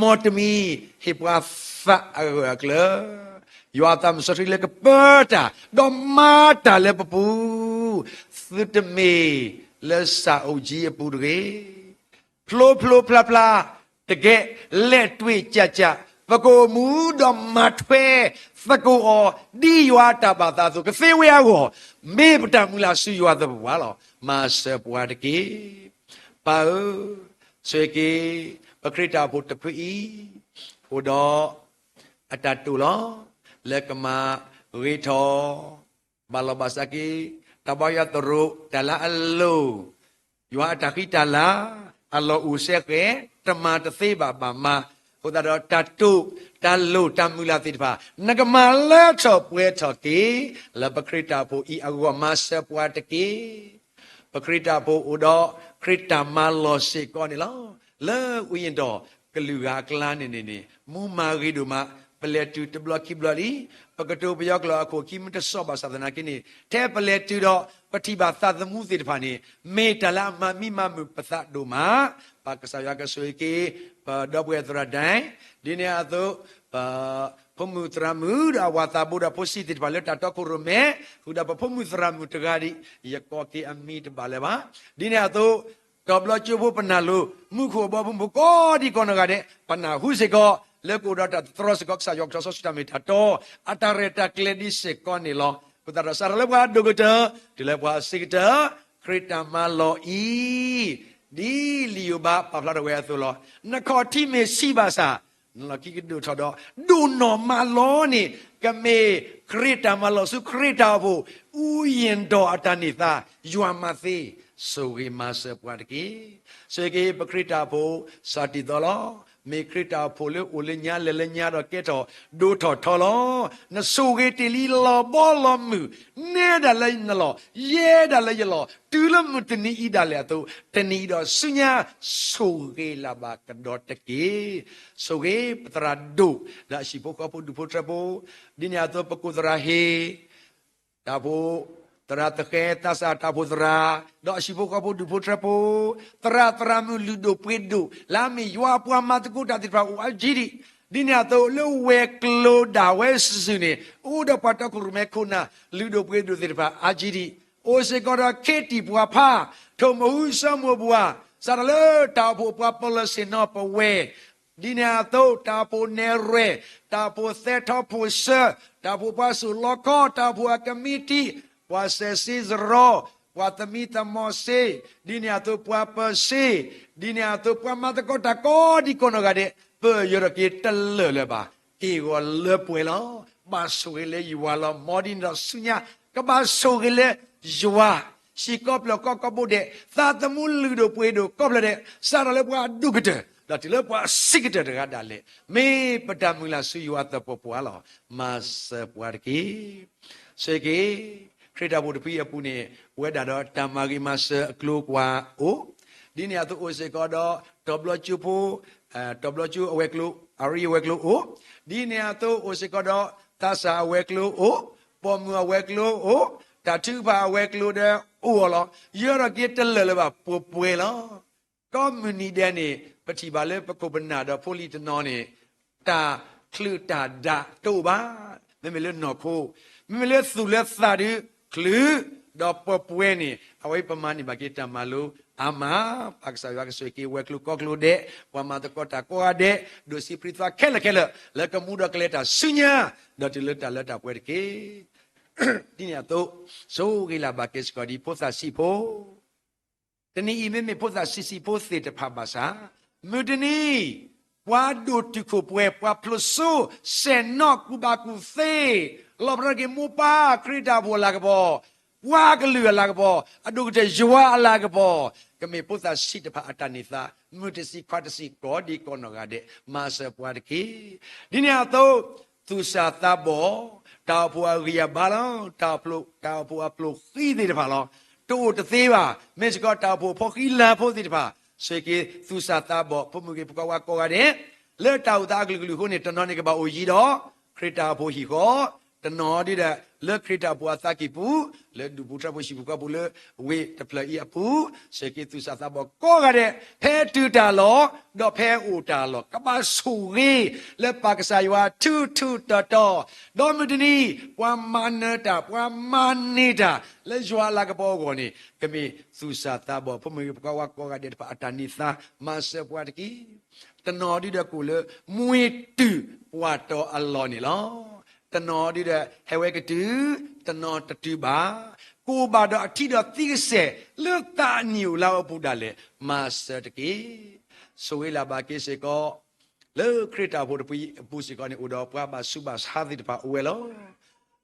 မ်တမံၤ ဟ့ၣ်ပှၤသးအဂၢၢ်အကျၢၤ ယွၤအသးမုၢ်စီဆှံလၢကပၢတၢ် ဒီးမၤတၢ်လၢပပူၤ, သုတမ့ၢ်လၢစၢ်အိၣ်ကၠံအပူၤတဂ့ၤ. ဖျိဖျိဖျါဖျါတကဲ လက်တွေ့ကျကျ ပကအိၣ်မူဒီးမၤထွဲသကိးအီၤ ဒ်ယွၤအတၢ်ဘၣ်သးအသိးကသ့ဝဲအဂီၢ်, မ့ၢ်ပတၢ်မုၢ်လၢ်ဆူယွၤသပှၢ်ပှၢ်လီၤ. မၤစၢၤပှၤတက့ၢ်. ပၢ်ဧၢ, ဆိၣ်ဂ့ၤက့ၤ ပခရံာ်တၢ်အိၣ်ဖှိၣ်တဖုအံၤ အိၣ်ဒီး အတၢ်တိာ်လီၤ လၢကမၤဂ့ၤထီၣ် ဘၣ်လီၢ်ဘၣ်စးက့ၤ တၢ်ဘါယွၤသရိာ် တၢ်လၢအလိၤ ယွၤအတၢ်ဃံတၢ်လၤ အလီၢ်အိၣ်စဲဃဲၤ တမၤတသ့ဘၣ်ဘၣ်မၤ, အဃိသတးဒီး တၢ်တိာ် တၢ်လိၣ် တၢ်မုၢ်လၢ်သ့ၣ်တဖၣ် နကမၤလၢထီၣ်ပှဲၤထီၣ်က့ၤ လၢပခရံာ်တၢ်အိၣ်ဖှိၣ်အံၤအဂီၢ် မၤစၢၤပှၤတက့ၢ်. ပခရံာ်တၢ်အိၣ်ဖှိၣ်အိၣ်ဒီး ခရံာ်တၢ်မၤလီၢ်စ့ၢ်ကီးန့ၣ်လီၤ. လၢဝိညာဉ်တော် ကလုာ်ဂၤအကျါန့ၣ်န့ၣ်န့ၣ် မူမၤဂ့ၤဒိၣ်မး, ပလဲၤတုၤတဘျီခံဘျီလံ, ပကတိၤပယီၤကျိာ်အခိၣ်ခံမ့ၢ်တစီၣ်ဘၣ်ဆၣ်သနာ်က့န့ၣ် ထဲပလဲၤတုၤဒီး ပထံၣ်ဘၣ်သးသမူသ့ၣ်တဖၣ်န့ၣ် မ့ၢ်တၢ်လၢအမၤမံမၤမုာ်ပသးဒိၣ်မး, ပၢ်ကစၢ်ယွၤကဆိၣ်ဂ့ၤက့ၤ ပဒီပုၢ်ဝဲၢ်သရၣ်ဒဲၣ်, ဒ်န့ၣ်အသိး ပ ဖိမုၣ်သရၣ်မုၣ်ဒီးအဝၤသးဘိဒီးဖိဆံးသ့ၣ်တဖၣ်လၢတၢ်တီခိၣ်ရိၣ်မဲ, ဃုာ်ဒီးပဖိမုၣ်သရၣ်မုၣ်တဂၤဒံး, ယကိးက့ၤအမံၤတဘၣ်လၢၤဘၣ်. ဒ်န့ၣ်အသိး တီၤဘျီကၠိဖိပနၢ်လိၤ, မူခိၣ်အဘီဖိမုၣ်ကိးဒံကိးနီၢ်ဂၤဒဲး ပနၢ်ဟူစ့ၢ်ကီး လၢကအိၣ်ဒီးတၢ်တတြီစ့ၢ်ကီး ကစၢ်ယွၤကထီၣ်စီဆှံတၢ်မ့ၢ်တၢ်တီ, အတၢ်ရဲၣ်တၢ်ကျဲၤဒ်စ့ၢ်ကီးန့ၣ်လီၤ. အဃိသတးဒီး စးထီၣ်လၢပှၤအဒိၣ်ကတၢၢ် တုၤလၢပှၤအဆံးကတၢၢ် ခရံာ်တၢ်မၤလီၢ်အံၤ ဒ်လံာ်ယိၤဘးပာ်ဖျါထီၣ်ဝဲအသိးလီၤ. နခီၣ်ထံးမ့ၢ်ဆံးဘၣ်ဆၣ် နလီၢ်ခံကဒိၣ်ထီၣ်ဒီး ဒိၣ်နီၢ်မးလီၤန့ၣ် ကမ့ၢ်ခရံာ်တၢ်မၤလီၢ်ဆူခရံာ်တၢ်အိၣ်ဖှိၣ် အူယံၤဒီးအတၢ်န့ၢ်သါ ယွၤမၤသ့, ဆိၣ်ဂ့ၤမၤစၢၤပှၤတက့ၢ်. ဆိၣ်ဂ့ၤက့ၤပခရံာ်တၢ်အိၣ်ဖှိၣ် စးထီၣ်တသီလီၤ. မ့ၢ်ခရံာ်တၢ်အိၣ်ဖှိၣ်လၢအိၣ်လၢညါလဲၤလၢညါဒီးကဲထီၣ်ဒိၣ်ထီၣ်ထီလီၤ. နဆိၣ်ဂ့ၤတ့ၢ်လံလီၤဘီလီၤမုၢ်, နဲဒၣ်လၢနလီၢ်, ယဲဒၣ်လၢယလီၢ်, တုၤလၢမုၢ်တနံၤအံၤဒၣ်လဲာ်အသိး, တနံၤအံၤဒီးဆူညါ ဆိၣ်ဂ့ၤလၢ်ဘၣ်ကဒီးတက့ၢ်. ဆိၣ်ဂ့ၤပသရၣ်ဒိၣ် ဒီးအဟံၣ်ဖိဃီဖိဒူၣ်ဖိထၢဖိ, ဒ်န့ၣ်အသိးပကိၣ်သရၣ်ဟ့ၣ် တၢ်အိၣ်ဖှိၣ်သရၣ်သဃဲၤ သးစၢ်တၢ်အိၣ်ဖှိၣ်သရၣ်, ဒီးအဟံၣ်ဖိဃီဖိဒူၣ်ဖိထၢဖိ, သရၣ်သရၣ်မုၣ်လုၢ်ဒိၣ်ပှ့ၤဒိၣ် လၢအမ့ၢ်ယွၤအပှၤမၤသကိးတၢ်သ့ၣ်တဖၣ်အိၣ်အါကံဒံး, ဒ်န့ၣ်အသိးလၢဝဲၤကျိၤဒၣ်ဝဲစုာ်စုာ်န့ၣ် အိၣ်ဒီးပှၤတီခိၣ်ရိၣ်မဲခိၣ်နၢ် လုၢ်ဒိၣ်ပှ့ၤဒိၣ်သ့ၣ်တဖၣ်အါကံဒံး, အိၣ်စ့ၢ်ကီးဒီးခ့တံၢ်ပှၤဖး ထိၣ်မူဟူစီၤမိၢ်ပှၢ်, စးထီၣ်လၢတၢ်အိၣ်ဖှိၣ်ပှၤပီၣ်လဲၣ်ဆ့ၣ်နီၤပဝဲၤ ဒ်န့ၣ်အသိး တၢ်အိၣ်ဖှိၣ်နဲၣ်ရွဲၣ်, တၢ်အိၣ်ဖှိၣ်သဲထီၣ်ဖိၣ်စၢ, တၢ်အိၣ်ဖှိၣ်ပှၤစိာ်လီခီ, တၢ်အိၣ်ဖှိၣ်အကမံးတံာ်, ပှၤစဲးစ့စရီ, ပှၤသမံသမိးစ့, ဒ်န့ၣ်အသိးပှၤပၢၤစ့, ဒ်န့ၣ်အသိးပှၤမၤသကိးတၢ်ကိးဒံကိးနီၢ်ဂၤဒဲး ပယီၤထီၣ်က့ၤတလၢာ်လၢၤဘၣ်, က့ၢ်ဂီၤလၢပှဲၤလီၤ. ဘၣ်ဆိၣ်ဂ့ၤလၢယွၤလီၤ. မ်ဒ်န့ၣ်ဒီးဆူညါ ကဘၣ်ဆိၣ်ဂ့ၤလၢယွၤ, ဟံၣ်ကိးဖျၢၣ်ဃီကိးဘိဒဲး, သးသမူလုၢ်ဒိၣ်ပှ့ၤဒိၣ်ကိးဖျၢၣ်ဒဲး, စးထီၣ်လၢပှၤအဒိၣ်ကတၢၢ် ဒီးတုၤလၢပှၤဆံးကတၢၢ်တဂၤဒၣ်လဲာ်, မ့ၢ်ပတၢ်မုၢ်လၢ်ဆူယွၤသပှၢ်ပှၢ်လီၤ. မၤစၢၤပှၤတက့ၢ်. ဆိၣ်ဂ့ၤက့ၤ ခရံာ်တၢ်အိၣ်ဖှိၣ်တဖုအံၤအပူၤန့ၣ် အိၣ်ဝဲဒၣ်ဒီးတၢ်မၤဂ့ၤမၤစၢၤအကျိၤကွၢ်အိၣ်, ဒ်န့ၣ်အသိးအိၣ်စ့ၢ်ကီးဒီး တီၤဘျီကၠိဖိ, တီၤဘျီကၠိအဝဲၤကျိၤ, အရံအဝဲၤကျိၤအိၣ်, ဒ်န့ၣ်အသိးအိၣ်စ့ၢ်ကီးဒီး သးစၢ်အဝဲၤကျိၤအိၣ်, ပိာ်မုၣ်အဝဲၤကျိၤအိၣ်, တၢ်ထုကဖၣ်အဝဲၤကျိၤဒီးအိၣ်အီၤလီၤ. ယၢထီၣ်က့ၤတလၢာ်လၢၤဘၣ် ပှဲၤပှဲၤလီၤ. ကိးမုၢ်နံၤဒဲးန့ၣ် ပထံၣ်ဘၣ်လၢပခိၣ်ပနၢ်ဒီးဖိလံၤတနီၤန့ၣ် တၢ်ချုးတၢ်ဒးတအိၣ်ဘၣ်. မ့မ့ၢ်လၢနီၢ်ခိ, မ့မ့ၢ်လၢသူၣ်လၢသးဒုးချုး, ဒီးပှဲၤပှဲၤန့ၣ် အဝဲပမၤန့ၢ်ဘၣ်က့ၤတၢ်မၤလိအါမး, ပၢ်ကစၢ်ယွၤကဆိၣ်ဂ့ၤက့ၤဝဲၤကျိၤကိးကျိၤဒဲး, ပှၤမၤသကိးတၢ်ကိးဂၤဒဲး, ဒိးစံးပြံသွါခဲလၢာ်ခဲလၢာ် လၢကမူဒီးကလဲၤတၢ်ဆူညါ, ဒီးတုၤလၢတၢ်လၢတၢ်ပှဲၤတက့ၢ်. ဒ်န့ၣ်အသိး ဆိၣ်ဂ့ၤလၢ်ဘၣ်က့ၤစ့ၢ်ကီးဒ်ဖိသၣ်ဆံးဖိ တနံၤအံၤမ့မ့ၢ်ဖိသၣ်ဆံးဆံးဖိသ့ၣ်တဖၣ်ဘၣ်ဆၣ်, မုၢ်တနံၤ ပှၤဒိၣ်တုာ်ခိၣ်ပှဲၤ ပှၤဖျိးစိ စဲၣ်နီၣ်ကူၣ်ဘၣ်ကူၣ်သ့, လီၣ်ဖျါထီၣ်က့ၤမိၢ်ပၢ်ခရံာ်တၢ်အိၣ်ဖှိၣ်အလၤကပီၤ, ပှၤကလုာ်အလၤကပီၤ, အဒိၣ်ကတၢၢ်ယွၤအလၤကပီၤ, ကမ့ၢ်ဖိသၣ်ဆံးတဖၣ်အတၢ်န့ၢ်သါ, မုၢ်တဆံးခွါတဆံးကိးဒံကိးနီၢ်ဂၤဒဲး, မၤစၢၤပှၤတက့ၢ်. ဒ်န့ၣ်အသိး သူၣ်စၢ်သးဘီၣ်, တၢ်အိၣ်ဖှိၣ်အဂံၢ်အဘါလီၤ, တၢ်အိၣ်ဖှိၣ်, တၢ်အိၣ်ဖှိၣ်အဖျိၣ်ဃံသ့ၣ်တဖၣ်လီၤ. တအိၣ်တသ့ဘၣ်. မ့ၢ်စ့ၢ်ကီးတၢ်အိၣ်ဖှိၣ်ဖိဃံလၤဖိသ့ၣ်တဖၣ်, ဆိၣ်ဂ့ၤက့ၤသူၣ်စၢ်သးဘီၣ် ဖိမုၣ်ဂ့ၤဖိခွါဝဲကိးဂၤဒဲး, လၢတၢ်အိၣ်သးအကလုာ်ကလုာ်အဃိန့ၣ် တနီၤန့ၣ်ကဘၣ်အိၣ်ယံၤဒီး ခရံာ်တၢ်အိၣ်ဖှိၣ်ဟံၣ်ဃီ, တနီၤဒုဒီး လၢခရံာ်တၢ်အိၣ်ဖှိၣ်အသးကံၢ်ပူၤ, လၢဒူၣ်ပူၤထၢပူၤဟံၣ်ပူၤကွီၢ်ပူၤလၢဝ့ၢ်တဖျၢၣ်အံၤအပူၤ, ဆိၣ်ဂ့ၤက့ၤသူၣ်စၢ်သးဘီၣ်ကိးဂၤဒဲး, ဖဲတုၤတၢ်လီၢ်, ဒီးဖဲအိၣ်တၢ်လီၢ်, ကဘၣ်ဆိၣ်ဂ့ၤလၢပၢ်ကစၢ်ယွၤထူထူတီတီ, ဒီးမုၢ်တနံၤ ပှၤမၤနၢၤတၢ်, ပှၤမၤန့ၢ်တၢ် လၢယွၤအလၤကပီၤအဂီၢ်န့ၣ် ကမ့ၢ်သူၣ်စၢ်သးဘီၣ် ဖိမုၣ်ဂ့ၤဖိခွါဝဲကိးဂၤဒဲးတဖၣ်အတၢ်န့ၢ်သါ, မၤစၢၤပှၤတက့ၢ်. တနီၤဒုဒီးကအိၣ်လၢ မှ့ၢ်တုၤပှၢ်တီၤအလီၢ်န့ၣ်လီၤ. တနီၤဒုဒီး ဟဲဝဲကတုၤ, တနီၤတတုၤဘၣ်, ကအိၣ်ဘၣ်ဒီးအထံဒီးသံကစဲာ် လၢသးအနံၣ်အိၣ်လါအိၣ်အပူၤဒၣ်လဲာ်, မၤစၢၤတက့ၢ်. ဆိၣ်ဂ့ၤလၢ်ဘၣ်က့ၤစ့ၢ်ကီး လၢခရံာ်တၢ်အိၣ်ဖှိၣ်တဖုအံၤအပူၤစ့ၢ်ကီးန့ၣ် အိၣ်ဒီးပှၤဘၣ်ဆူးဘၣ်ဆါသ့ၣ်တဖၣ်အိၣ်ဝဲလီၤ.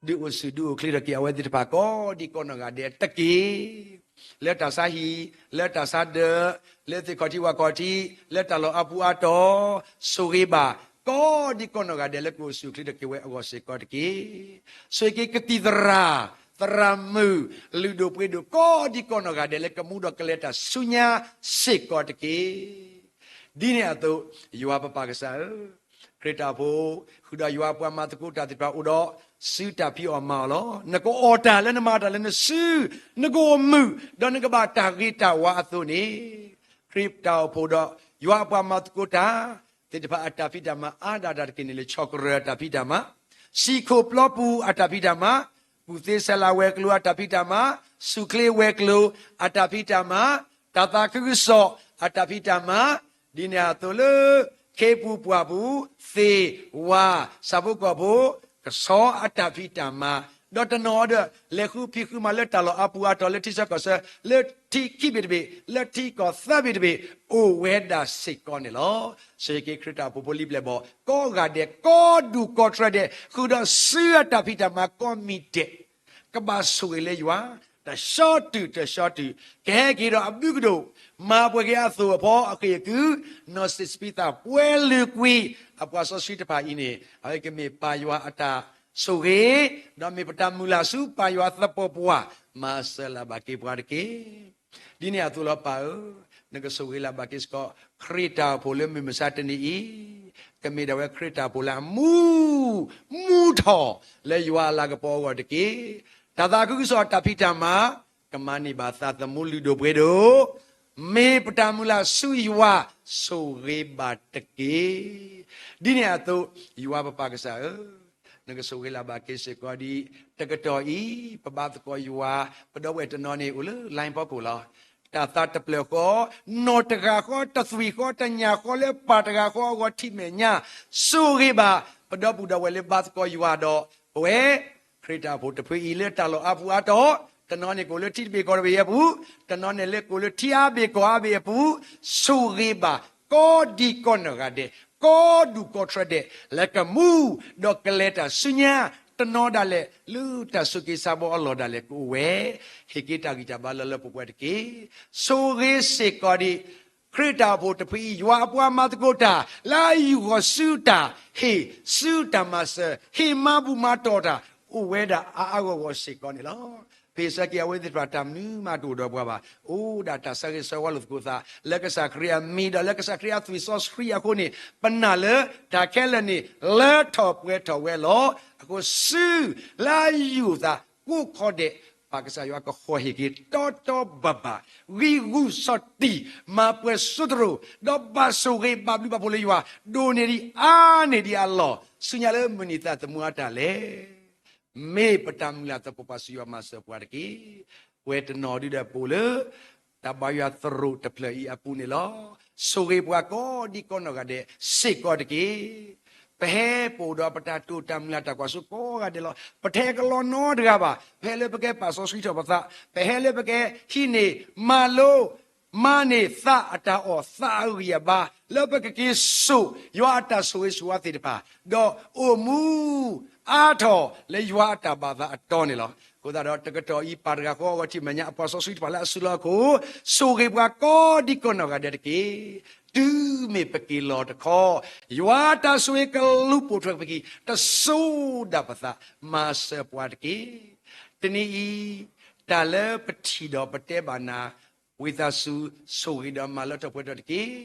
ဒုးအိၣ်ဆူၣ်ဒုးအိၣ်ချ့ထီၣ်က့ၤအဝဲသ့ၣ်တဖၣ်ကိးဒံကိးနီၢ်ဂၤဒဲးတက့ၢ်. လၢတၢ်ဆါဟံၣ်, လၢတၢ်ဆါဒၢး, လၢသ့ၣ်ခီၣ်ထံးဝၣ်ခီၣ်ထံး, လၢတၢ်လီၢ်အါပူၤအါတီၤ, ဆိၣ်ဂ့ၤဘၣ် ကိးဒံကိးနီၢ်ဂၤဒဲးလၢကအိၣ်ဆူၣ်အိၣ်ချ့ထီၣ်က့ၤဝဲအဂီၢ်စ့ၢ်ကီးတက့ၢ်. ဆိၣ်ဂ့ၤက့ၤကသံၣ်သရၣ်, သရၣ်မုၣ်, လုၢ်ဒိၣ်ပှ့ၤဒိၣ်ကိးဒံကိးနီၢ်ဂၤဒဲး လၢကမူဒီးကလဲၤတၢ်ဆူညါစ့ၢ်ကီးတက့ၢ်. ဒ်န့ၣ်အသိး ယွၤပပၢ်ကစၢ်ဧၢ, ခရံာ်တၢ်အိၣ်ဖှိၣ် ဃုာ်ဒီးယွၤပှၤမၤသကိးတၢ်သ့ၣ်တဖၣ်အိၣ်ဒီး စုတၢ်ဖံးအီၣ်မၤအီၣ်လီၤ. နကအီၣ်တၢ်လၢနမၤတၢ်လၢနစု, နကအိၣ်မုာ်, ဒီးနကဘၣ်တၢ်ဂ့ၤတၢ်ဝါအသိးန့ၣ်, ခရံာ်တၢ်အိၣ်ဖှိၣ်ဒီး ယွၤအပှၤမၤသကိးတၢ် သ့ၣ်တဖၣ်အတၢ်ဖံးတၢ်မၤအါဒၣ်တၢ်တက့ၢ်န့ၣ်လၢ ဆီၣ်ကရၢၢ်အတၢ်ဖံးတၢ်မၤ, စံၣ်ခိၣ်ပျီပူၤအတၢ်ဖံးတၢ်မၤ, ကူၣ်သ့ဆဲးလၤဝဲၤကျိၤအတၢ်ဖံးတၢ်မၤ, ဆူၣ်ချ့ဝဲၤကျိၤအတၢ်ဖံးတၢ်မၤ, တၢ်သးခုကစီၣ်အတၢ်ဖံးတၢ်မၤ, ဒ်န့ၣ်အသိးလၢ ခ့ပူၤပှၢ်ပူၤ, သ့ၣ်ဝၤ, ဆၣ်ဖိကီၢ်ဖိ, ကဆီအတၢ်ဖံးတၢ်မၤ, ဒီးတနီၤဒီး လဲၤဃုဖံးဃုမၤလၢတၢ်လီၢ်အါပူၤအါတီၤ လၢထံဆၢကီၢ်ဆၢ, လၢထံခံဘ့ၣ်တဘ့ၣ်, လၢထံကီၢ်သၢဘ့ၣ်တဘ့ၣ်, အိၣ်ဝဲဒၣ်စ့ၢ်ကီးန့ၣ်လီၤ. ဆိၣ်ဂ့ၤက့ၤခရံာ်တၢ်အိၣ်ဖှိၣ်ဖိလံပျဲၢ်ဘီၣ် ကိးဂၤဒဲး ကိးဒူၣ်ကိးတြဲၤဒဲး ဃုာ်ဒီးစုအတၢ်ဖံးတၢ်မၤကိးမံၤဒဲး ကဘၣ်ဆိၣ်ဂ့ၤလၢယွၤ တဆီတုၤတဆီတုၤ, ကဟဲက့ၤဒီးအဘုကဒိၣ်, မၤပှဲၤက့ၤအသိၣ်အဖီအဃံၢ်အကုၢ်, နီၢ်စံးစပံးသးပှဲၤလုာ်ကွံာ် အပှၤစီဆှံတဖၣ်အံၤန့ၣ် အဝဲကမ့ၢ်ပၢ်ယွၤအတၢ်ဆိၣ်ဂ့ၤ, ဒီးမ့ၢ်ပတၢ်မုၢ်လၢ်ဆူပၢ်ယွၤသပှၢ်ပှၢ်, မၤစၢၤလၢ်ဘၣ်က့ၤပှၤတက့ၢ်. ဒ်န့ၣ်အသိးလီၤပၢ်ဧၢ, နကဆိၣ်ဂ့ၤလၢ်ဘၣ်က့ၤစ့ၢ်ကီး ခရံာ်တၢ်အိၣ်ဖှိၣ်လၢမုၢ်မဆါတနံၤအံၤ, ကမ့ၢ်ဒၣ်ဝဲခရံာ်တၢ်အိၣ်ဖှိၣ်လၢအမူ, မူထီၣ်လၢယွၤအလၤကပီၤအဂီၢ်တက့ၢ်. တၢ်သးခုကစီၣ်အတၢ်ဖံးတၢ်မၤ, ကမၤန့ၢ်ဘၣ်သးသမူလုၢ်ဒိၣ်ပှ့ၤဒိၣ်, မ့ၢ်ပတၢ်မုၢ်လၢ်ဆူယွၤ, ဆိၣ်ဂ့ၤဘၣ်တက့ၢ်. ဒ်န့ၣ်အသိး, ယွၤပပၢ်ကစၢ်ဧၢ, နကဆိၣ်ဂ့ၤလၢ်ဘၣ်က့ၤစ့ၢ်ကီးဒ် တကတီၢ်အံၤ, ပဘါသကိးယွၤ, ပဒီပုၢ်ဝဲၢ်တနီၤန့ၣ် အိၣ်လၢ line ဖီခိၣ်လီၤ. တၢ်သးတဖျၢၣ်ဃီ, နီၢ်တဂၤဃီ, တသွံၣ်ဃီ, တညၣ်ဃီ, လၢပၢ်တဂၤဃီအဂီၢ်ထံၣ်မဲာ်ညါ, ဆိၣ်ဂ့ၤဘၣ် ပဒီပုၢ်ဒီဝဲၢ်လၢဘါသကိးယွၤဒီး ပဝဲ ခရံာ်တၢ်အိၣ်ဖှိၣ်တဖုအံၤ လၢတၢ်လီၢ်အါပူၤအါတီၤ, တနီၤန့ၣ်ကအိၣ်လၢထံတဘ့ၣ်ကီၢ်တဘ့ၣ်အံၤအပူၤ, တနီၤန့ၣ်လၢကအိၣ်လၢထံအါဘ့ၣ်ကီၢ်အါဘ့ၣ်အပူၤ, ဆိၣ်ဂ့ၤဘၣ် ကိးဒံကီးနီၢ်ဂၤဒဲး, ကိးဒူၣ်ကိးထြဲဒဲး, လၢကမူ, ဒီးကလဲၤတၢ်ဆူညါ, တနီၤဒၣ်လဲာ် လၢတၢ်ဆိးက့ၤဆါဘီအလီၢ်ဒၣ်လဲာ်ကအိၣ်ဝဲ, ဟ့ၣ်က့ၤတၢ်ဂံၢ်တၢ်ဘါလၢလၢပှဲၤပှဲၤတက့ၢ်. ဆိၣ်ဂ့ၤစ့ၢ်ကီးဒံး ခရံာ်တၢ်အိၣ်ဖှိၣ်တဖုအံၤ ယွၤအပှၤမၤသကိးတၢ် လၢအယူၢ်ဃီၤဆူတၢ်ဟ့ၣ်, ဆူတၢ်မၤစၢၤ, ဟ့ၣ်မၤဘူၣ်မၤတီၢ်တၢ် အိၣ်ဝဲဒၣ်အါအါဂီၢ်ဂီၢ်စ့ၢ်ကီးန့ၣ်လီၤ. ပဟ့ၣ်ဆၢက့ၤအဝဲသ့ၣ်တဖၣ်တၢ်မနုၤမးတအိၣ်ဒီးပှၤဘၣ်. အိၣ်ဒၣ်တၢ်ဆၢဂ့ၤဆၢဝါလိာ်သကိးသး လၢကစၢ်ခရံာ်အမံၤဒီးလၢကစၢ်ခရံာ်အသွံၣ်စီဆှံအဃိန့ၣ် ပနာ်လၢတၢ်ခဲလၢာ်န့ၣ် လၢထီၣ်ပှဲၤထီၣ်ဝဲလီၤ. အဃိဆူလၢအယူၢ်သးကိးခီဒဲး ပၢ်ကစၢ်ယွၤကဃီၤဟ့ၣ်က့ၤတီတီဘၣ်ဘၣ်, ဂံၢ်ဂူာ်ဆီၣ်တံၢ် မၤပှဲၤစိတရိၤ, ဒီးဘၣ်ဆိၣ်ဂ့ၤဘၣ်ဘျုးဘၣ်ဖှိၣ်လၢယွၤ ဒိၣ်န့ၢ်ဒံးအါန့ၢ်ဒံးအလီၢ်, ဆူညါလၢမုၢ်နံၤသးသမူအတၢ်လဲၣ် မ့ၢ်ပတၢ်မုၢ်လၢ်သပှၢ်ပှၢ် စူၢ်ယွၤမၤစၢၤပှၤတက့ၢ်. ပဝဲတနီၤဒုဒီးပအိၣ်လၢ တၢ်ဘါယွၤသရိာ်တဖျၢၣ်အံၤအပူၤန့ၣ်လီၤ. ဆိၣ်ဂ့ၤပှၤကိးဒံကီးနီၢ်ဂၤဒဲးစ့ၢ်ကီးတက့ၢ်. ပဟဲပအိၣ်ဒီးပတၢ်တိာ်တၢ်မုၢ်လၢ်တၢ်ကွၢ်စိကိးဂၤဒဲးလီၤ. ပတဟဲကလီနီတဂၤဘၣ်. ပဟဲလၢပကဲပာ်စီဆှံထီၣ်ပသး, ပဟဲလၢပကဟံးန့ၢ်မၤလိ မၤန့ၢ်သးအတၢ်အီၣ်သးအဂံၢ်အဘါ လၢပကက့ၤစိာ်ယွၤအတၢ်ဆိၣ်ဂ့ၤဆိၣ်ဝါသ့ၣ်တဖၣ်, ဒီးအိၣ်မူအါထီၣ်လၢယွၤအတၢ်ဘၣ်သးအတီၤန့ၣ်လီၤ. အဃိသတးဒီး တကတီၢ်အံၤ ပၢ်တဂၤဃီအဂီၢ်ထံၣ်မဲာ်ညါ အပှၤစီဆှံတဖၣ်လၢအစုလီၢ်အခိၣ်, ဆိၣ်ဂ့ၤပှၤကိးဒံကီးနီၢ်ဂၤဒဲးတက့ၢ်. တုၤမ့ၢ်ပက့ၤလီၤတခီ, ယွၤအတၢ်ဆိၣ်ဂ့ၤကလူၤပိာ်ထွဲပခံ, တစိၤဒၣ်ပသး, မၤစၢၤပှၤတက့ၢ်. တနံၤအံၤ တၢ်လၢပထံၣ်ဒီးပတဲဘၣ်နၤ ဝံသးစူၤဆိၣ်ဂ့ၤဒီးမၤလၢထီၣ်ပှဲၤထီၣ်တက့ၢ်.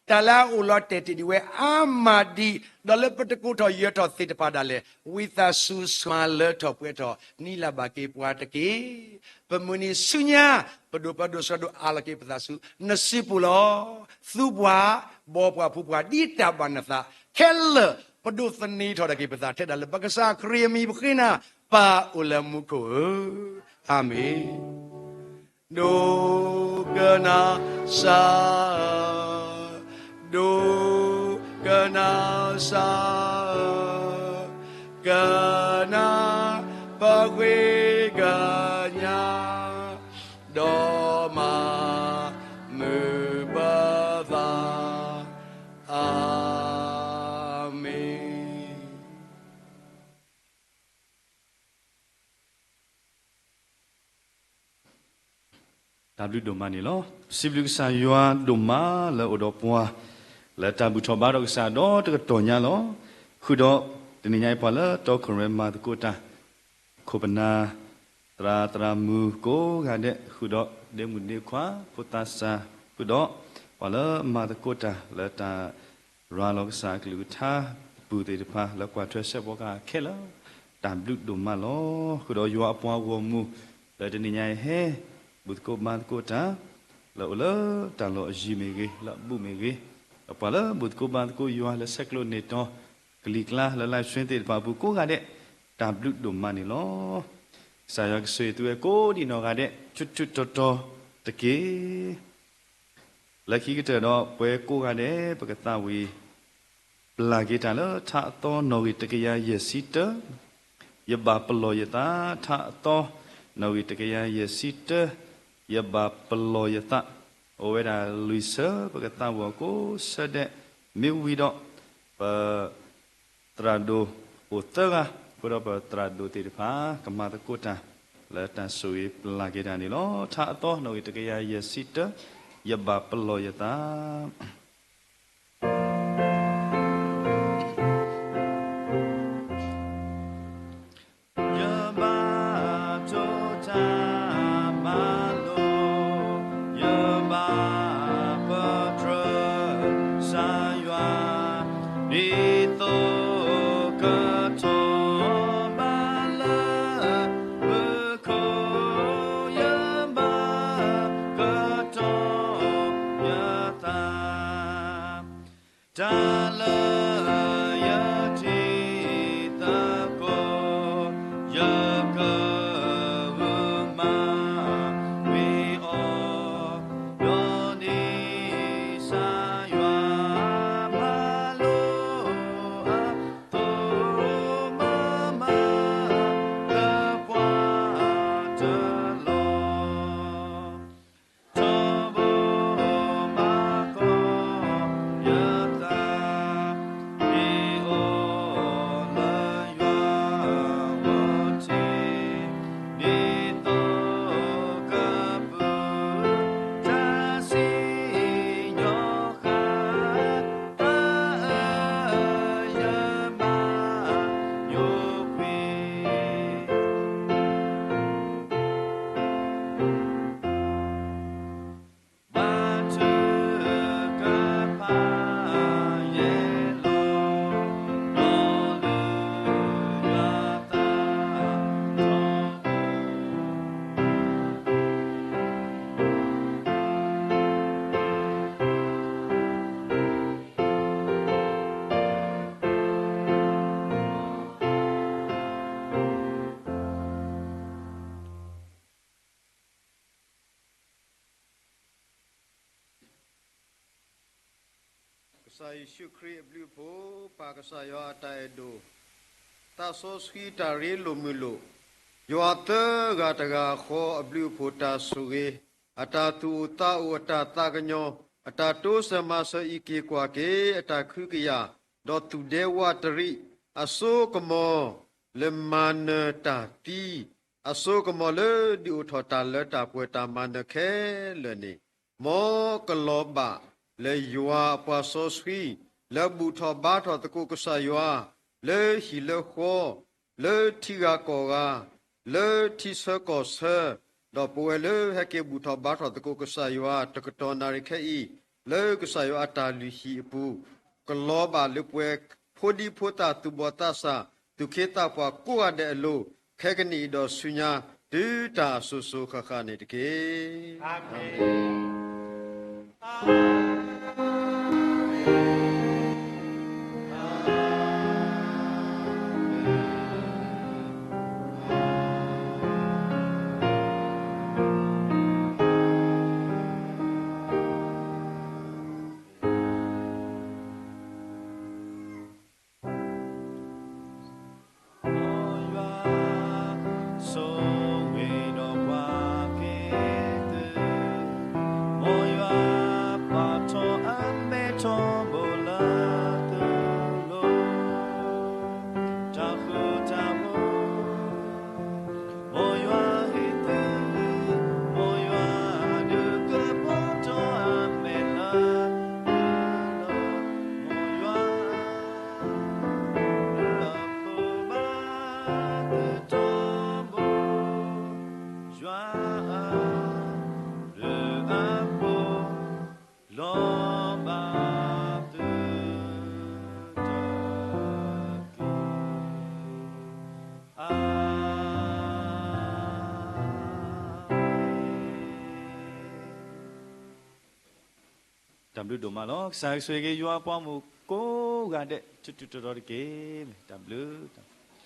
တၢ်လၢအအိၣ်လီၤတဲာ်တ့ၢ်ဒံးဝဲအါမးဒံး ဒီးလၢပတကိးထီၣ်ယၢၤထီၣ်သ့ၣ်တဖၣ်ဒၣ်လဲာ်, ဝံသးစူၤမၤလၢထီၣ်ပှဲၤထီၣ် နံၤလၢ်ဘၣ်က့ၤပှၤတက့ၢ်. ပမုၢ်နံၤဆူညါ ပဒိၣ်ပၢ်ဒိၣ်ဆှၢဒိၣ်အးလီၤက့ၤပသးဆူနစုပူၤလီၤ. သူပှၤ, ဘီပှၤဖှူပှၤ ဒ်တၢ်ဘၣ်နသးခဲလၢာ်, ပဒိးသန့ၤထီၣ်ဒၣ်က့ၤပသးထဲဒၣ်လၢ ပကစၢ်ခရံာ်အမံၤပဃ့နၤ, ပၢ်အိၣ်လၢမူခိၣ်ဧၢ, အၤမ့ၣ်. ဒိကနၣ်စၢ်ဧၢ, ဒိကနၣ်စၢ်ဧၢ, ကနၣ်ပဃ့ကညး, ဒီးမၤမုာ်ပသး, အၤမ့ၣ်. တၢ်ဘျုးဒိၣ်မးန့ၣ်လီၤ. စံးဘျုးကစၢ်ယွၤဒိၣ်မးလၢအိၣ်ဒီးပှၤ လၢတၢ်ဘူၣ်ထီၣ်ဘါထီၣ်ကစၢ်ဒီတကတီၢ်ညါလီၤ. ဃုာ်ဒီးတနံၤညါအံၤ ပှၤလၢတီခိၣ်ရိၣ်မဲမၤသကိးတၢ် ခိၣ်ပနၢ် သရၣ်သရၣ်မုၣ်ကိးဂၤဒဲး, ဃုာ်ဒီးဒ့မုၣ်ဒ့ခွါ ဖိသၣ်စၢ်, ဃုာ်ဒီးပှၤလၢမၤသကိးတၢ်လၢတၢ် ရၤလီၤကစၢ်အကလုၢ်ကထါအပူၤသ့ၣ်တဖၣ် လၢကွၢ်ထွဲဆၢဖှိၣ်က့ၤခဲလၢာ်, တၢ်ဘျုးဒိၣ်မးလီၤ. ဃုာ်ဒီးယွၤအပှၤဂီၢ်မုၢ် လၢတနံၤညါအံၤဟဲ ဘူၣ်သကိးဘါသကိးတၢ် လၢအိၣ်လၢတၢ်လီၢ်အယံၤမ့ၢ်ဂ့ၤ, လၢအဘူးမ့ၢ်ဂ့ၤ, ဒီးပှၤလၢဘူၣ်သကိးဘါသကိးယွၤလၢဆဲးကျိးန့ၢ်တီၤ ကလံၤကျါလၢ live stream သ့ၣ်တဖၣ်အပူၤကိးဂၤဒဲး, တၢ်ဘျုးဒိၣ်မးန့ၣ်လီၤ. ကစၢ်ယွၤကဆိၣ်ဂ့ၤသုဝဲကိးဒံးနီၢ်ဂၤဒဲး ထူထူတီတီတက့ၢ်. လၢခံကတၢၢ်ဒီးပဝဲကိးဂၤဒဲး ပကသးဝံၣ် ပျၢ်က့ၤတၢ်လၢထါအသီနီၣ်ဂံၢ်တကယၤယဲၢ်ဆံတၢ, ယဘၣ်ပလီၢ်ယသး, ထါအသီနီၣ်ဂံၢ်တကယၤယဲၢ်ဆံတၢ, ယဘၣ်ပလီၢ်ယသး, အိၣ်ဝဲဒၣ်လွံၢ်ဆၢ ပကသးဝံၣ်အီၤကိးဆၢဒဲး, မ့ၢ်ဝံၤဒီး ပ သရၣ်ဒိၣ်အိၣ်သၢဂၤ, အဃိဒီးပသရၣ်ဒိၣ်သ့ၣ်တဖၣ် ကမၤသကိးတၢ် လၢတၢ်ဆိၣ်ဂ့ၤပျၢ်က့ၤတၢ်န့ၣ်လီၤ. ထါအသီနီၣ်ဂံၢ်တကယၤယဲၢ်ဆံတၢ, ယဘၣ်ပလီၢ်ယသး. ကစၢ်ယ့ၣ်ၡူးခရံာ်အဘျုးအဖှိၣ်, ပၢ်ကစၢ်ယွၤအတၢ်အဲၣ်ဒိၣ်, သးစီဆှံတၢ်ရ့လိာ်မုာ်လိာ်, ယွၤသၢဂၤတဂၤဃီအဘျုးအဖှိၣ်တၢ်ဆိၣ်ဂ့ၤ, အတၢ်သူၣ်အိၣ်သးအိၣ်, အတၢ်သးကညီၤ, အတၢ်တိစၢၤမၤစၢၤအံးက့ၤကွၢ်က့ၤ, အတၢ်ခုကယာ်, ဒီးသူၣ်ဒဲဝးတရံး, အစိကမီၤလၢမၤနၢၤတၢ်သံ, အစိကမီၤလၢဒုးအိၣ်ထီၣ်တၢ်လၢတၢ်ပှဲၤတၢ်မၤနၢၤခဲလၢာ်န့ၣ်, မ်ကလီၤဘၣ်လၢယွၤအပှၤစီဆှံ, လၢဘူၣ်ထီၣ်ဘါထီၣ်သကိးကစၢ်ယွၤ, လၢဟံၣ်လၢဃီ, လၢထံဂၤကီၢ်ဂၤ, လၢထံဆၢကီၢ်ဆၢ, ဒီးပဝဲလၢဟဲက့ၤဘူၣ်ထီၣ်ဘါထီၣ်သကိးကစၢ်ယွၤ တကတီၢ်နၣ်ရံၣ်ခဲအံၤ, လၢကစၢ်ယွၤအတၢ်လုၢ်ဟံၣ်အပူၤ, ကလီၤဘၣ်လၢပှဲၤဖိဒံဖိသၣ်သူၣ်ဘီၣ်သးစၢ်, သူၣ်က့သးပှၢ်ကိးဂၤဒဲးအလိၤ, ခဲကနံၣ်အံၤဒီးဆူညါ, တုၤတၢ်စိၤစိၤဃၣ်ဃၣ်န့ၣ်တက့ၢ်. အၤမ့ၣ်. မ်ယွၤဆိၣ်ဂ့ၤဒီးပှၤက့ၤသု, မ်ယွၤပာ်ထီၣ်အမဲထီဘိလၢသုလိၤ, တၢ်ဃူတၢ်ဖိး, မ်ယွၤဟ့ၣ်သု, မ်ယွၤဒုးကပီၤထီၣ်အမဲာ်လၢသုလိၤ, မ်ယွၤ လၢခိၣ်ဘၣ်သုထီဘိ, ယွၤအဘျုးအဖှိၣ် လီၤဘၣ်သုတက့ၢ်. အၤမ့ၣ်. တၢ်ဘျုးဒိၣ်မးလီၤ. ကစၢ်ယွၤဆိၣ်ဂ့ၤက့ၤယွၤအပှၤဂီၢ်မုၢ်ကိးဂၤဒဲး ထူးထူးတီၤတီၤတက့ၢ်. တၢ်ဘျုး